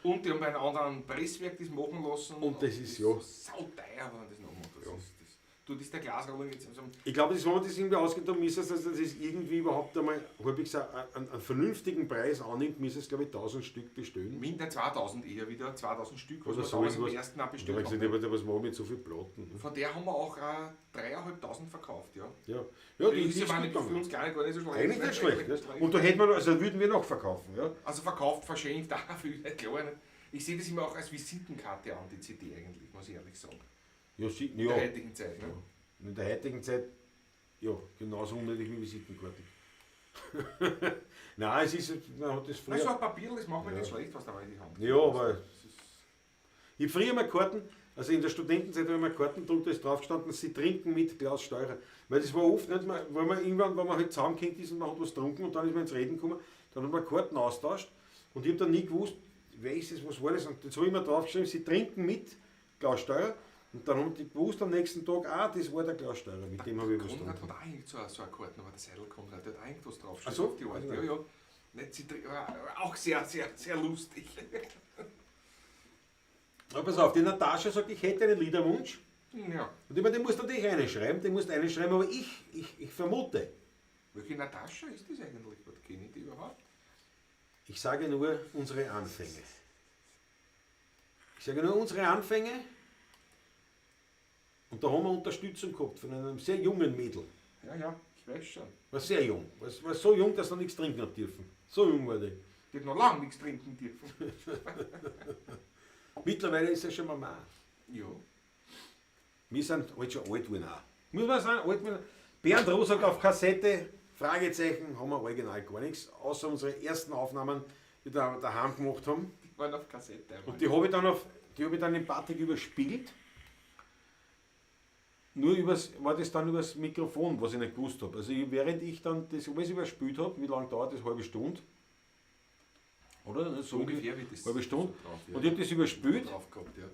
Und die haben bei einem anderen Presswerk das machen lassen. Und das ist ja. Sauteuer, wenn man das noch macht. Das Ja. ist, das, du, das ist der Glasroller jetzt. Also, Ich glaube, das, wenn man das irgendwie ausgeht, dann müsste es, dass das irgendwie überhaupt einmal halbwegs einen vernünftigen Preis annimmt, müsste es, glaube ich, 1000 Stück bestellen. Minder 2000 eher wieder, 2000 Stück, was Oder wir so damals im irgendwas. ersten auch Und bestellt da habe ich haben. gesagt, was mache ich mit so viel Platten? Ne? Von der haben wir auch 3.500 verkauft, ja. Ja, ja, die die ist ist aber gut nicht für gegangen. uns gar nicht so schlecht. Eigentlich nicht schlecht. Ne? Und da hätten wir, also würden wir noch verkaufen. Ja? Also verkauft, verschenkt, auch viel, klar. Nicht. Ich sehe das immer auch als Visitenkarte an, die CD eigentlich, muss ich ehrlich sagen. Ja, sie, In der ja. heutigen Zeit. Ne? In der heutigen Zeit, ja, genauso unnötig wie Visitenkarten. Nein, es ist, man hat das Nein, so früher. ein Papier, das macht man Ja. nicht schlecht, was da in die Hand. Ja, aber- Das ist, Ich habe früher mal Karten, also in der Studentenzeit habe ich mal Karten gedruckt, da ist drauf gestanden, sie trinken mit Klaus Steurer. Weil das war oft nicht, weil man irgendwann, wenn man halt zusammengehängt ist und man hat was getrunken und dann ist man ins Reden gekommen, dann hat man Karten austauscht und ich habe dann nie gewusst, wer ist das, was war das? Und jetzt habe ich immer draufgeschrieben, sie trinken mit Klaus Steurer. Und dann haben die gewusst am nächsten Tag, ah, das war der Klaus Steurer, mit dem habe ich was Konrad getrunken. hat auch irgend so eine Karten, aber der Seidel Konrad, der hat auch irgendwas drauf. Ach so? Auf die Art. Weiß ich Ja, nicht. ja. Nicht, sie, auch sehr, sehr, sehr lustig. Aber pass auf, die Natascha sagt, ich hätte einen Liederwunsch. Ja. Und ich meine, den musst du natürlich reinschreiben, den musst du reinschreiben, aber ich vermute. Welche Natascha ist das eigentlich? Was kenne ich die überhaupt? Ich sage nur unsere Anfänge. Ich sage nur unsere Anfänge. Und da haben wir Unterstützung gehabt von einem sehr jungen Mädel. Ja, ja, ich weiß schon. War sehr jung. War so jung, dass er nichts trinken hat dürfen. So jung war die. Die hat noch lange nichts trinken dürfen. Mittlerweile ist er schon Mama. Ja. Wir sind halt schon alt geworden auch. Muss man sagen, alt geworden. Bernd Roh sagt auf Kassette, Fragezeichen, haben wir original gar nichts, außer unsere ersten Aufnahmen, die wir daheim gemacht haben. Die waren auf Kassette einmal. Und die habe ich dann auf, die habe ich dann im Patrick überspielt. Nur war das dann übers Mikrofon, was ich nicht gewusst habe. Also ich, während ich dann das alles überspielt habe, wie lange dauert das? Halbe Stunde? Oder? So ungefähr wie das. Halbe Stunde. So drauf, ja. Und ich habe das überspielt. Drauf gehabt, ja.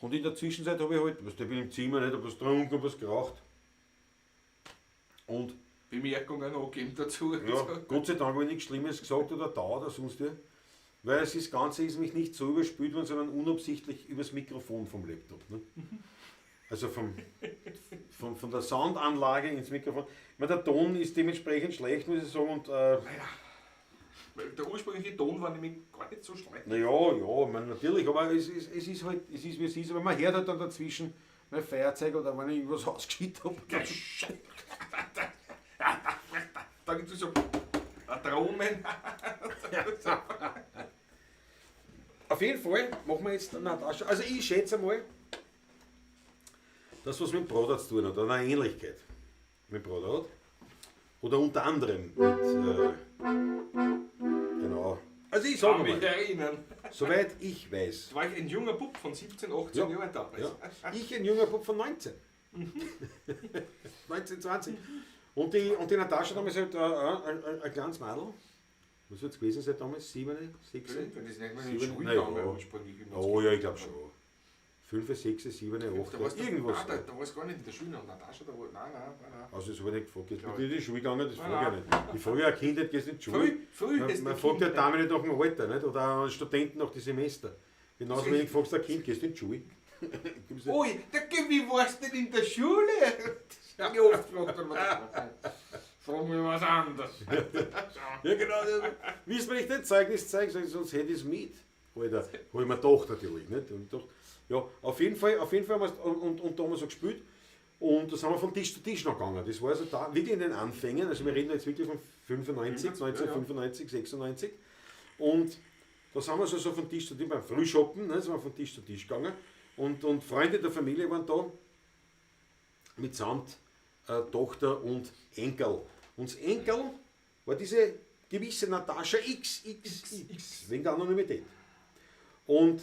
Und in der Zwischenzeit habe ich halt, was, ich bin im Zimmer, nicht, hab was getrunken, hab was geraucht. Und Bemerkungen angegeben dazu. ja, Gott sei Dank habe ich nichts Schlimmes gesagt oder da oder sonst wie. Weil es das Ganze ist mich nicht so überspült worden, sondern unabsichtlich übers Mikrofon vom Laptop. Ne? Also von der Soundanlage ins Mikrofon. Ich meine, der Ton ist dementsprechend schlecht, muss ich sagen. Und, Leider. Weil der ursprüngliche Ton war nämlich gar nicht so schlecht. naja, ja, ich meine, natürlich, aber es ist halt, es ist wie es ist. Aber man hört halt dann dazwischen mein Feuerzeug oder wenn ich irgendwas ausgeschüttet habe. Da gibt es so Drohnen. Auf jeden Fall machen wir jetzt Natascha. Also ich schätze mal, das was mit Bruder zu tun hat, oder eine Ähnlichkeit mit Bruder hat. Oder unter anderem mit, genau. Also ich sage Kann mich mal, erinnern. soweit ich weiß. Da war ich ein junger Bub von 17, 18 Ja. Jahren damals. Ja. Ich ein junger Bub von 19. 19, 20. Und die Natascha damals halt ein kleines Mädel. Was wird es gewesen sein damals? 7, 6? Wenn das nicht mehr in die Sieben- Schule Naja. gegangen ursprünglich. Oh ja, ich glaube schon. 5, 6, 7, 8, Da warst du, irgendwas. Nein, da warst du gar nicht in der Schule. Und Natascha, da war, nein, nein, nein, nein. Also das habe ich nicht gefragt. Jetzt Glaub bin ich in die Schule gegangen, das Nein, frage ich nicht. Ich frage ja ein Kind, nicht, gehst in die Schule. Früh, früh ist Man die fragt ja Kinder. Dame nicht nach dem Alter, nicht? Oder einen Studenten nach den Semester. Genauso Das wenig fragst du ein Kind, gehst du in die Schule? Gibt's nicht. Ui, der wie warst du denn in der Schule? Das hab ich oft gefragt. und man sagt, Frag mich was anderes. Ja genau. Willst du mir nicht das Zeugnis zeigen, sag ich, sonst hätte ich es mit. Alter, hab ich mir gedacht natürlich. Nicht? Und doch, ja, auf jeden Fall haben wir's, und da haben wir so gespielt. Und da sind wir von Tisch zu Tisch noch gegangen. Das war also da wirklich in den Anfängen, also wir reden jetzt wirklich von 95, 1995, 96. Und da sind wir so von Tisch zu Tisch, beim Frühschoppen, ne, sind wir von Tisch zu Tisch gegangen. Und Freunde der Familie waren da, mitsamt Tochter und Enkel. Und das Enkel war diese gewisse Natascha XXX, wegen der Anonymität. Und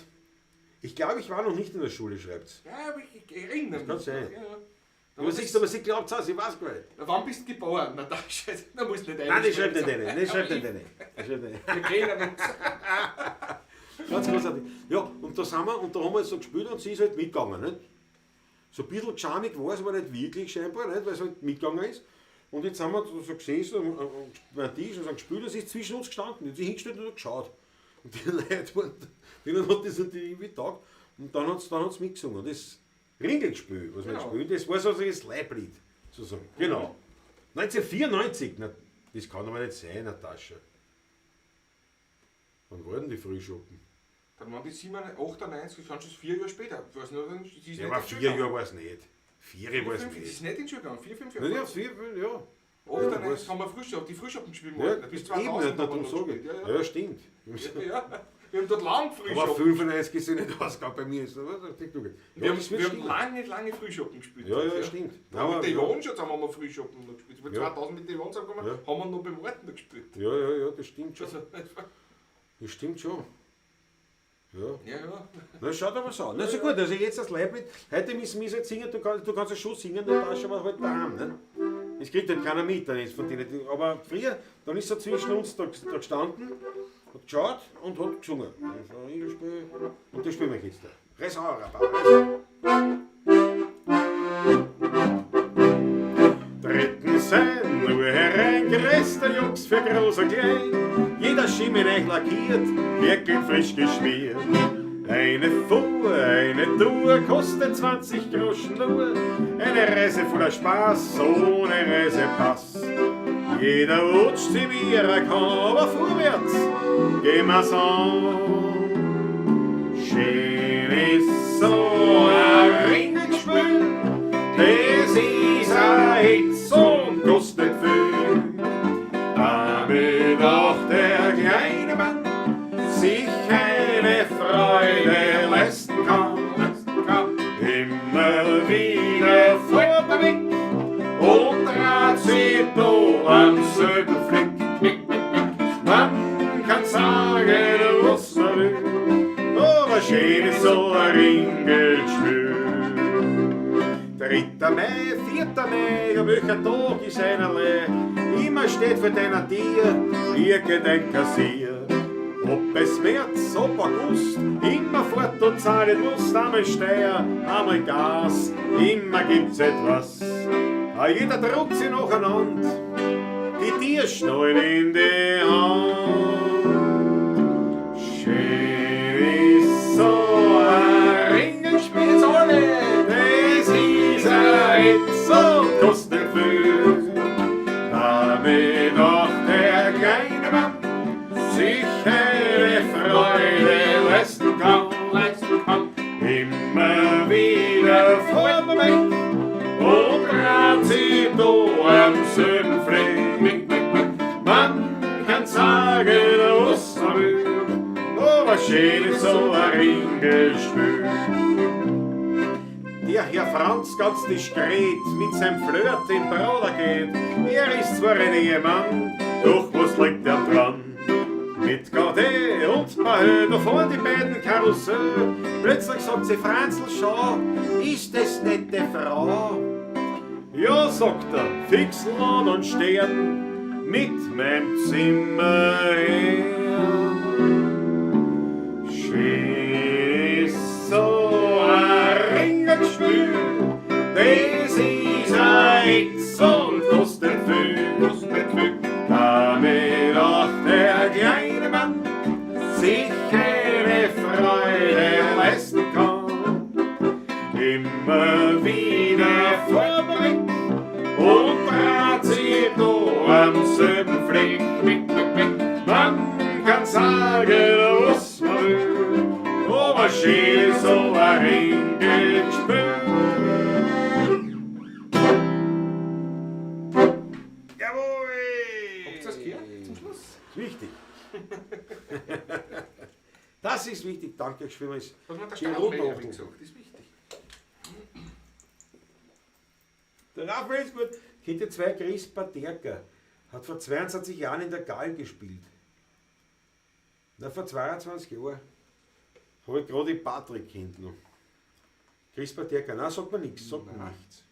ich glaube, ich war noch nicht in der Schule, schreibt's. Ja, aber ich erinnere mich. Das kann sein. Ja. Aber siehst du, aber sie glaubt es auch, sie weiß gar nicht. Na, wann bist du geboren? Natascha, da musst du nicht Nein, ich schreibe nicht rein. Ich schreibe nicht rein. Ich schreibe nicht rein. Wir kennen uns. Ganz großartig. Ja, und da sind wir, und da haben wir so gespielt und sie ist halt mitgegangen. Nicht? So ein bisschen charmig war es aber nicht wirklich scheinbar, nicht? Weil sie halt mitgegangen ist. Und jetzt haben wir so gesessen am Tisch und sind gespielt und sie ist zwischen uns gestanden. Und sie hingestellt und hat geschaut. Und die Leute waren, denen hat das natürlich irgendwie getaugt. Und dann hat sie mitgesungen. Das Ringelspiel, was wir Genau. gespielt, das war sozusagen das Leiblied. Sozusagen. Genau. 1994, na, das kann aber nicht sein, Natascha. Wann waren denn die Frühschoppen? Dann waren die 97, 98, schon 4 Jahre später. Ich weiß nicht, sie ist Ja, nicht aber in die Schule 4 gegangen. Jahre war es nicht. 4 war es 4, 5, sie nicht. ist nicht in die Schule gegangen. 4, 5 Na Jahre. ja, 4, 5, ja. 98 Ja, haben wir Frühschoppen, die Frühschoppen gespielt. Ja, bis eben, 2000 nicht, haben wir darum noch sage ich. gespielt. Ja, ja. Ja, stimmt. Ja, ja. Wir haben dort lang Aber Frühschoppen. 95 ist ja nicht ausgegangen bei mir. Ist, aber das ist gut. Ja, Wir haben, das wird wir haben stimmen. lange, lange Frühschoppen gespielt. Ja, ja, stimmt. Ja, Aber- mit der Yvonne schon haben wir Frühschoppen noch gespielt. Mit Ja. 2000 mit der Yvonne zusammengekommen, Ja. haben wir noch beim Orten gespielt. Ja, ja, ja, das stimmt schon. Also, Das stimmt schon. Ja. ja, ja. Na, schaut aber so. Na, so gut, also jetzt das Leiblied. Heute müssen wir halt singen, du kannst ja schon singen, Natascha, aber halt daheim, ne? Das kriegt halt keiner mit, dann ist von denen. Aber früher, dann ist er zwischen uns da gestanden, hat geschaut und hat gesungen. Und das spielen wir jetzt da. Reiß auf, Reiß. Dritten sein, nur hereingereist, der Jungs für groß und klein. Jeder Schimmel euch lackiert, wirklich frisch geschmiert. Eine Fuhr, eine Tour, kostet 20 Groschen nur. Eine Reise voller Spaß, ohne Reisepass. Jeder rutscht sie wie er kann, aber vorwärts gehen wir's an. Schön ist so ein Ringelspiel, das ist ein Hitz und kostet viel. Damit auch der kleine Mann sich eine Freude leisten kann. Immer wieder fort er weg und dreht sich da am selben Fleck. Man kann sagen, was man will, aber schön ist so ein Ringelspiel. 3. Mai, 4. Mai, ja welcher Tag ist einerlei. Immer steht vor deiner Tür irgendein Kassier. Ob es März, ob August, immer fort und zahlen musst, einmal Steuer, einmal Gas, immer gibt's etwas. Ah, jeder druckt sie nacheinander, die Tierschnallen in die Hand. Schön ist so ein Ringelspiel, Jetzt alle! das ist ein Hitz und kostet viel. Damit auch der kleine Mann sich eine Freude leisten kann. Immer wieder fort er weg und dreht sich da am selben Fleck. Man kann sagen, was man will, aber schön ist so ein Ringelspiel. Der Herr Franz ganz diskret mit seinem Flirt in Bruder geht. Er ist zwar ein Ehemann, doch was liegt er dran? Mit Gardet und Mahö, da fahren die beiden Karussell. Plötzlich sagt sie, Franzl, schau, ist das nicht die Frau? Ja, sagt er, fix Land und Stern mit meinem Zimmer her. Schön ist so ein Ringelspiel, das ist ein Hitz und kostet viel, kostet viel. Damit auch der kleine Mann sich eine Freude leisten kann. Immer wieder vorbei und dreht sich da am selben Fleck. Man kann sagen, was man will, aber schön ist so ein Ringelspiel. Jawohl! Habt ihr das gehört zum Schluss? Ist wichtig. Das ist wichtig, danke vielmals. Was man der Schön Stadtmeier runter. gesagt, das ist wichtig. Der Raphael ist gut. Kennt zwei Chris Paterka. Hat vor 22 Jahren in der Gall gespielt. Na, vor 22 Jahren. Habe ich gerade den Patrick kennt noch. Chris Paterka, nein, sagt mir nichts, sagt mir Nein. nichts.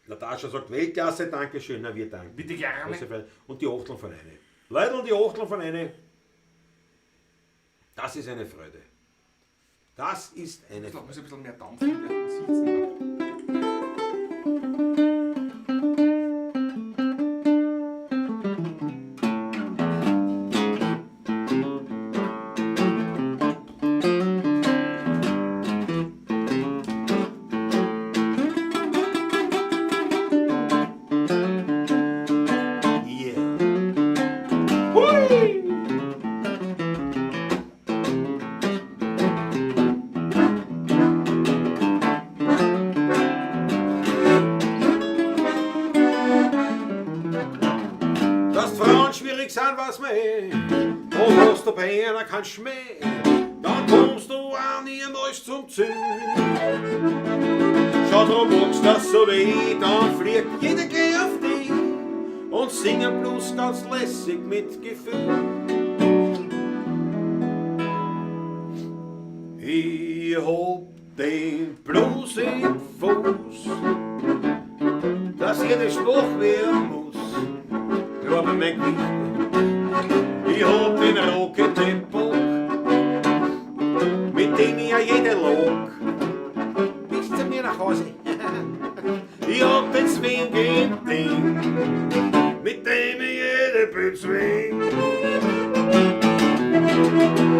Natascha sagt, Weltklasse, Dankeschön, na wir danken. Bitte gerne. Große Freude. Und die Achteln von eine. Leute, und die Achteln von eine. Das ist eine Freude. Das ist eine Ich Freude. muss ein bisschen mehr Dampf in der Sitzen. Yeah. Hui! Dass Frauen schwierig sind, was man eh. Und hast du bei einer keinen Schmäh, dann kommst du auch niemals zum Ziel. Schau, drum magst das so weh, dann fliegt jeder gleich auf dich und singen bloß ganz lässig mit Gefühl. Ich hab den Blues im Fuß, dass jede schwach werden muss, glaube mein Gewicht. Ich hab den Rocket-Tempo, mit dem ich ja jede log, bis zu mir nach Hause. Ich hab den Swing im Ding, mit dem ich jede bezwing.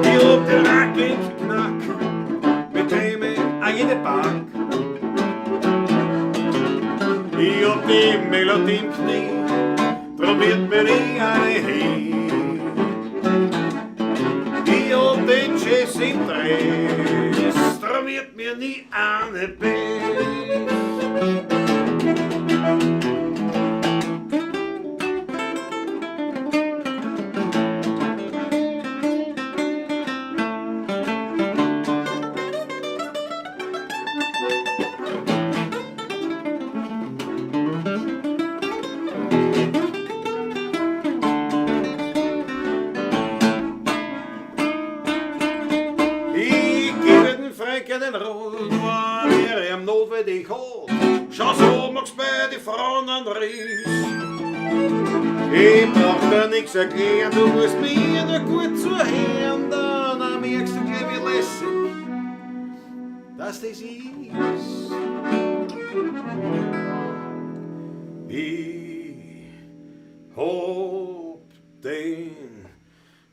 Ich hab den Rack im Knack, mit dem ich auch jede pack. Ich hab die Melodie im Knie, drum wird mir nie eine hin. Ich hab den Jazz im Dress, drum wird mir nie eine Bess. Ich gebe den Franken den Rot, weil er ihm notwendig hat. Schau so, magst bei die Frauen einen Riss. Ich brauch dir nix erklären, du musst mir nur gut zuhören, dann merkst du gleich, wie lässig dass das ist. Ich hab den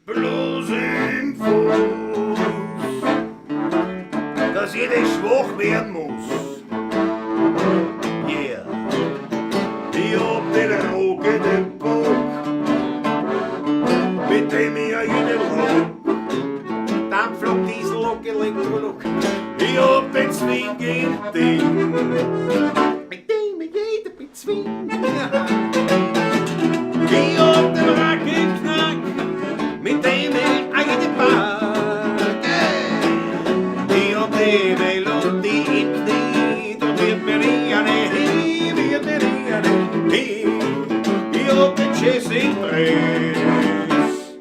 Blues im Fuß, dass jeder schwach werden muss. Yeah. Ich hab den Rock in den Bock, mit dem ich ja jeden lock. Dampflok, Diesellok, Elektrolok. Ich hab den Swing im Ding, mit dem ich jeder bezwing. Ich hab den Rack im Knack, mit dem ich auch jede pack. Ich hab die Melodie im Knie, da wird mir nie eine hin, wird mir nie eine hin. Ich hab den Jazz im Dress,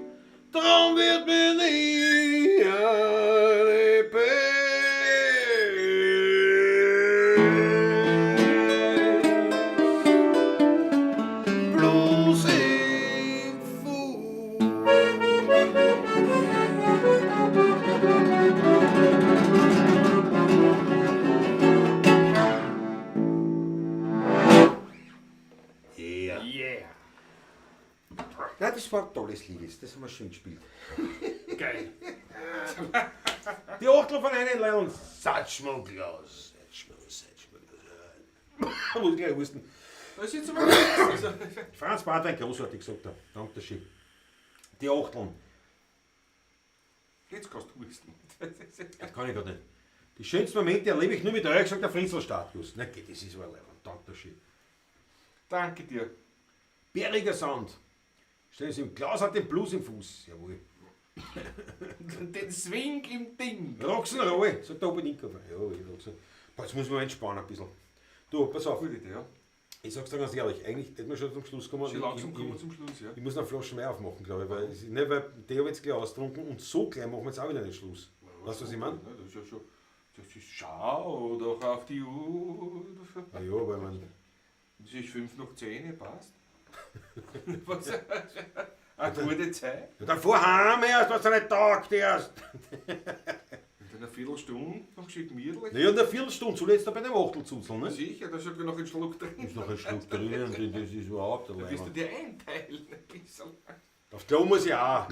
drum wird mir nie eine Pest. Blues im Fuß. Yeah. Yeah. Ja, das war ein tolles Lied, das haben wir schön gespielt. Geil. Die Achtel von einem Leon. Satschmuglas. Satschmuglas. Muss ich gleich husten. Da ist jetzt mal nichts. Also, Franz Bartwein, großartig, sagt er. Danke schön. Die Achteln. jetzt kannst du husten. Das kann ich grad nicht. Die schönsten Momente erlebe ich nur mit euch, sagt der Fritzel Statius. Na geht, das ist aber leibend. Danke schön. Danke dir. Bäriger Sound. Stellen Sie im Klaus hat den Blues im Fuß. Jawohl. Den Swing im Ding. Roxenroll, sagt der Oberninkofer. Ja, Roxen. Boah, jetzt muss man entspannen ein bisschen. Du, pass auf. Gute Idee, ja. Ich sag's dir ganz ehrlich, eigentlich hätten wir schon zum Schluss kommen. Schon langsam kommen wir zum Schluss, ja. Ich muss noch eine Flasche mehr aufmachen, glaube ich, weil, es ist, ne, weil die habe ich jetzt gleich austrunken und so gleich machen wir jetzt auch wieder den Schluss. Weißt du, was ich meine? Ja, das ist ja schon Das ist, schau doch auf die Uhr. Na ja, weil man. Es ist 10:05, passt. Was? Eine gute Zeit. Ja, dann fahr heim erst, was du nicht taugt erst. In einer Viertelstunde noch schön gemütlich. Na ja, in einer Viertelstunde, zuletzt bei dem Achtelzuzeln, ne? Sicher, da ist sogar noch ein Schluck drin. Ist noch ein Schluck drin und das ist überhaupt Da wirst du dir einteilen ein bisschen. Auf Klo muss ich auch.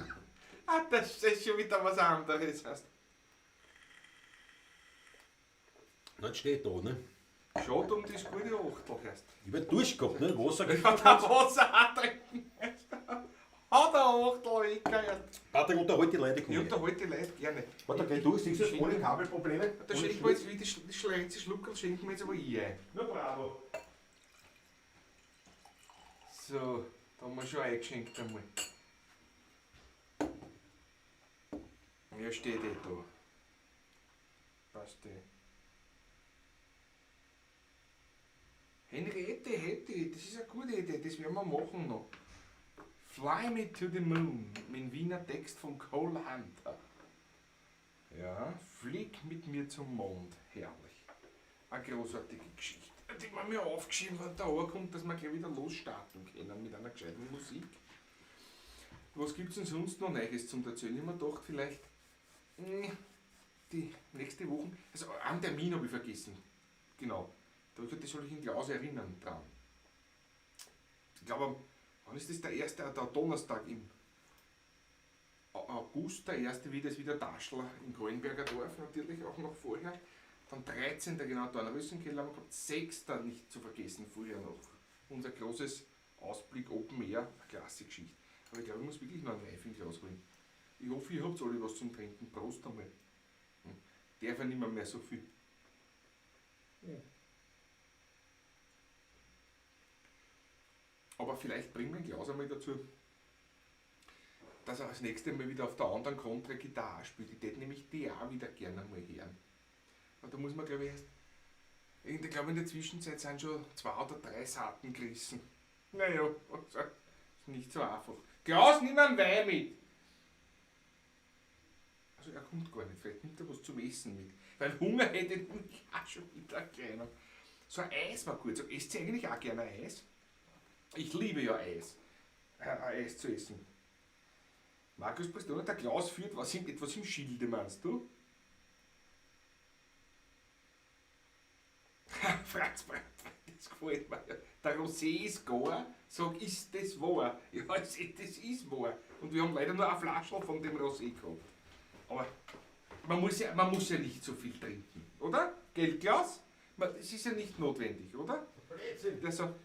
Ah, das ist schon wieder was anderes. Heißt. Das steht da, ne? Schade um das gute Achtel, heißt. Ich hab Durst gehabt, ne? Wasser Ich hab da Wasser auch trinken. Hat der Achtel weggehört. Patrick, unterhalt die Leute. Ich unterhalte die Leute gerne. Warte, geh durch, siehst du das? Ohne Kabelprobleme? Da schenken wir jetzt wieder das letzte Schluckerl, schenken wir jetzt aber ich ein. Na bravo. So, da haben wir schon eingeschenkt einmal. Ja, steht eh da. Passt eh. Henriette hätte, das ist eine gute Idee, das werden wir machen noch. Fly Me to the Moon, mit dem Wiener Text von Cole Hunter. Ja, flieg mit mir zum Mond, herrlich. Eine großartige Geschichte, die man mir aufgeschrieben hat, da kommt, dass wir gleich wieder losstarten können mit einer gescheiten Musik. Was gibt's denn sonst noch Neues zum Erzählen? Ich hab mir gedacht, vielleicht die nächste Woche, also einen Termin habe ich vergessen, genau. Da hab ich gesagt, das soll ich in Klaus erinnern dran. Ich glaube, wann ist das der erste, der Donnerstag im August, der erste wieder ist wieder Daschler im Kahlenberger Dorf, natürlich auch noch vorher. Dann 13. genau, da in Rössenkeller haben wir gehabt, 6. nicht zu vergessen, vorher noch. Unser großes Ausblick Open Air, eine klasse Geschichte. Aber ich glaube, ich muss wirklich noch einen Wein holen. Ich hoffe, ihr habt alle was zum Trinken. Prost einmal. Darf ja nicht mehr so viel. Ja. Aber vielleicht bringen wir den Klaus einmal dazu, dass er das nächste Mal wieder auf der anderen Kontra Gitarre spielt. Ich hätte nämlich die auch wieder gerne mal hören. Aber da muss man, glaube ich, erst. Ich glaube, in der Zwischenzeit sind schon 2 oder 3 Saaten gerissen. Naja, also, ist nicht so einfach. Klaus, nimm einen Wein mit! Also er kommt gar nicht, vielleicht nimmt er was zum Essen mit. Weil Hunger hätte ich nämlich auch schon wieder kleiner. So ein Eis war gut. So, esst ihr eigentlich auch gerne Eis? Ich liebe ja Eis. Eis zu essen. Markus Prestona, der Klaus führt was im, etwas im Schilde, meinst du? Franz Brandt, das gefällt mir. Der Rosé ist gar, sag, ist das wahr? Ja, das ist wahr. Und wir haben leider nur eine Flasche von dem Rosé gehabt. Aber man muss ja nicht so viel trinken, oder? Gell, Klaus? Das ist ja nicht notwendig, oder? Also,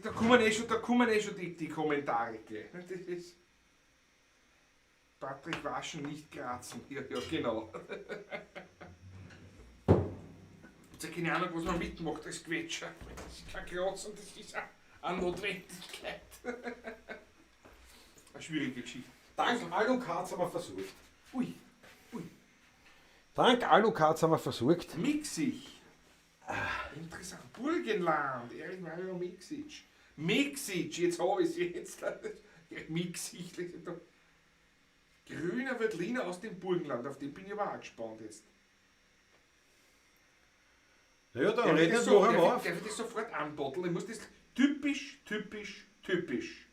da kommen eh schon, die Kommentare gleich. Das ist Patrick waschen, nicht kratzen. Ja, ja, genau. Ich habe keine Ahnung, was man mitmacht als Quetscher. Das ist kein Kratzen, das ist eine Notwendigkeit. Eine schwierige Geschichte. Dank Alucards haben wir versucht. Ui, ui. Dank Alucards haben wir versucht. Mixig. Interessant. Burgenland. Erich Mario Mixic. Mixic, jetzt habe ich es jetzt. Mixic. Grüner Veltliner aus dem Burgenland. Auf den bin ich aber auch gespannt jetzt. Ja, dann reden wir auf. Darf ich das sofort anbotteln? Ich muss das typisch, typisch, typisch.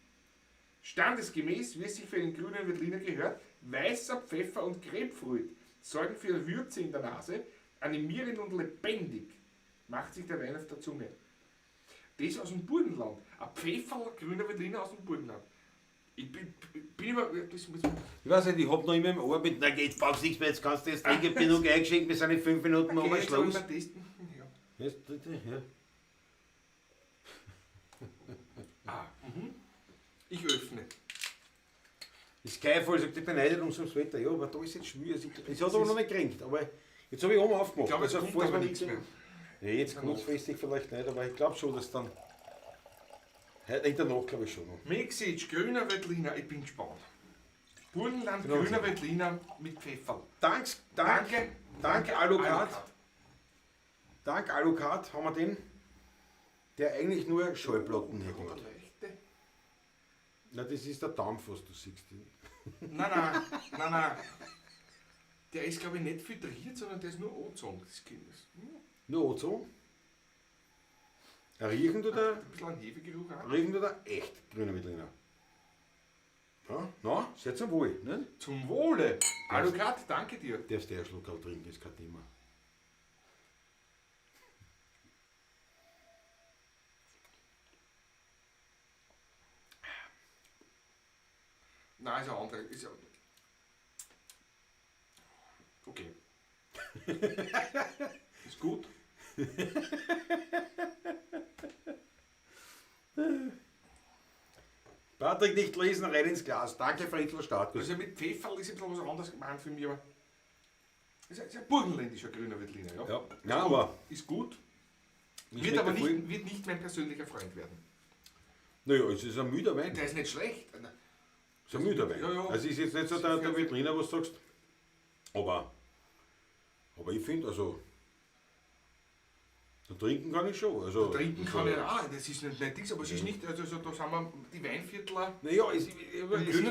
Standesgemäß, wie es sich für einen grünen Veltliner gehört, weißer Pfeffer und Grapefruit sorgen für Würze in der Nase, animierend und lebendig macht sich der Wein auf der Zunge. Das aus dem Burgenland. Ein Pfefferl grüner Veltliner aus dem Burgenland. Ich bin über. Das muss ich weiß nicht, ich hab noch immer im Ohr mit, na geht, brauchst nichts mehr, jetzt kannst du das trinken, ich bin noch eingeschenkt, wir sind in 5 Minuten okay, nochmal Schluss. Ja. Ja. Ah, mhm. Ich öffne. Das Skyfall sagt, ich beneidet uns ums Wetter. Ja, aber da ist jetzt schwül. Es hat aber noch nicht gekränkt. Aber jetzt habe ich oben aufgemacht. Ich glaube, es also, kommt aber nichts mehr. Ja, jetzt kurzfristig vielleicht nicht, aber ich glaube schon, dass dann. Heute in der Nacht glaube ich schon noch. Mixic, grüner Veltliner, ich bin gespannt. Burgenland, genau, grüner Veltliner mit Pfefferl. Danke Alucard. Dank Alucard haben wir den, der eigentlich nur Schallplatten hergibt. Na, das ist der Dampf, was du siehst. Nein, nein, nein, nein. Der ist, glaube ich, nicht filtriert, sondern der ist nur Ozon. Das ist Nur Ozon. Riechen du da? Ein bisschen ein Hefegeruch auch. Riechen du da echt grüner Veltliner? Ja, na, sehr zum Wohl, ne? Zum Wohle! Alucard, danke dir. Darfst du einen Schluck trinken, ist kein Thema. Nein, ist ein anderer. Ist ein okay. Ist gut. Patrick, nicht lesen, rein ins Glas. Danke, Friedl Startguss. Also mit Pfefferl ist ein bisschen was anderes gemeint für mich, aber ist ein burgenländischer grüner Veltliner, ja. Ja, ja, aber ist gut. Wird aber nicht, wird nicht mein persönlicher Freund werden. Naja, es ist ein müder Wein. Der ist nicht schlecht. Es ist ein müder Wein. Ja, ja. Also ist jetzt nicht so der Veltliner, was du sagst. Aber ich finde, also trinken kann ich schon. Also, trinken kann ich auch, das ist nicht Dings, aber es ist nicht, also da sind wir die Weinviertler. Naja, es ist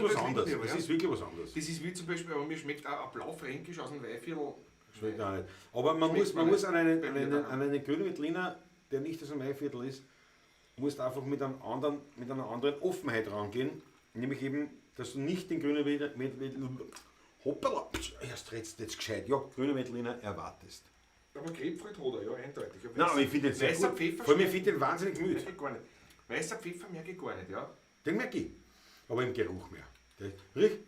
was anderes. Lieber, es ja. ist wirklich was anderes. Das ist wie zum Beispiel, aber mir schmeckt auch ein Blaufränkisch aus dem Weinviertel. Schmeckt auch nicht. Aber man muss an einen grünen Veltliner, der nicht aus dem Weinviertel ist, musst einfach mit einer anderen Offenheit rangehen. Nämlich eben, dass du nicht den grünen Veltliner, hoppala, erst jetzt gescheit, ja, grüne Veltliner erwartest. Aber Grapefruit hat er, ja, eindeutig. Nein, aber ich finde den sehr Weißer gut. Pfeffer. Vor allem, ich finde den wahnsinnig müde. Merke ich gar nicht. Weißer Pfeffer merke ich gar nicht, ja. Den merke ich. Aber im Geruch mehr. Der, riech,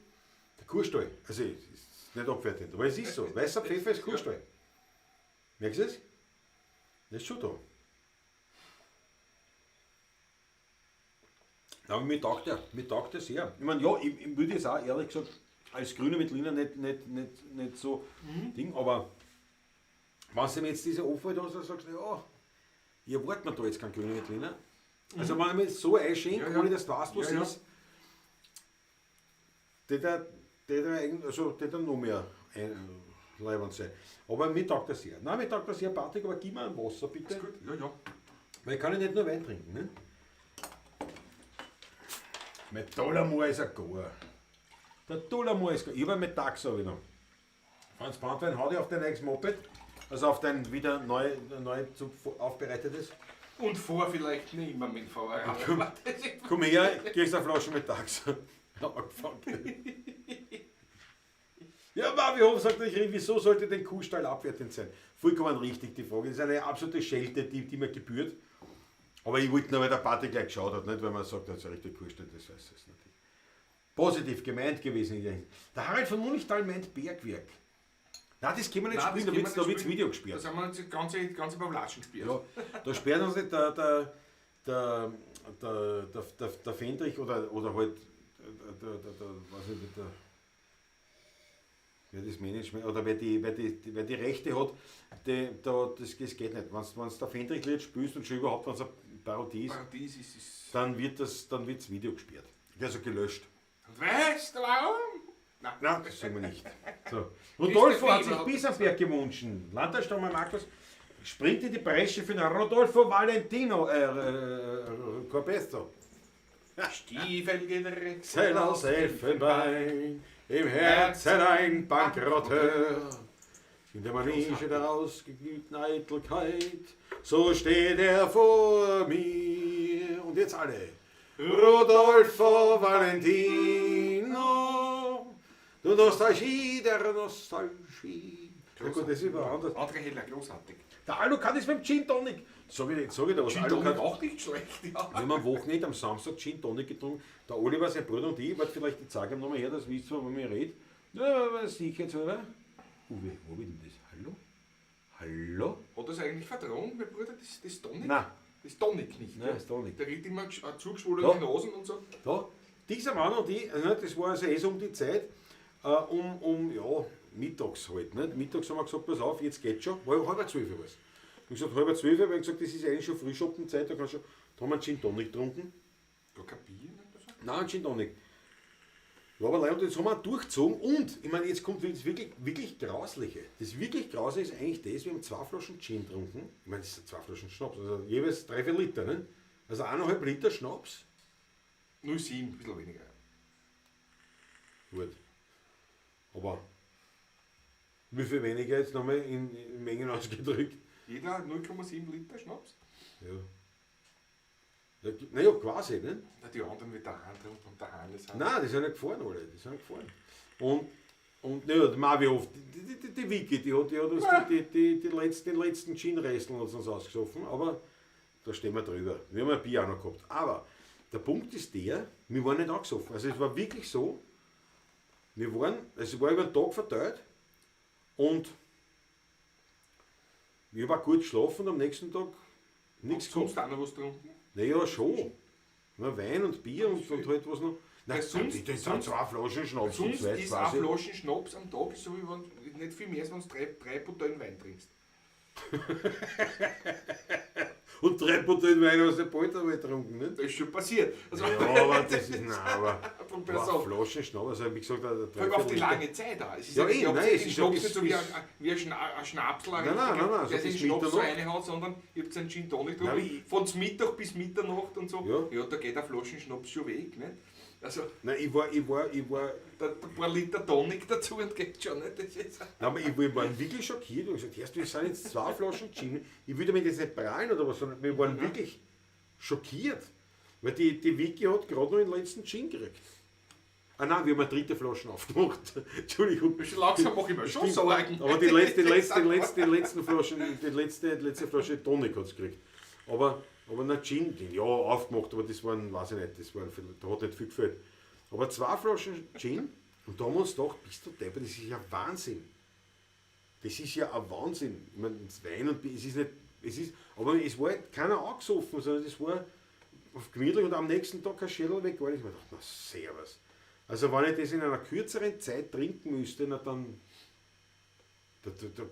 der Kuhstall. Also, es ist nicht abwertend, aber es ist so. Weißer Pfeffer ist Kuhstall. Ja. Merkst du es? Das ist schon da. Aber mir taugt der. Mir taugt der sehr. Ich meine, ja, ich würde jetzt auch ehrlich gesagt als grüner Veltliner nicht so Ding, aber wenn du mir jetzt diese Offenheit hast, dann sagst du, ja, ich erwarte mir da jetzt keinen grünen Veltliner. Also wenn ich mir jetzt so einschenke, ja, ja, ohne dass du weißt, was ja, ist, der noch mehr leibend sein. Aber mir taugt das sehr. Nein, mir taugt das sehr, Patrick, aber gib mir ein Wasser, bitte. Ist gut, ja, ja. Weil ich kann ja nicht nur Wein trinken, ne? Mein Tullamore ist ein Gar. Der Tullamore ist gar. Ich habe einen Metaxa wieder. Franz Brandwein, hau dich auf dein eigenes Moped. Also auf dein wieder neu aufbereitetes. Und vor vielleicht nicht immer mit dem Fahrrad. Komm her, kriegst eine Flasche Metaxa. Ja, Marvi Hof sagt natürlich, wieso sollte denn Kuhstall abwertend sein? Vollkommen richtig, die Frage. Das ist eine absolute Schelte, die mir gebührt. Aber ich wollte nur, weil der Party gleich geschaut hat, nicht? Weil man sagt, das ist ein richtig Kuhstall, das heißt es natürlich. Positiv gemeint gewesen. Der Harald von Munichtal meint Bergwerk. Nein, das können wir nicht spielen, da wird das Video gesperrt. Da sind wir uns die ganze Pavlatschen gesperrt. Ja, da sperren uns nicht der Fendrich oder halt weiß nicht, wer das Management oder wer die Rechte hat, das geht nicht. Wenn du der Fendrich-Lied spielst und schon überhaupt, wenn es eine Parodie ist, dann wird das Video gesperrt. Also gelöscht. Und weißt du warum? Nein, das sagen wir nicht. So. Rodolfo hat sich Bisamberg gewünscht. Landesstürmer Markus springt in die Bresche für den Rodolfo Valentino Corbesto. Stiefel gedreht. Zell aus Elfenbein, im Herzen ein Bankrotteur. In der Manege der ausgeglühten Eitelkeit, so steht er vor mir. Und jetzt alle. Rodolfo Valentino, du Nostalgie der Nostalgie. Ja gut, das ist aber anders. André Heller, großartig. Der Alucard ist mit dem Gin Tonic. Sag ich da was. Gin Tonic auch nicht schlecht, ja. Wir haben am Wochenende am Samstag Gin Tonic getrunken. Der Oliver, sein Bruder und ich, warte, vielleicht, ich zeige ihm nochmal her, das wisst ihr, wo ich rede. Ja, was sicher jetzt, oder? Uwe, wo bin denn das? Hallo? Hallo? Hat das eigentlich vertragen, mein Bruder, das Tonic? Nein. Das Tonic nicht. Nein, das Tonic. Der redet immer zugeschwollene Nasen und so. Da, dieser Mann und ich, also das war also eh so um die Zeit, ja, mittags halt. Nicht? Mittags haben wir gesagt, pass auf, jetzt geht's schon. War 11:30 war's. Ich habe gesagt, 11:30, weil ich gesagt, das ist eigentlich schon Frühschoppenzeit, da kannst du schon. Da haben wir einen Gin Tonic getrunken. Gar kein Bier oder so? Nein, einen Gin Tonic. Ja, aber leider, das haben wir durchgezogen und, ich meine, jetzt kommt das wirklich, wirklich Grausliche. Das wirklich Grausliche ist eigentlich das, wir haben 2 Flaschen Gin getrunken. Ich meine, das sind 2 Flaschen Schnaps, also jeweils 3,4 Liter, ne? Also 1,5 Liter Schnaps. 0,7, ein bisschen weniger. Gut. Aber Wie viel weniger jetzt nochmal in Mengen ausgedrückt? Jeder 0,7 Liter Schnaps. Ja. Ja, naja, quasi, ne? Na, die anderen mit daheim trinken und daheim sind. Nein, die sind ja gefahren alle, die sind gefahren. Und naja, die Marvi oft, die Vicky, die hat uns den letzten Gin-Resteln uns ausgesoffen, aber da stehen wir drüber. Wir haben ein Bier auch noch gehabt. Aber der Punkt ist der, wir waren nicht angesoffen. Also es war wirklich so, wir waren, es war über den Tag verteilt und ich war gut geschlafen und am nächsten Tag nichts gehabt. Sonst auch noch was getrunken? Naja, schon. Na, Wein und Bier und halt was noch. Nein, sonst, das sind 2 Flaschen Schnaps. Sonst ist eine Flasche Schnaps am Tag so wie wenn nicht viel mehr, als wenn du 3 Bouteillen Wein trinkst. Und 3 Bouteillen Wein aus der Polter getrunken, nicht? Das ist schon passiert. Also ja, aber das ist, nein, aber Flaschen Schnaps, also wie gesagt, vor allem auf die lange Zeit auch. Es ist ja, ja, nein, es ist Schnaps nicht so wie ein Schnapsel, nein, der sich Schnaps so reinhaut, sondern ihr habt einen Gin Tonic getrunken, von Mittag bis Mitternacht und so. Ja, da geht eine Flasche Schnaps schon weg, nicht? Also, nein, ich war da ein paar Liter Tonic dazu und geht schon nicht. Das ist nein, aber ich war wirklich schockiert und gesagt, erst, wir sind jetzt 2 Flaschen Gin. Ich würde mir das nicht prahlen oder was, sondern wir waren wirklich schockiert. Weil die Vicky hat gerade noch den letzten Gin gekriegt. Ah nein, wir haben eine dritte Flasche aufgemacht. Entschuldigung. Langsam mache ich mir schon Sorgen. Aber die letzte Flasche, die letzte Flasche Tonic hat es gekriegt. Aber nicht Gin, ja, aufgemacht, aber das waren, weiß ich nicht, das waren, da hat nicht viel gefehlt. Aber 2 Flaschen Gin und da haben wir uns gedacht, bist du deppert, das ist ja Wahnsinn. Das ist ja ein Wahnsinn. Ich meine, das Wein und Bier, es ist nicht, es ist, aber es war keiner angesoffen, sondern es war auf gemütlich und am nächsten Tag kein Schädel weg, gar nicht. Ich mir gedacht, na servus. Also wenn ich das in einer kürzeren Zeit trinken müsste, na dann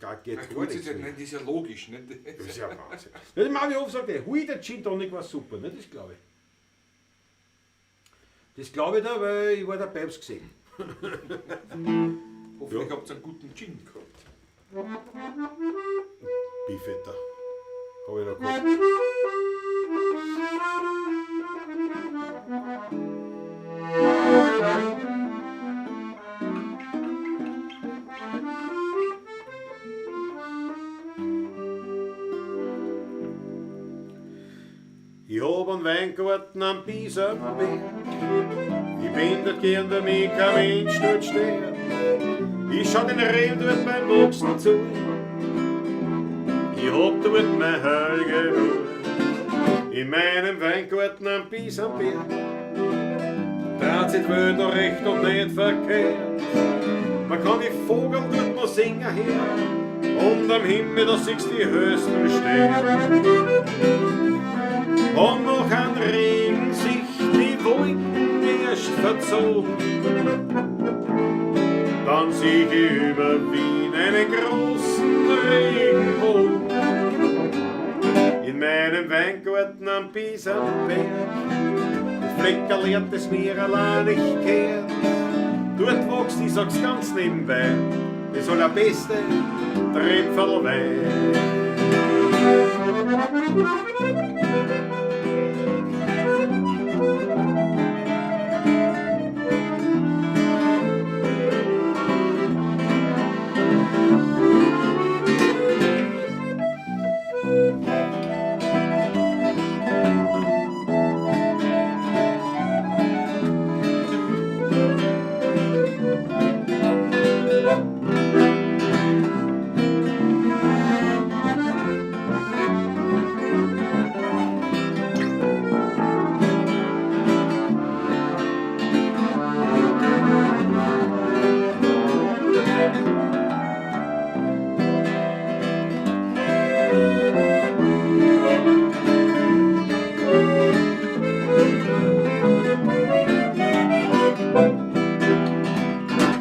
da geht gar nichts mehr. Das ist ja logisch. Nicht? Das ist ja Wahnsinn. Ja, der Marvi Hof sagt, hui, der Gin Tonic war super, ne? Das glaube ich. Das glaube ich da, weil ich war dabei, hab's gesehen. Hoffentlich habt ihr einen guten Gin gehabt. Bifetter. Hab ich noch gehabt. Ich hab einen Weingarten am Biesenberg. Ich bin dort gern, weil mich kein Mensch dort stört. Ich schau den Reben dort beim Wachsen zu. Ich hab dort mein heilige Ruhe. In meinem Weingarten am Biesenberg dreht sich die Welt noch recht und nicht verkehrt. Man kann die Vogel dort noch singen hören und am Himmel, da siehst die höchsten Sterne. Und noch an Regen sich die Wolken erst verzogen, dann sieh ich über Wien einen großen Regenbogen. In meinem Weingarten am Biesenberg, das Fleckerl hat es mir allein nicht gehört. Dort wächst, ich sag's ganz nebenbei, das allerbeste Tröpferl Wein.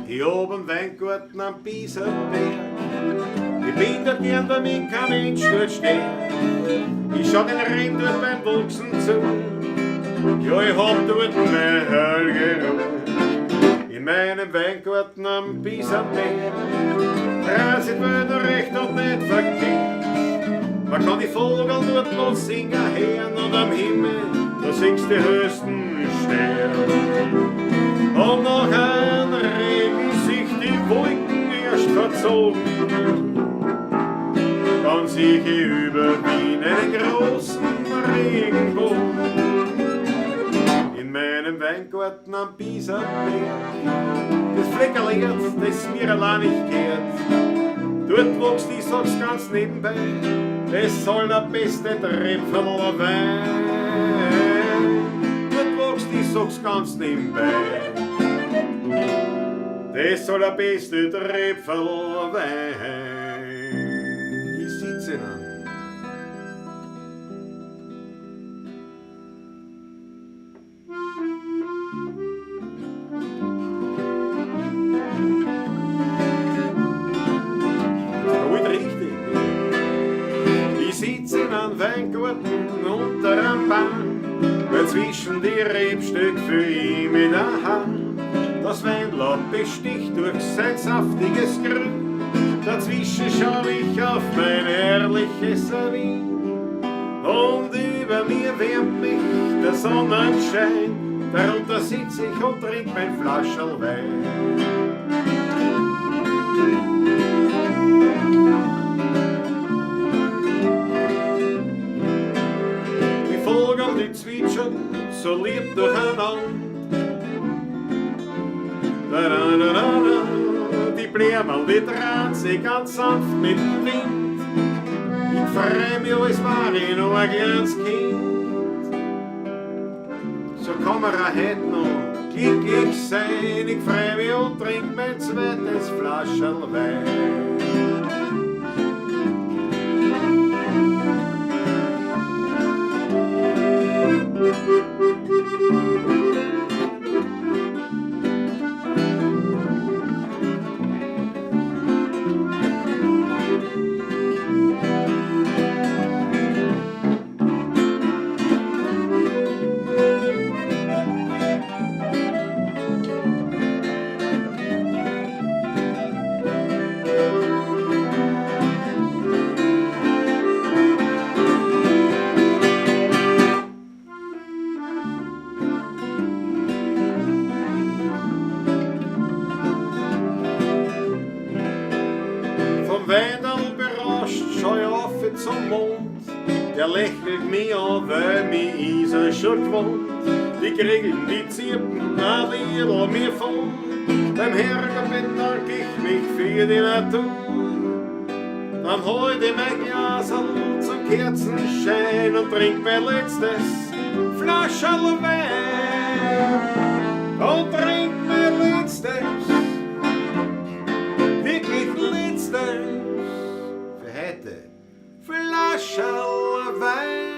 Ich hab einen Weingarten am Biesenberg. Ich bin dort gern, weil mich kein Mensch dort steht. Ich schau den Reben dort beim Wachsen zu. Ja, ich hab dort meine heilige Ruhe. In meinem Weingarten am Biesenberg dreht sich die Welt recht und nicht verkehrt. Man kann die Vogel dort noch singen hören und am Himmel, da siehst die höchsten Sterne. Und nach einem Regen sich die Wolken erst verzogen, verzogen, dann sieh ich über Wien einen großen Regenbogen. In meinem Weingarten am Pieserberg, das Fleckerl Erd, das mir allein nicht gehört. Dort wuchs, ich sag's ganz nebenbei, das soll der beste Tröpferl Wein. Dort wuchs, ich sag's ganz nebenbei, das soll der beste Tröpferl Wein. Ich sitze an. Richtig. Ich sitze in einem Weingarten unter einem Baum, weil zwischen die Rebstöcke fühl ich mich daheim. Das Weinlaub besticht durch sein saftiges Grün, dazwischen schau ich auf mein herrliches Wien. Und über mir wärmt mich der Sonnenschein, darunter sitz ich und trink mein Flascherl Wein. Die Vögel, die zwitschern so lieb durcheinander. Da, da, da, da, da. Die Blämmerl, die drehen sich ganz sanft mit dem Wind. Ich freu mich, als war ich noch ein kleines Kind. So kann man auch heut noch glücklich sein. Ich freu mich und trink mein zweites Flascherl Wein. Vom Weinderl berauscht schau ich auf zum Mond, der lächelt mich an, weil mich ist er schon gewohnt. Die Grillen, die zirpen, ein Liedl mir von. Beim Herrgott bedank ich mich für die Natur. Dann halt ich mein Glaserl zum Kerzenschein und trink mein letztes Flascherl Wein. Und trink mein letztes, wirklich letztes, für heute Flascherl Wein.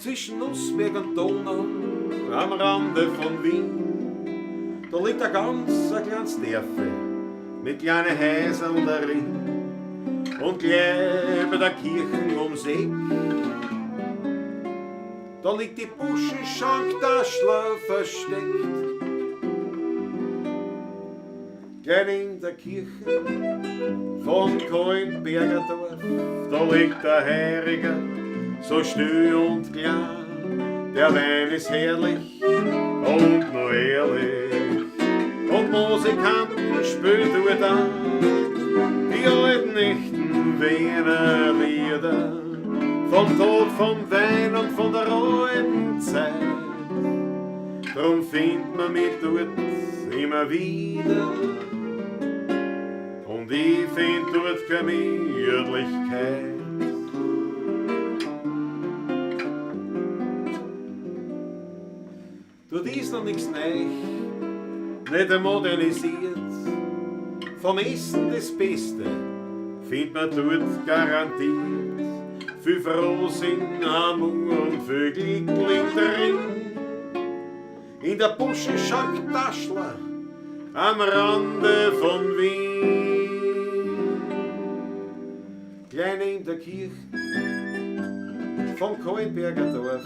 Zwischen Nussberg und Donau, am Rande von Wien, da liegt ein ganz ein kleines Dörfl mit kleinen Häuserl darin. Und gleich bei der Kirche ums Eck, da liegt die Buschenschank Daschler versteckt. Gleich in der Kirche von Kahlenbergerdorf, da liegt der Heiriger so still und klar. Der Wein ist herrlich und noch ehrlich, und Musikanten spielen dort an die alten echten Wiener Lieder vom Tod, vom Wein und von der alten Zeit. Drum findet man mich dort immer wieder, und ich find dort Gemütlichkeit. Dort ist noch nix neu, nicht modernisiert. Vom Essen das Beste findet man dort garantiert. Viel Frohsinn, Amour und viel Glück liegt drin. In der Buschenschank Daschler am Rande von Wien. Klein in der Kirche vom Kahlenbergerdorf,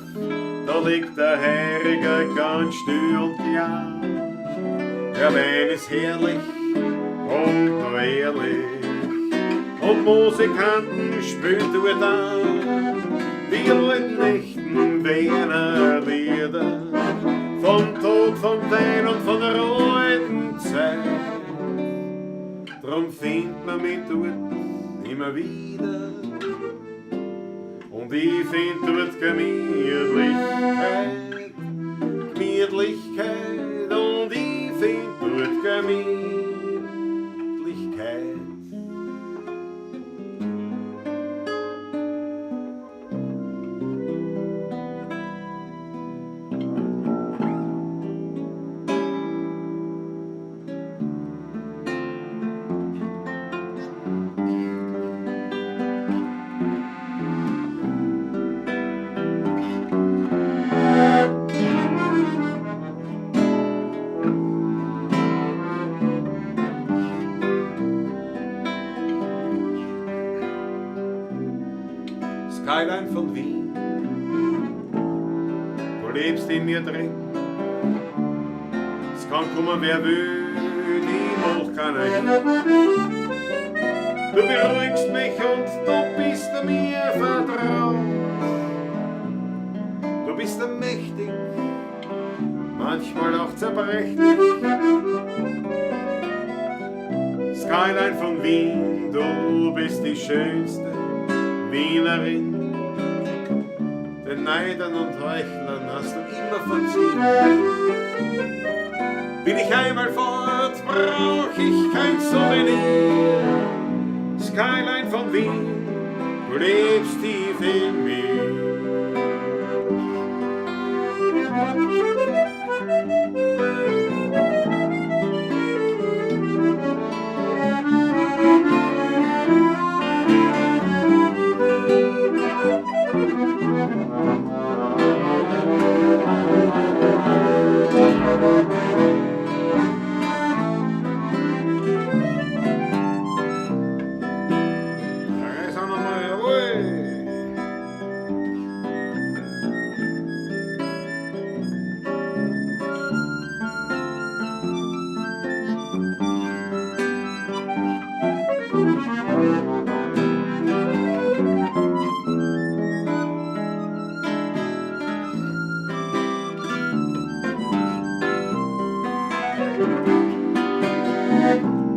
da liegt der Heiriger ganz still und klar. Der Wein ist herrlich und noch ehrlich, und Musikanten spielen dort an die alten echten Wiener deiner Lieder, vom Tod, vom Wein und von der alten Zeit. Drum findet man mich dort immer wieder. Und ich find dort Gemütlichkeit, Gemütlichkeit, und ich find dort Gemütlichkeit. Skyline von Wien, du lebst in mir drin. Es kann kommen, wer will, die macht keiner hin. Du beruhigst mich und du bist mir vertraut. Du bist mächtig, manchmal auch zerbrechlich. Skyline von Wien, du bist die schönste Wienerin. Den Neidern und Heuchlern hast du immer verziehen. Bin ich einmal fort, brauch ich kein Souvenir. Skyline von Wien, du lebst tief in mir. Reis auch nochmal, jawohl!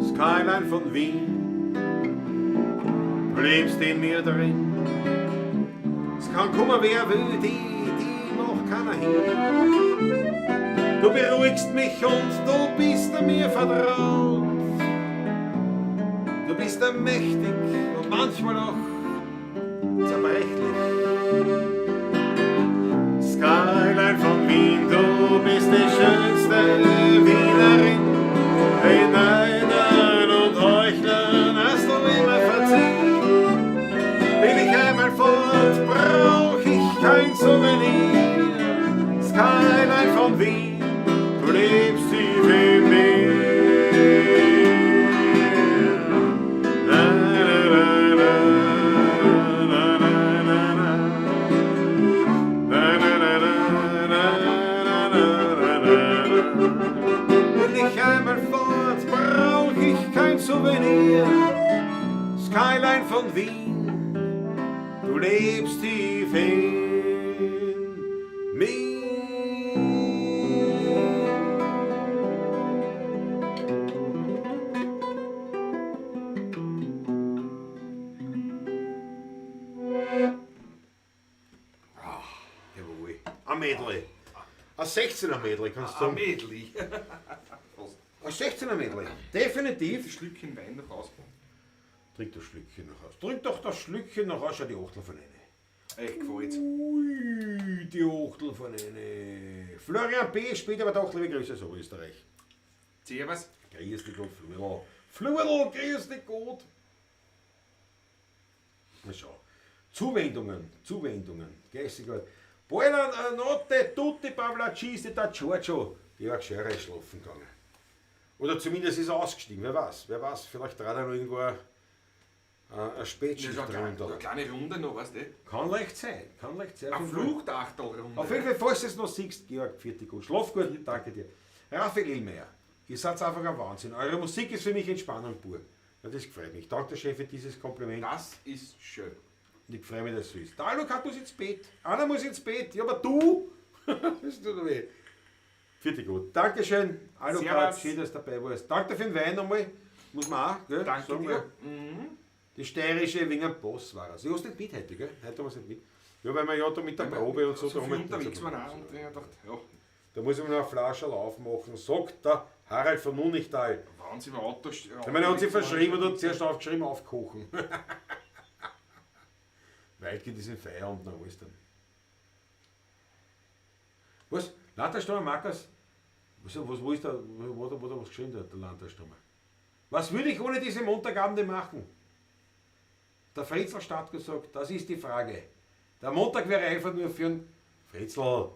Skyline von Wien, du lebst in mir drin. Es kann kommen, wer will, die macht keiner hin. Du beruhigst mich und du bist mir vertraut. Du bist mächtig und manchmal auch zerbrechlich. Skyline von Wien, du bist die schönste Wienerin. Den Neidern und Heuchlern hast du immer verziehen. Bin ich einmal fort, brauch ich kein Souvenir. Skyline von Wien, du lebst tief in mir. Na, na, na, na, na, na, na, na. Na, na, na, na, na, na, na, na, na. Bin ich einmal fort, brauch ich kein Souvenir. Skyline von Wien, du lebst tief in mir. Jawohl. Ein Medley. Ein 16er Medley, kannst du Ein sagen. Medley. Ein 16er Medley. Definitiv. Ein Schlückchen Wein noch aus. Trink das Schlückchen noch aus. Trink doch das Schlückchen noch aus, schau die Achtel von eine. Echt gefällt. Ui, die Achtel von eine. Florian B. spielt aber doch liebe Grüße aus Österreich. Servus. Grüß dich Gott, Flurl. Flurl, grüß dich Gott. Na schau. Zuwendungen, Zuwendungen. Grüß dich Gott. Buona notte tutti Pavlaciste da Giorgio. Georg Scherer ist schlafen gegangen. Oder zumindest ist er ausgestiegen, wer weiß. Wer weiß, vielleicht trat er noch irgendwo eine Spätschicht Das ist runter. eine kleine Runde noch, weißt du? Kann leicht sein, kann leicht sein. Eine Fluchtachtelrunde. Auf jeden Fall, falls du es noch siehst, Georg, pfiat gut. Schlaf gut, danke dir. Raphael Illmeier, ihr seid einfach ein Wahnsinn. Eure Musik ist für mich Entspannung pur. Ja, das freut mich. Danke, Chef, für dieses Kompliment. Das ist schön. Und ich freue mich, dass es so ist. Der Alucard muss ins Bett. Einer muss ins Bett. Ja, aber du! Das tut weh. Vierte gut. Dankeschön, Alucard. Schön, dass du dabei warst. Danke für den Wein nochmal. Muss man auch, gell? Danke Sagen dir. wir. Die steirische wegen einem Boss war es. Ich hab's nicht mit heute, gell? Heute haben wir's nicht mit. Ja, weil wir ja da mit der Probe und so, so da haben viel wir unterwegs waren auch und ich hab gedacht, ja, Da muss ich mir noch eine Flasche aufmachen, sagt der Harald von Nunichtal. Wahnsinn, im Auto. Ich meine, er hat sich verschrieben und hat zuerst aufgeschrieben, aufkochen. Weit geht es in Feierabend noch alles dann. Was? Landtagsstürmer Markus? Was, wo ist da, wo da was geschrieben hat, der Landtagsstürmer? Was würde ich ohne diese Montagabende machen? Der Fritzl Stadt gesagt, das ist die Frage. Der Montag wäre einfach nur für einen Fritzl,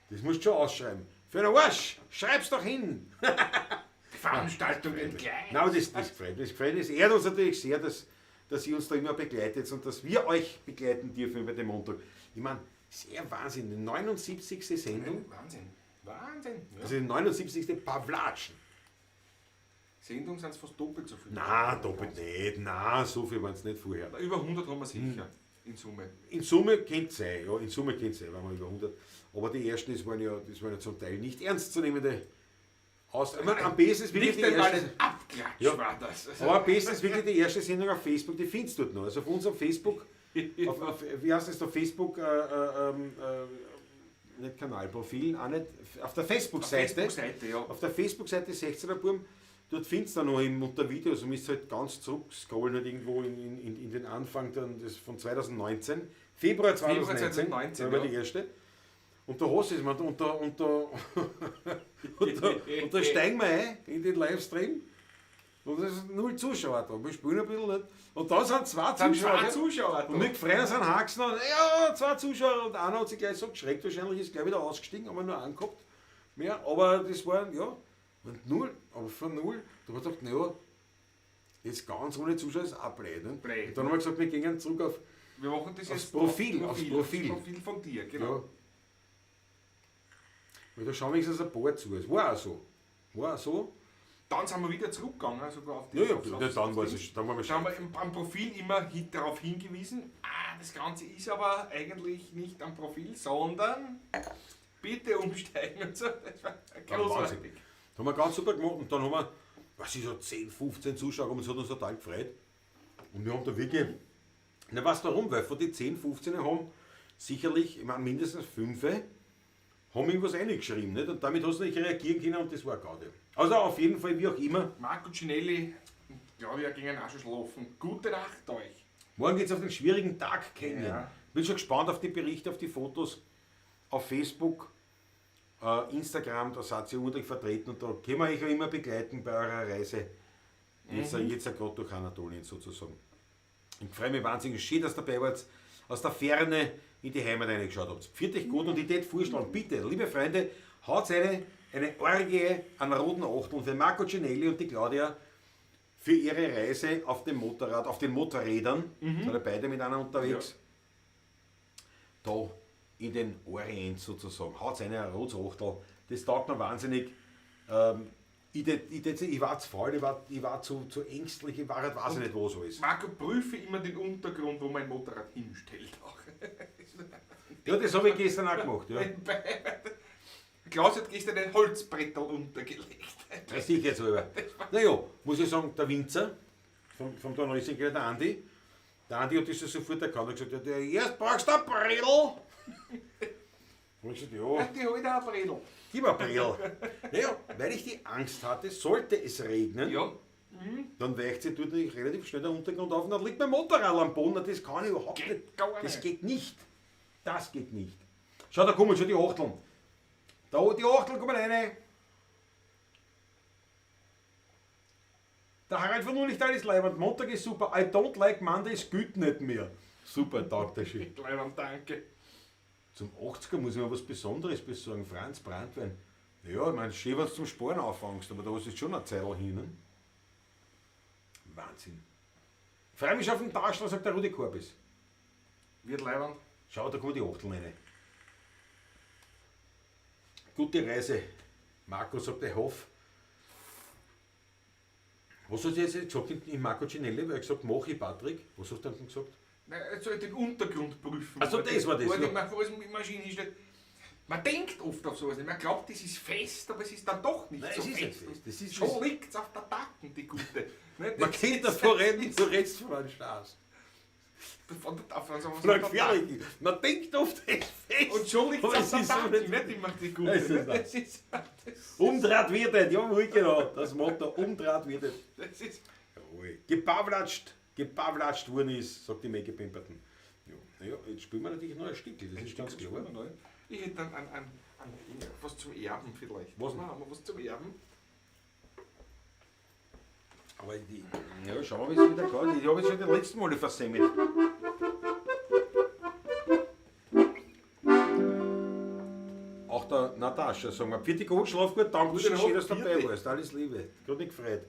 das musst du schon ausschreiben. Für einen Arsch, schreib's doch hin. Die Veranstaltungen gleich. Nein, aber das gefällt mir. Das gefällt mir. Es ehrt uns natürlich sehr, dass ihr uns da immer begleitet und dass wir euch begleiten dürfen über den Montag. Ich meine, sehr Wahnsinn. Die 79. Sendung. Wahnsinn. Wahnsinn. Ja. Also die 79. Pawlatschen. Sendung sind es fast doppelt so viel. Nein, doppelt nicht. Nein, so viel waren es nicht vorher. Über 100 haben wir sicher. In Summe. In Summe könnte es sein, ja, in Summe könnte es sein, waren wir über 100. Aber die ersten, das waren ja zum Teil nicht ernstzunehmende Aus. Ich meine, am besten ist wirklich Nicht die einmal erste. ein Abklatsch Ja. war das. Also, Aber am besten ist wirklich die erste Sendung auf Facebook, die findest du dort noch. Also auf unserem Facebook, auf, wie heißt das da, Facebook, nicht Kanalprofil, auch nicht, auf der Facebook-Seite. Facebook-Seite, ja. Auf der Facebook-Seite 16er Burm, dort findest du noch eben unter Videos, du müsst halt ganz zurück scrollen, halt irgendwo in den Anfang dann des, von 2019, Februar 2019, 2019, da war ja. die erste. Und da hast du es, man, und da steigen wir ein in den Livestream. Und es sind 0 Zuschauer da. Wir spielen ein bisschen nicht. Und da sind 2 Sind Zuschauer. 2 gell? Zuschauer da. Und wir freuen uns an Haxen und ja, 2 Zuschauer. Und einer hat sich gleich so geschreckt, wahrscheinlich ist gleich wieder ausgestiegen, haben wir nur angehabt. Mehr, aber das waren, ja, und 0, aber von 0, da haben wir gedacht, naja, jetzt ganz ohne Zuschauer ist auch blöd. Ne? Blöd. Und dann haben wir gesagt, wir gehen zurück auf Wir machen das aufs jetzt Profil, aufs Profil. Aufs Profil von dir, genau. Ja. Weil da schauen wenigstens ein paar zu. Es war auch so. War auch so. Dann sind wir wieder zurückgegangen, sogar auf die. Ja, ja, aufs, ja, aufs, dann war aufs es, Ding. dann waren wir Da haben wir am Profil immer darauf hingewiesen, das Ganze ist aber eigentlich nicht am Profil, sondern bitte umsteigen und so. Das war großartig. Wahnsinn. Das haben wir ganz super gemacht und dann haben wir, was ist so, 10, 15 Zuschauer und es hat uns total gefreut. Und wir haben da wirklich, na was darum, weil von den 10, 15 haben sicherlich, ich meine mindestens 5 haben irgendwas reingeschrieben, nicht? Und damit hast du nicht reagieren können und das war Gaudi. Also auf jeden Fall, wie auch immer. Marco Cinelli und Claudia gingen auch schon schlafen. Gute Nacht euch. Morgen geht's auf den schwierigen Dark Canyon. Ja. Bin schon gespannt auf die Berichte, auf die Fotos auf Facebook, Instagram, da seid ihr unheimlich vertreten und da können wir euch ja immer begleiten bei eurer Reise. Jetzt, jetzt gerade durch Anatolien sozusagen. Ich freue mich wahnsinnig. Schön, dass ihr dabei wart, aus der Ferne in die Heimat reingeschaut habt. Pfiat euch gut und ich tät vorschlagen, bitte, liebe Freunde, haut eine Orgie an roten Achteln für Marco Cinelli und die Claudia für ihre Reise auf dem Motorrad, auf den Motorrädern, sind ja beide miteinander unterwegs, da in den Orient sozusagen. Haut eine rotes Achtel, das taugt mir wahnsinnig. Ich war zu faul, ich war zu ängstlich, ich war halt, weiß ich nicht, wo so ist. Marco, prüfe immer den Untergrund, wo mein Motorrad hinstellt. Auch. Ja, das habe ich gestern auch gemacht. Ja. Klaus hat gestern ein Holzbrettel untergelegt. Das sehe ich jetzt selber. Naja, muss ich sagen, der Winzer vom Donaueschingen, der Andi, der Andi hat das ja sofort erkannt und gesagt, ja, erst brauchst du ein Brettel. Und ich gesagt, ja. Die holt auch ein Brettel. Gib ein Brettel. Naja, weil ich die Angst hatte, sollte es regnen, Ja. dann weicht sich dort natürlich relativ schnell der Untergrund auf und dann liegt mein Motorrad am Boden. Das kann ich überhaupt Geht nicht. gar nicht. Das geht nicht. Das geht nicht. Schau, da kommen schon die Achteln. Da, die Achteln kommen rein. Der Harald von Nunichtal ist leibend. Montag ist super. I don't like Mondays, geht nicht mehr. Super, taugt der schön. Leibend, danke. Zum 80er muss ich mir was Besonderes besorgen. Franz Brandwein. Ja, ich meine, schön, wenn du zum Sparen anfängst, aber da ist jetzt schon eine Zeit hin. Ne? Wahnsinn. Freue mich auf den Taschler, sagt der Rudi Korbis. Wird leibend. Schau, da kommen die Achteln rein. Gute Reise. Marco sagt, ich hoffe. Was hat er jetzt gesagt in Marco Cinelli? Weil er gesagt, mach ich, Patrick. Was hast du denn gesagt? Nein, jetzt soll ich den Untergrund prüfen. Ach so, das war das, Wo ja. die, man, wo es mit Maschine hinstellt. Man denkt oft auf sowas nicht. Man glaubt, das ist fest, aber es ist dann doch nicht Nein, so es ist fest. nicht fest. Das ist- Schon liegt es auf der Tacken, die gute. Ne, Man das kennt ist- davor reden, du redest von einem Straß. Von der, auf, also, Von von einem der gefährlichen. Man denkt oft, es ist fest. Und schon liegt aber es es auf ist der so Tacken, nicht. nicht immer die gute. Es ist Ne? nicht. Das ist, Umdraht wird nicht, jawohl, genau. Das Motto, umdraht wird nicht. das ist, Jawohl. Gepavlatscht, gepavlatscht worden ist, sagt die Maggie Pemberton. Ja, naja, jetzt spielen wir natürlich noch ein Stückchen, das ist ganz klar. Ich hätte dann was zum Erben vielleicht. Was denn? Nein, haben wir was zum Erben? Aber die, ja, schauen wir, wie es wieder geht. Ich habe jetzt schon die letzten Male versemmelt. Auch der Natascha sagen wir, Pfiat Gott, schlaf gut, danke Gute schön, Nacht, schön, dass du dabei Pfiat. warst. Alles Liebe, gerade nicht gefreut.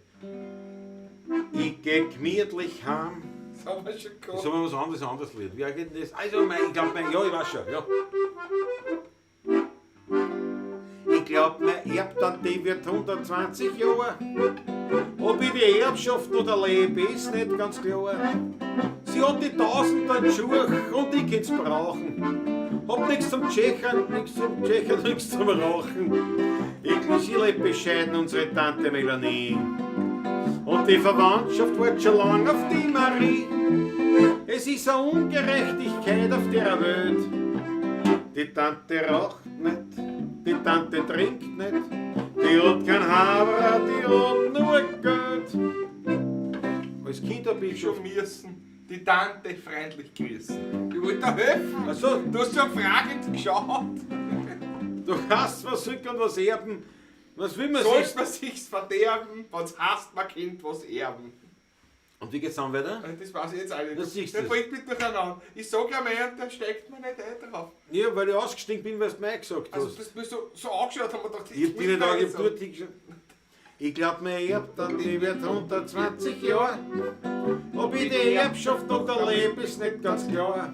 Ich geh gemütlich heim. Das haben wir schon Jetzt gehabt. haben wir was anderes, ein anderes Lied. Wie geht denn das? Also, mein, ich glaub, mein, ja, ich weiß schon, ja. Ich glaub, mein Erbtante, die wird 120 Jahre. Ob ich die Erbschaft oder lebe, ist nicht ganz klar. Sie hat die Tausender in Schuhe und ich kann's brauchen. Hab nix zum Tschechern, nix zum Tschechern, nix zum Rauchen. Ich, sie lebt bescheiden, unsere Tante Melanie. Und die Verwandtschaft wartet schon lang auf die Marie. Es ist eine Ungerechtigkeit auf der Welt. Die Tante raucht nicht, die Tante trinkt nicht, die hat kein Haber, die hat nur Geld. Als Kind hab ich Schon schon. müssen die Tante freundlich grüßen. Ich wollte da helfen. Ach so. Du hast schon fragend geschaut. Du hast was zurück und was erben. Was will man sich? Soll's man sich's verderben, wenn's hasst, man kennt was erben. Und wie geht's dann weiter? Und das weiß ich jetzt auch nicht. Das siehst Der du. bringt mich durcheinander. Ich sag ja mehr und der steigt mir nicht ein drauf. Ja, weil ich ausgestiegen bin, weil du mir gesagt Also, hast. das mir so angeschaut haben wir gedacht, Ich hab dich nicht muss ange- ich hab mir dort hingeschaut. Ich glaub, mein Erbtante die wird 120 Jahre. Ob ich die Erbschaft noch erlebe, ist nicht ganz klar.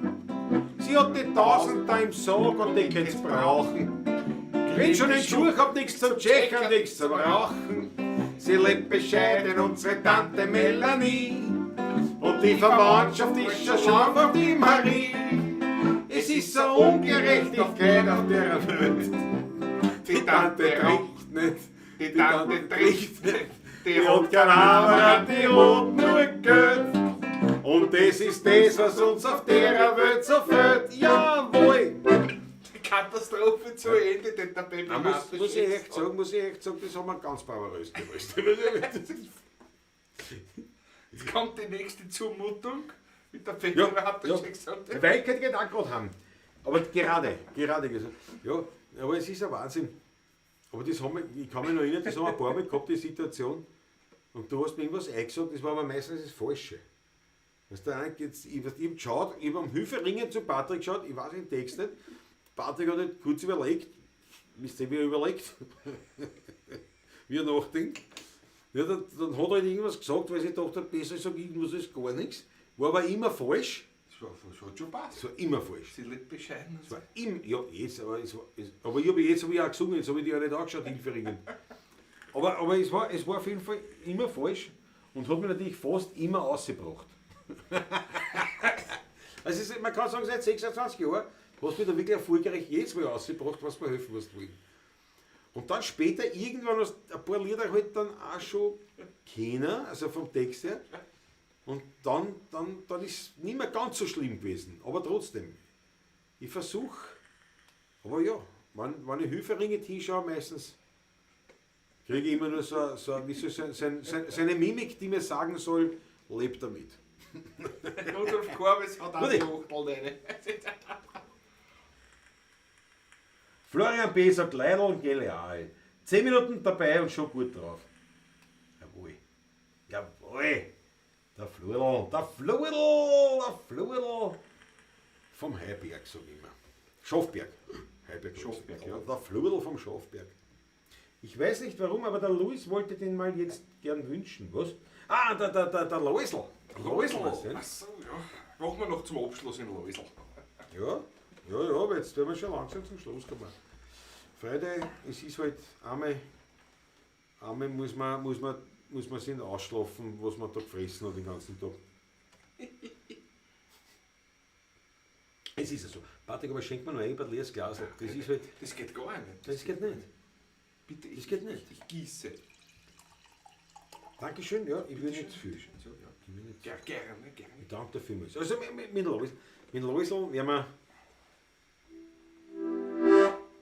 Sie hat die Tausender im Sarg und die kann's brauchen. Krieg schon den Schuh, hab nix zum Tschechern, nix zum Rauchen. Sie lebt bescheiden, unsere Tante Melanie. Und die Verwandtschaft ist schon scharf auf die Marie. Es ist so Ungerechtigkeit auf der Welt. Die Tante raucht trinkt nicht, die Tante trinkt nicht, die hat kein Haber, die hat nur Geld. Und das ist das, was uns auf der Welt so fehlt. Jawohl! Die Katastrophe zu Ende, denn der Baby Da muss ich echt sagen, das haben wir ganz bravourös gelöst. Jetzt kommt die nächste Zumutung mit der Baby Ja, hat ja. schon gesagt. Weil ich könnte auch gerade haben. Aber gerade gesagt. Ja, aber es ist ein Wahnsinn. Aber das haben wir, ich kann mich noch erinnern, das haben wir ein paar Mal gehabt, die Situation. Und du hast mir irgendwas eingesagt, das war aber meistens das Falsche. Weißt du, einer jetzt, ich, weißt, ich hab geschaut, ich hab am Hilferingen zu Patrick geschaut, ich weiß den Text nicht. Patrick hat halt kurz überlegt, wisst ihr, wie er überlegt? Wie er nachdenkt. Ja, dann hat er halt irgendwas gesagt, weil ich dachte, besser ich sag irgendwas ist gar nichts. War aber immer falsch. Das hat schon passt. Es war immer falsch. Sie lebt bescheiden. Es war im, ja, jetzt, aber, es war, es, aber ich habe jetzt hab ich auch gesungen, jetzt habe ich die ja nicht angeschaut, Hilferingen. Aber es war auf jeden Fall immer falsch und hat mich natürlich fast immer ausgebracht. Also es ist, man kann sagen, seit 26 Jahren hast du mich da wirklich erfolgreich jedes Mal ausgebracht, was mir helfen hast wollen. Und dann später irgendwann hast du ein paar Lieder halt dann auch schon kennen, also vom Text her. Und dann ist es nicht mehr ganz so schlimm gewesen, aber trotzdem. Ich versuche, aber ja, wenn ich Hilferinge hinschaue, meistens kriege ich immer nur so, wie soll ich sagen, seine Mimik, die mir sagen soll, leb damit. Rudolf Korbes hat auch Rudi. die Achtel rein. Florian B. sagt Leidl und genial. 10 Minuten dabei und schon gut drauf. Jawohl. Jawohl. Der Flurl, der Flurl, der Flurl. Vom Heiberg, sag ich immer. Schafberg. Heiberg. Schafberg, ja. Der Flurl vom Schafberg. Ich weiß nicht warum, aber der Luis wollte den mal jetzt gern wünschen. Was? Ah, der Loisl. Loisl. Ach so, ja. Machen wir noch zum Abschluss in Loisl. Ja, ja, ja, aber jetzt werden wir schon langsam zum Schluss kommen. Freude, es ist halt einmal muss man sich nicht ausschlafen, was man da gefressen hat den ganzen Tag. Es ist ja so. Patrick, aber schenk mir noch ein leeres Glas. Das ist halt. Das geht gar nicht. Das geht nicht. Bitte, Das geht nicht. Ich gieße. Dankeschön, ja, ich will nicht zu viel. So, ja. Ich will nicht. Gerne, gerne. Ich danke dir vielmals. Also mit dem Loisl werden wir.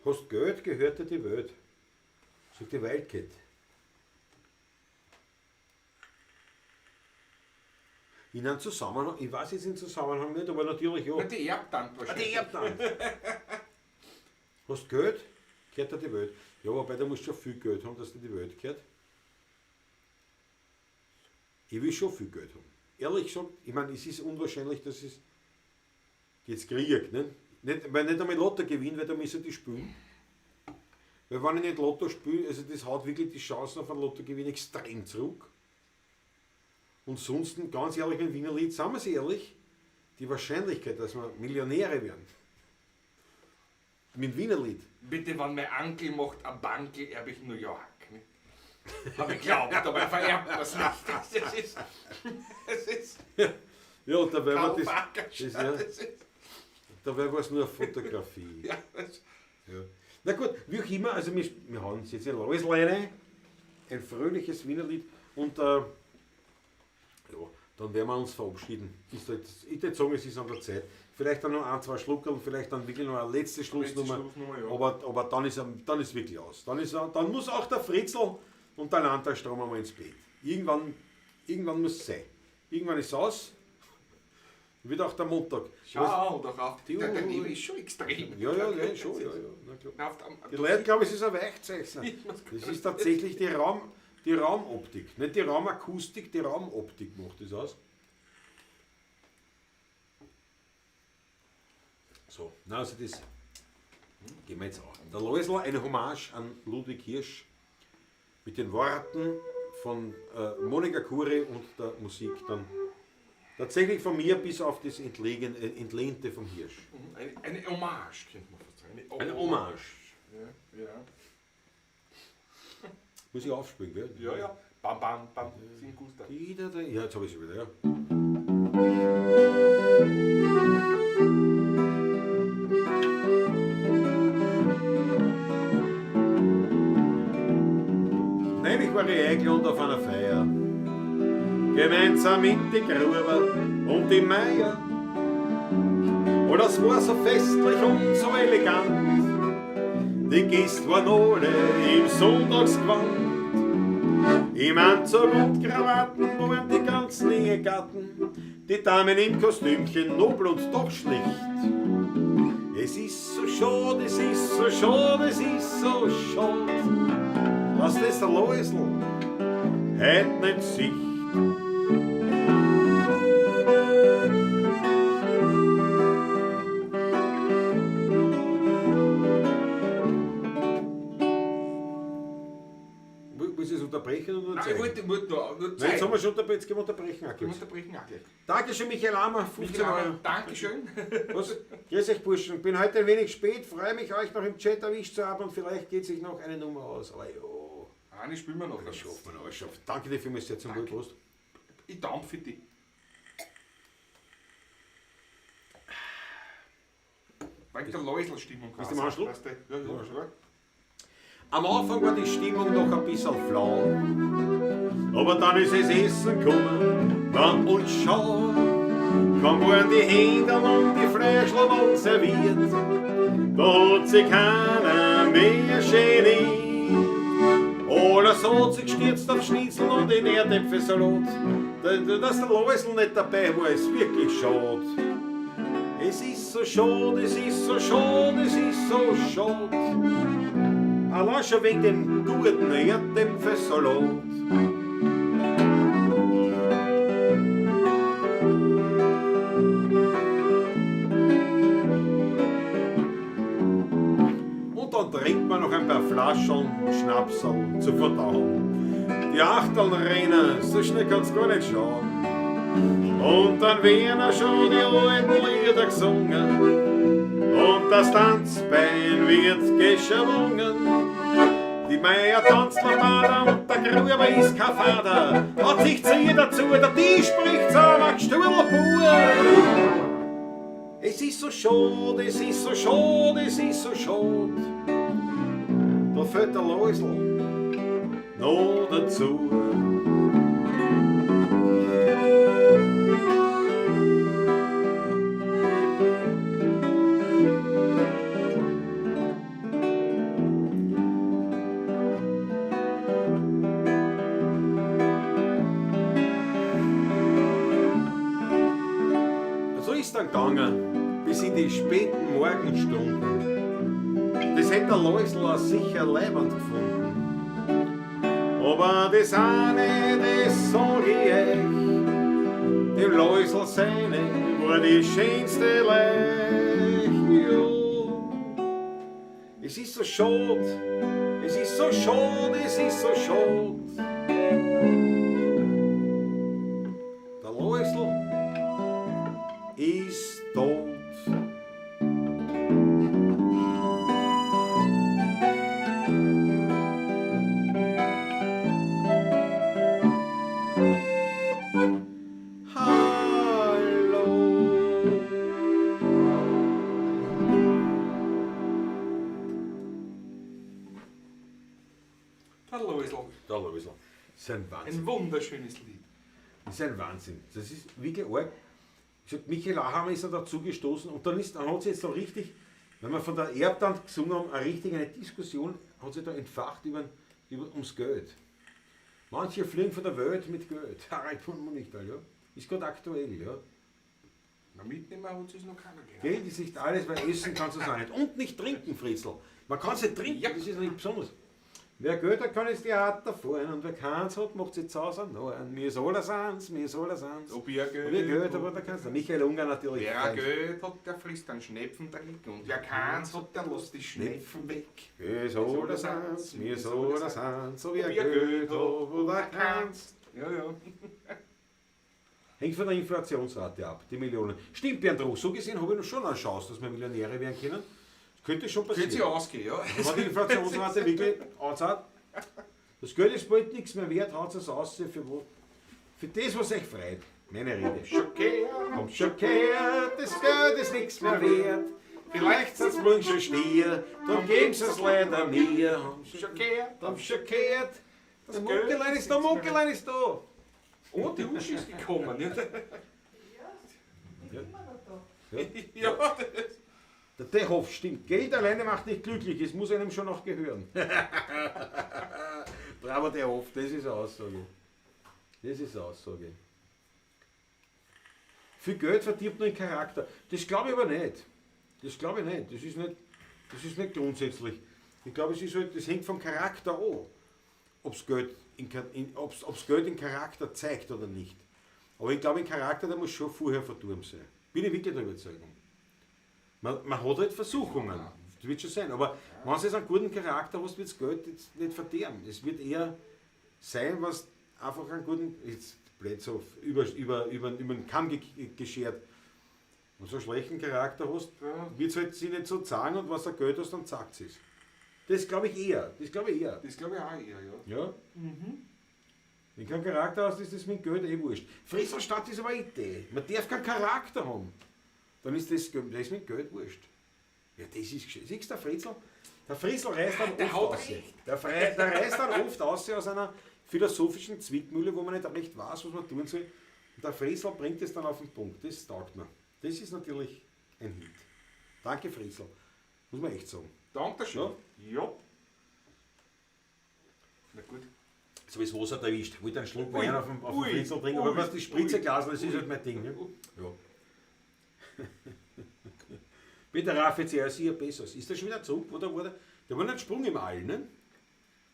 Hast Geld, gehört dir die Welt. Sagt die Wildcat. In einem Zusammenhang, ich weiß jetzt im Zusammenhang nicht, aber natürlich ja. Na, die Erbtante wahrscheinlich. Die Erbtante. Hast Geld, gehört dir die Welt. Ja, wobei, da musst du schon viel Geld haben, dass dir die Welt gehört. Ich will schon viel Geld haben. Ehrlich gesagt, ich meine, es ist unwahrscheinlich, dass ich es jetzt kriege. Ne? Nicht, weil nicht einmal Lotto gewinne, weil da müssen die spielen. Weil wenn ich nicht Lotto spiele, also das haut wirklich die Chancen auf einen Lottogewinn extrem zurück. Und sonst, ganz ehrlich, mit Wiener Lied, sagen wir es ehrlich, die Wahrscheinlichkeit, dass wir Millionäre werden, mit Wiener Lied. Bitte, wenn mein Onkel macht ein Bankel, erbe ich New York. Ne? Hab ich geglaubt, aber er vererbt das nicht. Das ist Ja, dabei war das, das, das, ja, dabei war es nur eine Fotografie. Ja, das Ja. Na gut, wie auch immer, also wir haben es jetzt in Läusleine, ein fröhliches Wienerlied und ja, dann werden wir uns verabschieden. Ich würde sagen, es ist an der Zeit. Vielleicht dann noch ein, zwei Schluckerl, vielleicht dann wirklich noch eine letzte Schlussnummer. Schlussnummer, ja. Aber dann ist wirklich aus. Dann muss auch der Fritzl und der Landtagsstrom einmal ins Bett. Irgendwann muss es sein. Irgendwann ist es aus. Wird auch der Montag. Schau doch auf. Die Der Uhr. Nebel ist schon extrem. Ja, ja, ja, schon, ja, ja. Na klar. Na, auf Die Leute glauben, es ist ein Weichzeichner. Das ist tatsächlich die Raumoptik. Nicht die Raumakustik, die Raumoptik macht das aus. So, na also das gehen wir jetzt auch. Der Loisl, eine Hommage an Ludwig Hirsch mit den Worten von Monika Kuri und der Musik dann tatsächlich von mir bis auf das Entlehnte vom Hirsch. Eine Hommage, könnte man fast sagen. Eine Hommage. Ja, ja. Muss ich aufspielen, gell? Ja, ja. Bam, bam, bam. Sing Gustav. Ja, jetzt habe ich sie wieder, ja. Nämlich war ich eingeladen auf einer Feier, gemeinsam mit den Gruber und dem Meier. Und das war so festlich und so elegant, die Gäste waren alle im Sonntagsgewand. Im Anzug und Krawatten waren die ganzen Ehegatten, die Damen im Kostümchen, nobel und doch schlicht. Es ist so schade, es ist so schade, es ist so schade, dass das Loisl heut nicht sieht. Willst du es unterbrechen oder nur Nein, zeigen? ich wollte nur zeigen. Nein, jetzt haben wir schon unterbrechen, jetzt gehen wir unterbrechen auch Wir kurz. unterbrechen auch gleich. Dankeschön, Michael Ammer, 15 Euro. Dankeschön. Was? Grüß euch, Burschen. Bin heute ein wenig spät, freue mich, euch noch im Chat erwischt zu haben und vielleicht geht sich noch eine Nummer aus. Aber ja. Eine spielen wir noch. Das schaffen wir noch. Das schaffen. Danke dir vielmals, sehr zum Wohl. Prost. Ich dampfe dich. Wegen der Läusl-Stimmung. Bist du mal einen Schluck? Weißt du? Ja, ja, ja. Am Anfang war die Stimmung noch ein bisschen flau, aber dann ist es Essen gekommen, dann und schau, kaum waren die Händel und die Fleischl waren serviert, da hat sich keiner mehr geniert. Alles hat sich gestürzt auf Schnitzel und den Erdäpfelsalat, dass der Läusl nicht dabei war, ist wirklich schade. Es ist so schade, es ist so schade, es ist so schade. Allein schon wegen dem guten Erdäpfelsalat. Und dann trinkt man noch ein paar Flaschen Schnapserl zu verdauen. Die Achteln rennen, so schnell kann's gar nicht schauen. Und dann werden auch schon die alten Lieder gesungen. Und das Tanzbein wird geschwungen. Die Meier tanzt Lambada und der Gruber ist kein Vater. Hat sich zu ihr dazu, der Tisch spricht zusammen, Gestuhlbub. Es ist so schade, es ist so schade, es ist so schade. Da fällt der Läusl noch dazu. So ist dann gegangen, bis in die späten Morgenstunden. Das hätte der Läusl auch sicher leibend gefunden. Aber das eine, das sag ich euch, dem Läusl seine war die schönste Leich. Ja. Es ist so schade, es ist so schade, es ist so schade. Der Läusl ist tot. Hallo. Der Läusl. Der Läusl. Das ist ein Wahnsinn. Ein wunderschönes Lied. Das ist ein Wahnsinn. Das ist wirklich arg. Ich sag, Michael Achammer ist da dazu gestoßen und dann hat sich jetzt so richtig, wenn wir von der Erbtand gesungen haben, eine richtig eine Diskussion hat sich da entfacht ums Geld. Manche fliegen von der Welt mit Geld. Harald von Munichtal, ja. Ist gerade aktuell, ja. Na, mitnehmen hat sich noch keiner gehört. Geld ist nicht alles, weil essen kannst du es auch nicht. Und nicht trinken, Fritzl. Man kann es nicht trinken, Ja. Das ist nicht besonders. Wer Geld hat, kann es Theater fahren und wer keins hat, macht sich zu Hause einen neuen. Mir ist alles eins, mir ist alles eins. Ob ihr Geld Ob ihr Geld habt oder keins. Der Michael Unger natürlich. Wer Geld hat, der frisst einen Schnepfendreck und wer keins hat, der lässt die Schnepfen weg. Mir ist alles eins, mir ist alles eins. Ob ihr Geld habt oder keins. Ja, ja. Hängt von der Inflationsrate ab, die Millionen. Stimmt, Bernd Ruch, so gesehen habe ich noch schon eine Chance, dass wir Millionäre werden können. Das könnte schon passieren. Könnte sich ausgehen, ja. Wenn die Inflationsrate wirklich anzahlt, das Geld ist bald nichts mehr wert, haut es aus für das, was euch freut. Meine Rede. Schockiert. Kommt schon gehört, das Geld ist nichts mehr wert. Vielleicht sind's morgen schon Stier, dann geben's es leider mir. Schockiert. Haben schon gehört, das Das Geld Muckelein ist da, Muckelein ist da. Und die Uschi ist gekommen. Ja, Ja, ich bin immer noch da. ja das. Der Tehoff stimmt. Geld alleine macht nicht glücklich, es muss einem schon noch gehören. Bravo, Tehoff, das ist eine Aussage. Das ist eine Aussage. Viel Geld verdirbt nur den Charakter. Das glaube ich aber nicht. Das glaube ich nicht. Das ist nicht grundsätzlich. Ich glaube, es ist halt, das hängt vom Charakter an, ob's Geld ob's Geld den Charakter zeigt oder nicht. Aber ich glaube, ein Charakter, der muss schon vorher verdorben sein. Bin ich wirklich der Überzeugung. Man hat halt Versuchungen, das wird schon sein. Aber wenn du jetzt einen guten Charakter hast, wird das Geld jetzt nicht verderben. Es wird eher sein, was einfach einen guten, jetzt blöd so über den Kamm geschert. Wenn du so einen schlechten Charakter hast, Ja. wird es halt sich nicht so zeigen und was du Geld hast, dann zeigt es. Das glaube ich eher. Das glaube ich eher. Das glaube ich auch eher, ja. Ja. Wenn du keinen Charakter hast, ist das mit Geld eh wurscht. Frisselstadt ist aber eine Idee. Man darf keinen Charakter haben. Dann ist das mit Geld wurscht. Ja, das ist gescheit. Siehst du, der Fritzl? Der Fritzl reißt dann Der oft hat aus. recht. Der reißt dann oft aus einer philosophischen Zwickmühle, wo man nicht recht weiß, was man tun soll. Und der Fritzl bringt es dann auf den Punkt. Das taugt mir. Das ist natürlich ein Hit. Danke, Fritzl. Muss man echt sagen. Dankeschön. Ja. Na gut. So wie es Wasser erwischt. Ich wollte einen Schluck Ui, Wein auf dem ui, Fritzl trinken, aber ui, was die Spritzerglas, das ist halt mein Ding. Ne? Ja. Peter Raffet, ja, sicher Bezos. Ist der schon wieder zurück? Oder war der, der war nur ein Sprung im All, ne?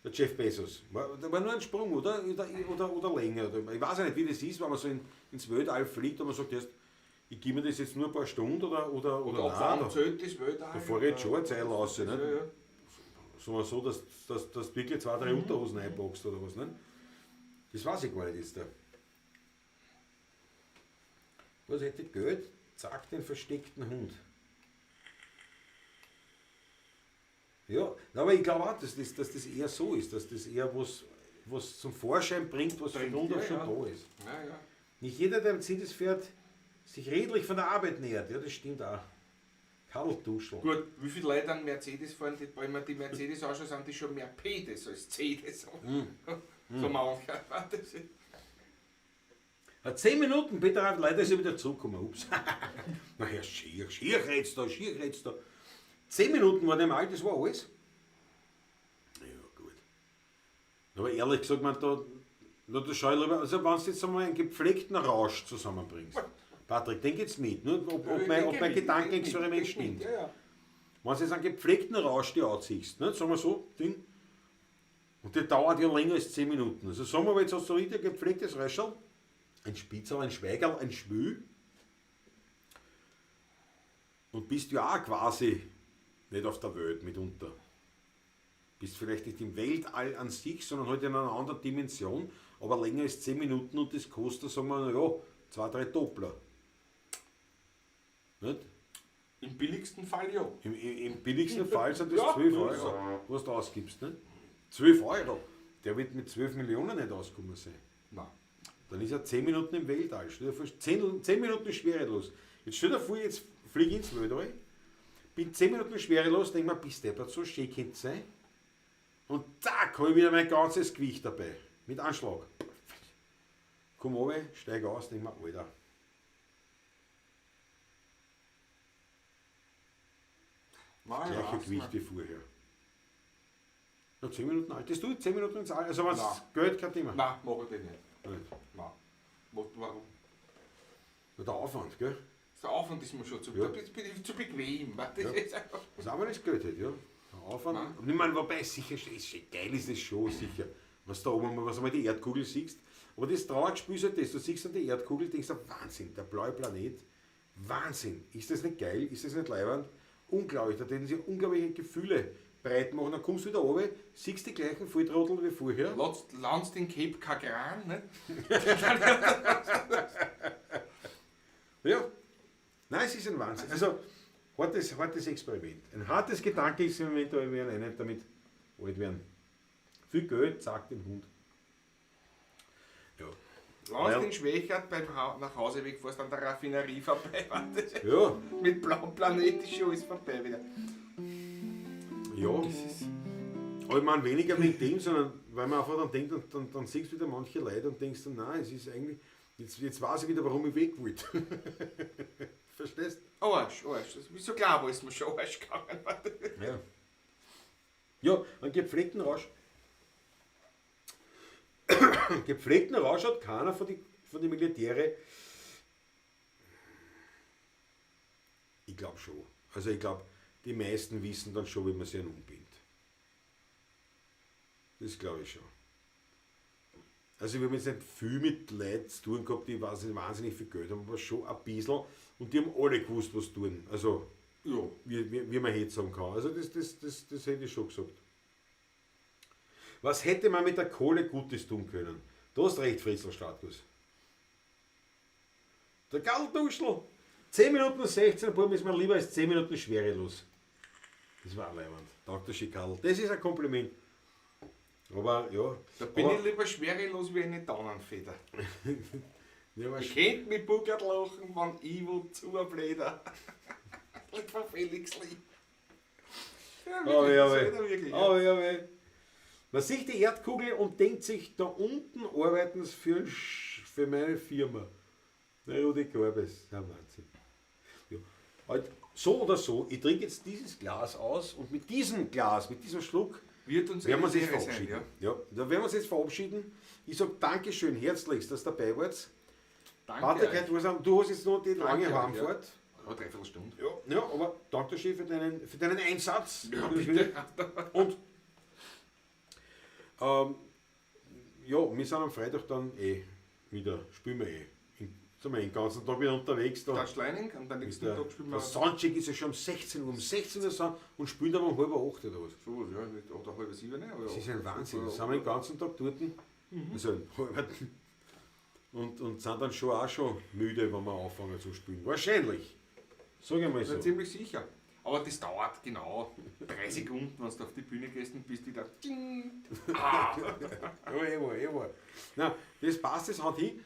Der Jeff Bezos. Der war nur ein Sprung, oder? Oder länger. Ich weiß ja nicht, wie das ist, wenn man so ins Weltall fliegt und man sagt, erst, ich gebe mir das jetzt nur ein paar Stunden oder Oder ab wann zählt das Weltall? Da fahre ich jetzt schon eine Zeit raus, ne? Ja, ja. So, so dass du wirklich 2, 3 Unterhosen einpackst oder was, ne? Das weiß ich gar nicht jetzt da. Was hätte Geld? Zack, den versteckten Hund. Ja, aber ich glaube auch, dass das eher so ist, dass das eher was zum Vorschein bringt, was von Grund auf schon ja. da ist. Ja, ja. Nicht jeder, der Mercedes fährt, Sich redlich von der Arbeit nähert. Ja, das stimmt auch. Karl Duschl. Gut, wie viele Leute an Mercedes fahren, die, wenn man die Mercedes anschaut, sind die schon mehr Pdes als Cds. So mancher. Das ist- Ja, 10 Minuten, Peter, leider ist er wieder zurückgekommen. Ups. Na ja, schier, schier redst da, schier redst da. 10 Minuten war dem alt, das war alles. Ja, gut. Aber ehrlich gesagt, man, da, na, da schau ich lieber, also wenn du jetzt einmal einen gepflegten Rausch zusammenbringst. Patrick, denk jetzt mit, ne, ob mein Gedankenexperiment stimmt. Ja, ja. Wenn du jetzt einen gepflegten Rausch dir anziehst, ne, sagen wir so, Ding, und der dauert ja länger als 10 Minuten. Also sagen wir mal, jetzt hast du richtig ein gepflegtes Röscherl, ein Spitzer, ein Schweigerl, ein Schwül und bist ja auch quasi nicht auf der Welt mitunter. Bist vielleicht nicht im Weltall an sich, sondern halt in einer anderen Dimension, aber länger als 10 Minuten und das kostet, sagen wir, na ja, 2, 3 Doppler. Nicht? Im billigsten Fall ja. Im billigsten Fall sind das Ja, 12 Euro, was du ausgibst. Ne? 12 Euro. Der wird mit 12 Millionen nicht ausgekommen sein. Nein. Dann ist er 10 Minuten im Weltall. Stell dir vor, 10 Minuten schwerelos. Jetzt stell dir vor, jetzt fliege ich ins Weltall, bin 10 Minuten schwerelos, denk mir, bist deppert, so schön könnte es sein. Und zack, habe ich wieder mein ganzes Gewicht dabei. Mit Anschlag. Komm runter, steig aus, denk mir, Alter. Nein, Gleiche Gewicht wie vorher. Na, 10 Minuten alt. Das tut 10 Minuten ins All. Also, wenn es Geld kein Thema. Nein, mach ich das nicht. Nicht. Nein. Warum? Na, der Aufwand, gell? Der Aufwand ist mir schon zu, Ja. da bin ich zu bequem. Weißt? Das Ja. ist einfach. Das auch wenn das Geld hat, ja. Der Aufwand. Nein. Und ich meine, wobei, sicher, ist schon geil ist das schon, sicher. Was da oben, was einmal die Erdkugel siehst. Aber das traurige Spiel ist halt das. Du siehst dann die Erdkugel, denkst du, Wahnsinn, der blaue Planet. Wahnsinn. Ist das nicht geil? Ist das nicht leiwand? Unglaublich. Da täten sie unglaubliche Gefühle breit machen. Dann kommst du wieder runter, siehst die gleichen Volltrottel wie vorher. Landst den Cape Kagran, ne? Ja. Nein, es ist ein Wahnsinn. Also, hartes Experiment. Ein hartes Gedankenexperiment, aber wir werden eh nicht damit alt werden. Viel Geld, sagt dem Hund. Ja. Landst Ja. den Schwächert beim Nachhauseweg fährst an der Raffinerie vorbei. Weißt? Ja, Mit blauem Planet ist schon alles vorbei wieder. ja. Aber ich meine, weniger wegen dem, sondern weil man einfach dann denkt, und dann siehst du wieder manche Leute und denkst dann, nein, es ist eigentlich, jetzt weiß ich wieder, warum ich weg wollte. Verstehst? Arsch, Arsch. Das ist so klar, wo ist mir schon Arsch gegangen. Ja. Ja, einen gepflegten Rausch. Gepflegten Rausch hat keiner von den Militäre. Ich glaube schon. Also ich glaube, die meisten wissen dann schon, wie man sich einen umbindet. Das glaube ich schon. Also ich habe jetzt nicht viel mit Leuten zu tun gehabt, die wahnsinnig viel Geld haben, aber schon ein bisschen. Und die haben alle gewusst, was tun. Also Ja. wie man jetzt sagen kann. Also das hätte ich schon gesagt. Was hätte man mit der Kohle Gutes tun können? Du hast recht, Fritzl Stratkus. Der Karl Duschl. 10 Minuten 16, Buben, ist mir lieber als 10 Minuten schwerelos. Das war leiwand. Dr. Schikarl. Das ist ein Kompliment. Aber ja. Da bin aber, ich lieber schwerelos wie eine Daunenfeder. Ja, aber Ich könnte mit Buckert lachen, wenn ich wo zu blöder. Von Felix Lee. Ja, Oh, wirklich, ja, das weh. ist er wirklich, ja. Oh, ja, weh. Man sieht die Erdkugel und denkt sich, da unten arbeiten sie für meine Firma. Der Rudi Gorbes, ja Wahnsinn. Ja. Halt, so oder so, ich trinke jetzt dieses Glas aus und mit diesem Glas, mit diesem Schluck, Wird uns werden wir uns eine jetzt Ehre sein, verabschieden. ja. Da werden wir uns jetzt verabschieden. Ich sage Dankeschön herzlichst, dass du dabei wart. Danke. Patrick, euch. du hast jetzt noch die lange Danke euch, Heimfahrt. Ja, dreiviertel Stunde. Ja, ja, aber danke schön für deinen Einsatz. Ja, bitte. Und ja, wir sind am Freitag dann wieder, spielen wir eh. Sind wir den ganzen Tag wieder unterwegs da. Der Schleining, und am nächsten Der, Tag spielen wir. der Soundcheck ist ja schon um 16 Uhr. Um 16 Uhr sind und spielen dann um 7:30 oder was. So, ja, oder 6:30, ne? Das ist ein Wahnsinn. Da sind wir den ganzen Tag dort. Also arbeiten. Und sind dann schon auch schon müde, wenn wir anfangen zu spielen. Wahrscheinlich. Sag ich mal so. Ja, ziemlich sicher. Aber das dauert genau 3 Sekunden, wenn du auf die Bühne gehst und bist wieder. Ding. Ah. Ja, eh war. Na, das passt, das haut hin.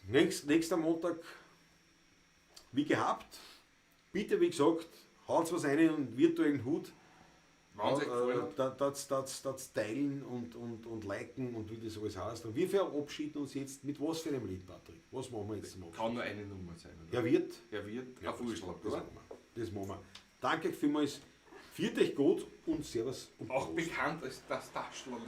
Nächster Montag Wie gehabt, bitte, wie gesagt, haut was rein in den virtuellen Hut. Wenn es euch gefallen hat. Das teilen und liken und wie das alles heißt. Und wir verabschieden uns jetzt mit was für einem Lied, Patrick? Was machen wir jetzt zum Abschluss? Kann nur eine Nummer sein, oder? Herr Wirt. Herr Wirt, Ja, ein Vorschlag, das oder? machen wir. Das machen wir. Danke euch vielmals. Viert euch gut und Servus und Auch Prost. bekannt als das Taschlerlied.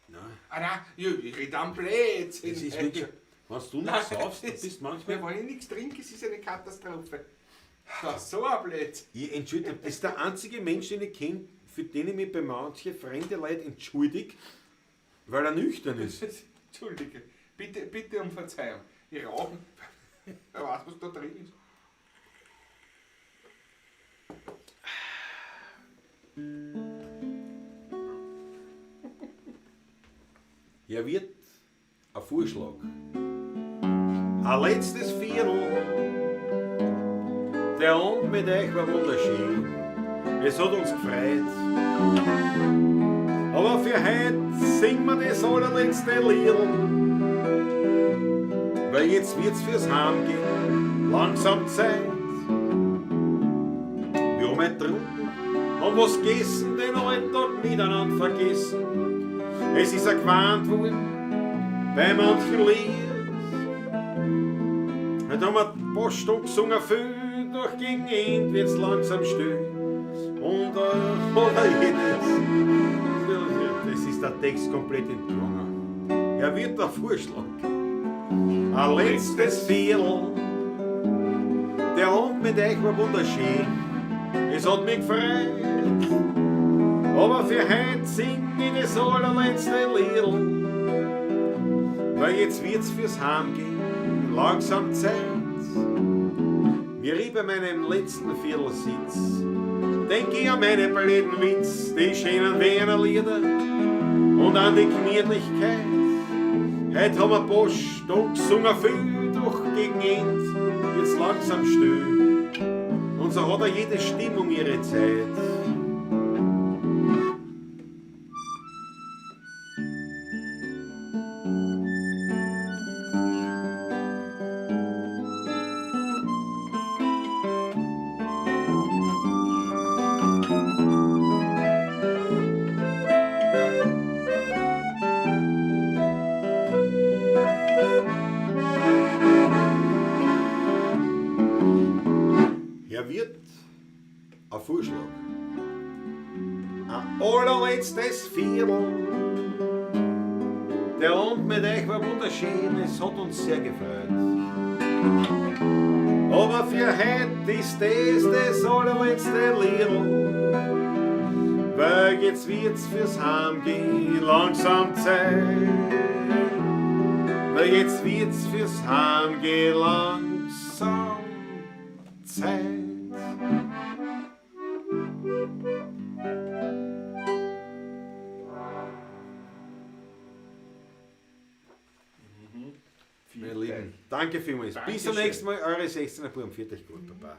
Nein, Ah nein, ja, ich rede am Blödsinn. das ist wirklich, wenn du Nein, nicht saufst, dann das- bist du manchmal... Ja, wenn ich nichts trinke, es ist eine Katastrophe. Das ist so ein Blödsinn. Ich entschuldige, das ist der einzige Mensch, den ich kenne, für den ich mich bei manchen fremden Leuten entschuldige, weil er nüchtern ist. Entschuldige, bitte, bitte um Verzeihung. Ich rauche. Wer weiß, was da drin ist. Er wird ein Vorschlag. Ein letztes Viertel. Der Abend mit euch war wunderschön. Es hat uns gefreut. Aber für heute singen wir das allerletzte Lied. Weil jetzt wird's fürs Heimgehen langsam Zeit. Wir haben heute getrunken, haben was gegessen, den Alltag miteinander vergessen. Es ist ein gewarnt worden bei manchen Lied. Heute haben wir ein paar Stunden gesungen, viel, doch gegen Ende wird's langsam still. Und oder jedes. Das ist der Text komplett entgangen. Er wird der Vorschlag. Ein letztes Viertel. Der Abend mit euch war wunderschön. Es hat mich gefreut. Aber für heute sing ich das allerletzte Liedl. Weil jetzt wird's fürs Heimgehen langsam Zeit. Wie ich bei meinem letzten Viertel sitz, denk ich an meine blöden Witz, die schönen Wiener Lieder und an die Gemütlichkeit. Heute haben wir ein paar Stunden gesungen, viel, doch gegen End wird's langsam still. Und so hat auch jede Stimmung ihre Zeit. Herr Wirt, ein Vorschlag. Ein allerletztes Viertel. Der Abend mit euch war wunderschön, es hat uns sehr gefreut. Aber für heute ist das das allerletzte Liedl. Weil jetzt wird's fürs Heimgehen langsam Zeit. Weil jetzt wird's fürs Heimgehen langsam Zeit. Meine Lieben, danke vielmals. Bis zum Dankeschön. nächsten Mal, eure 16er Buben. Viert euch gut, Baba.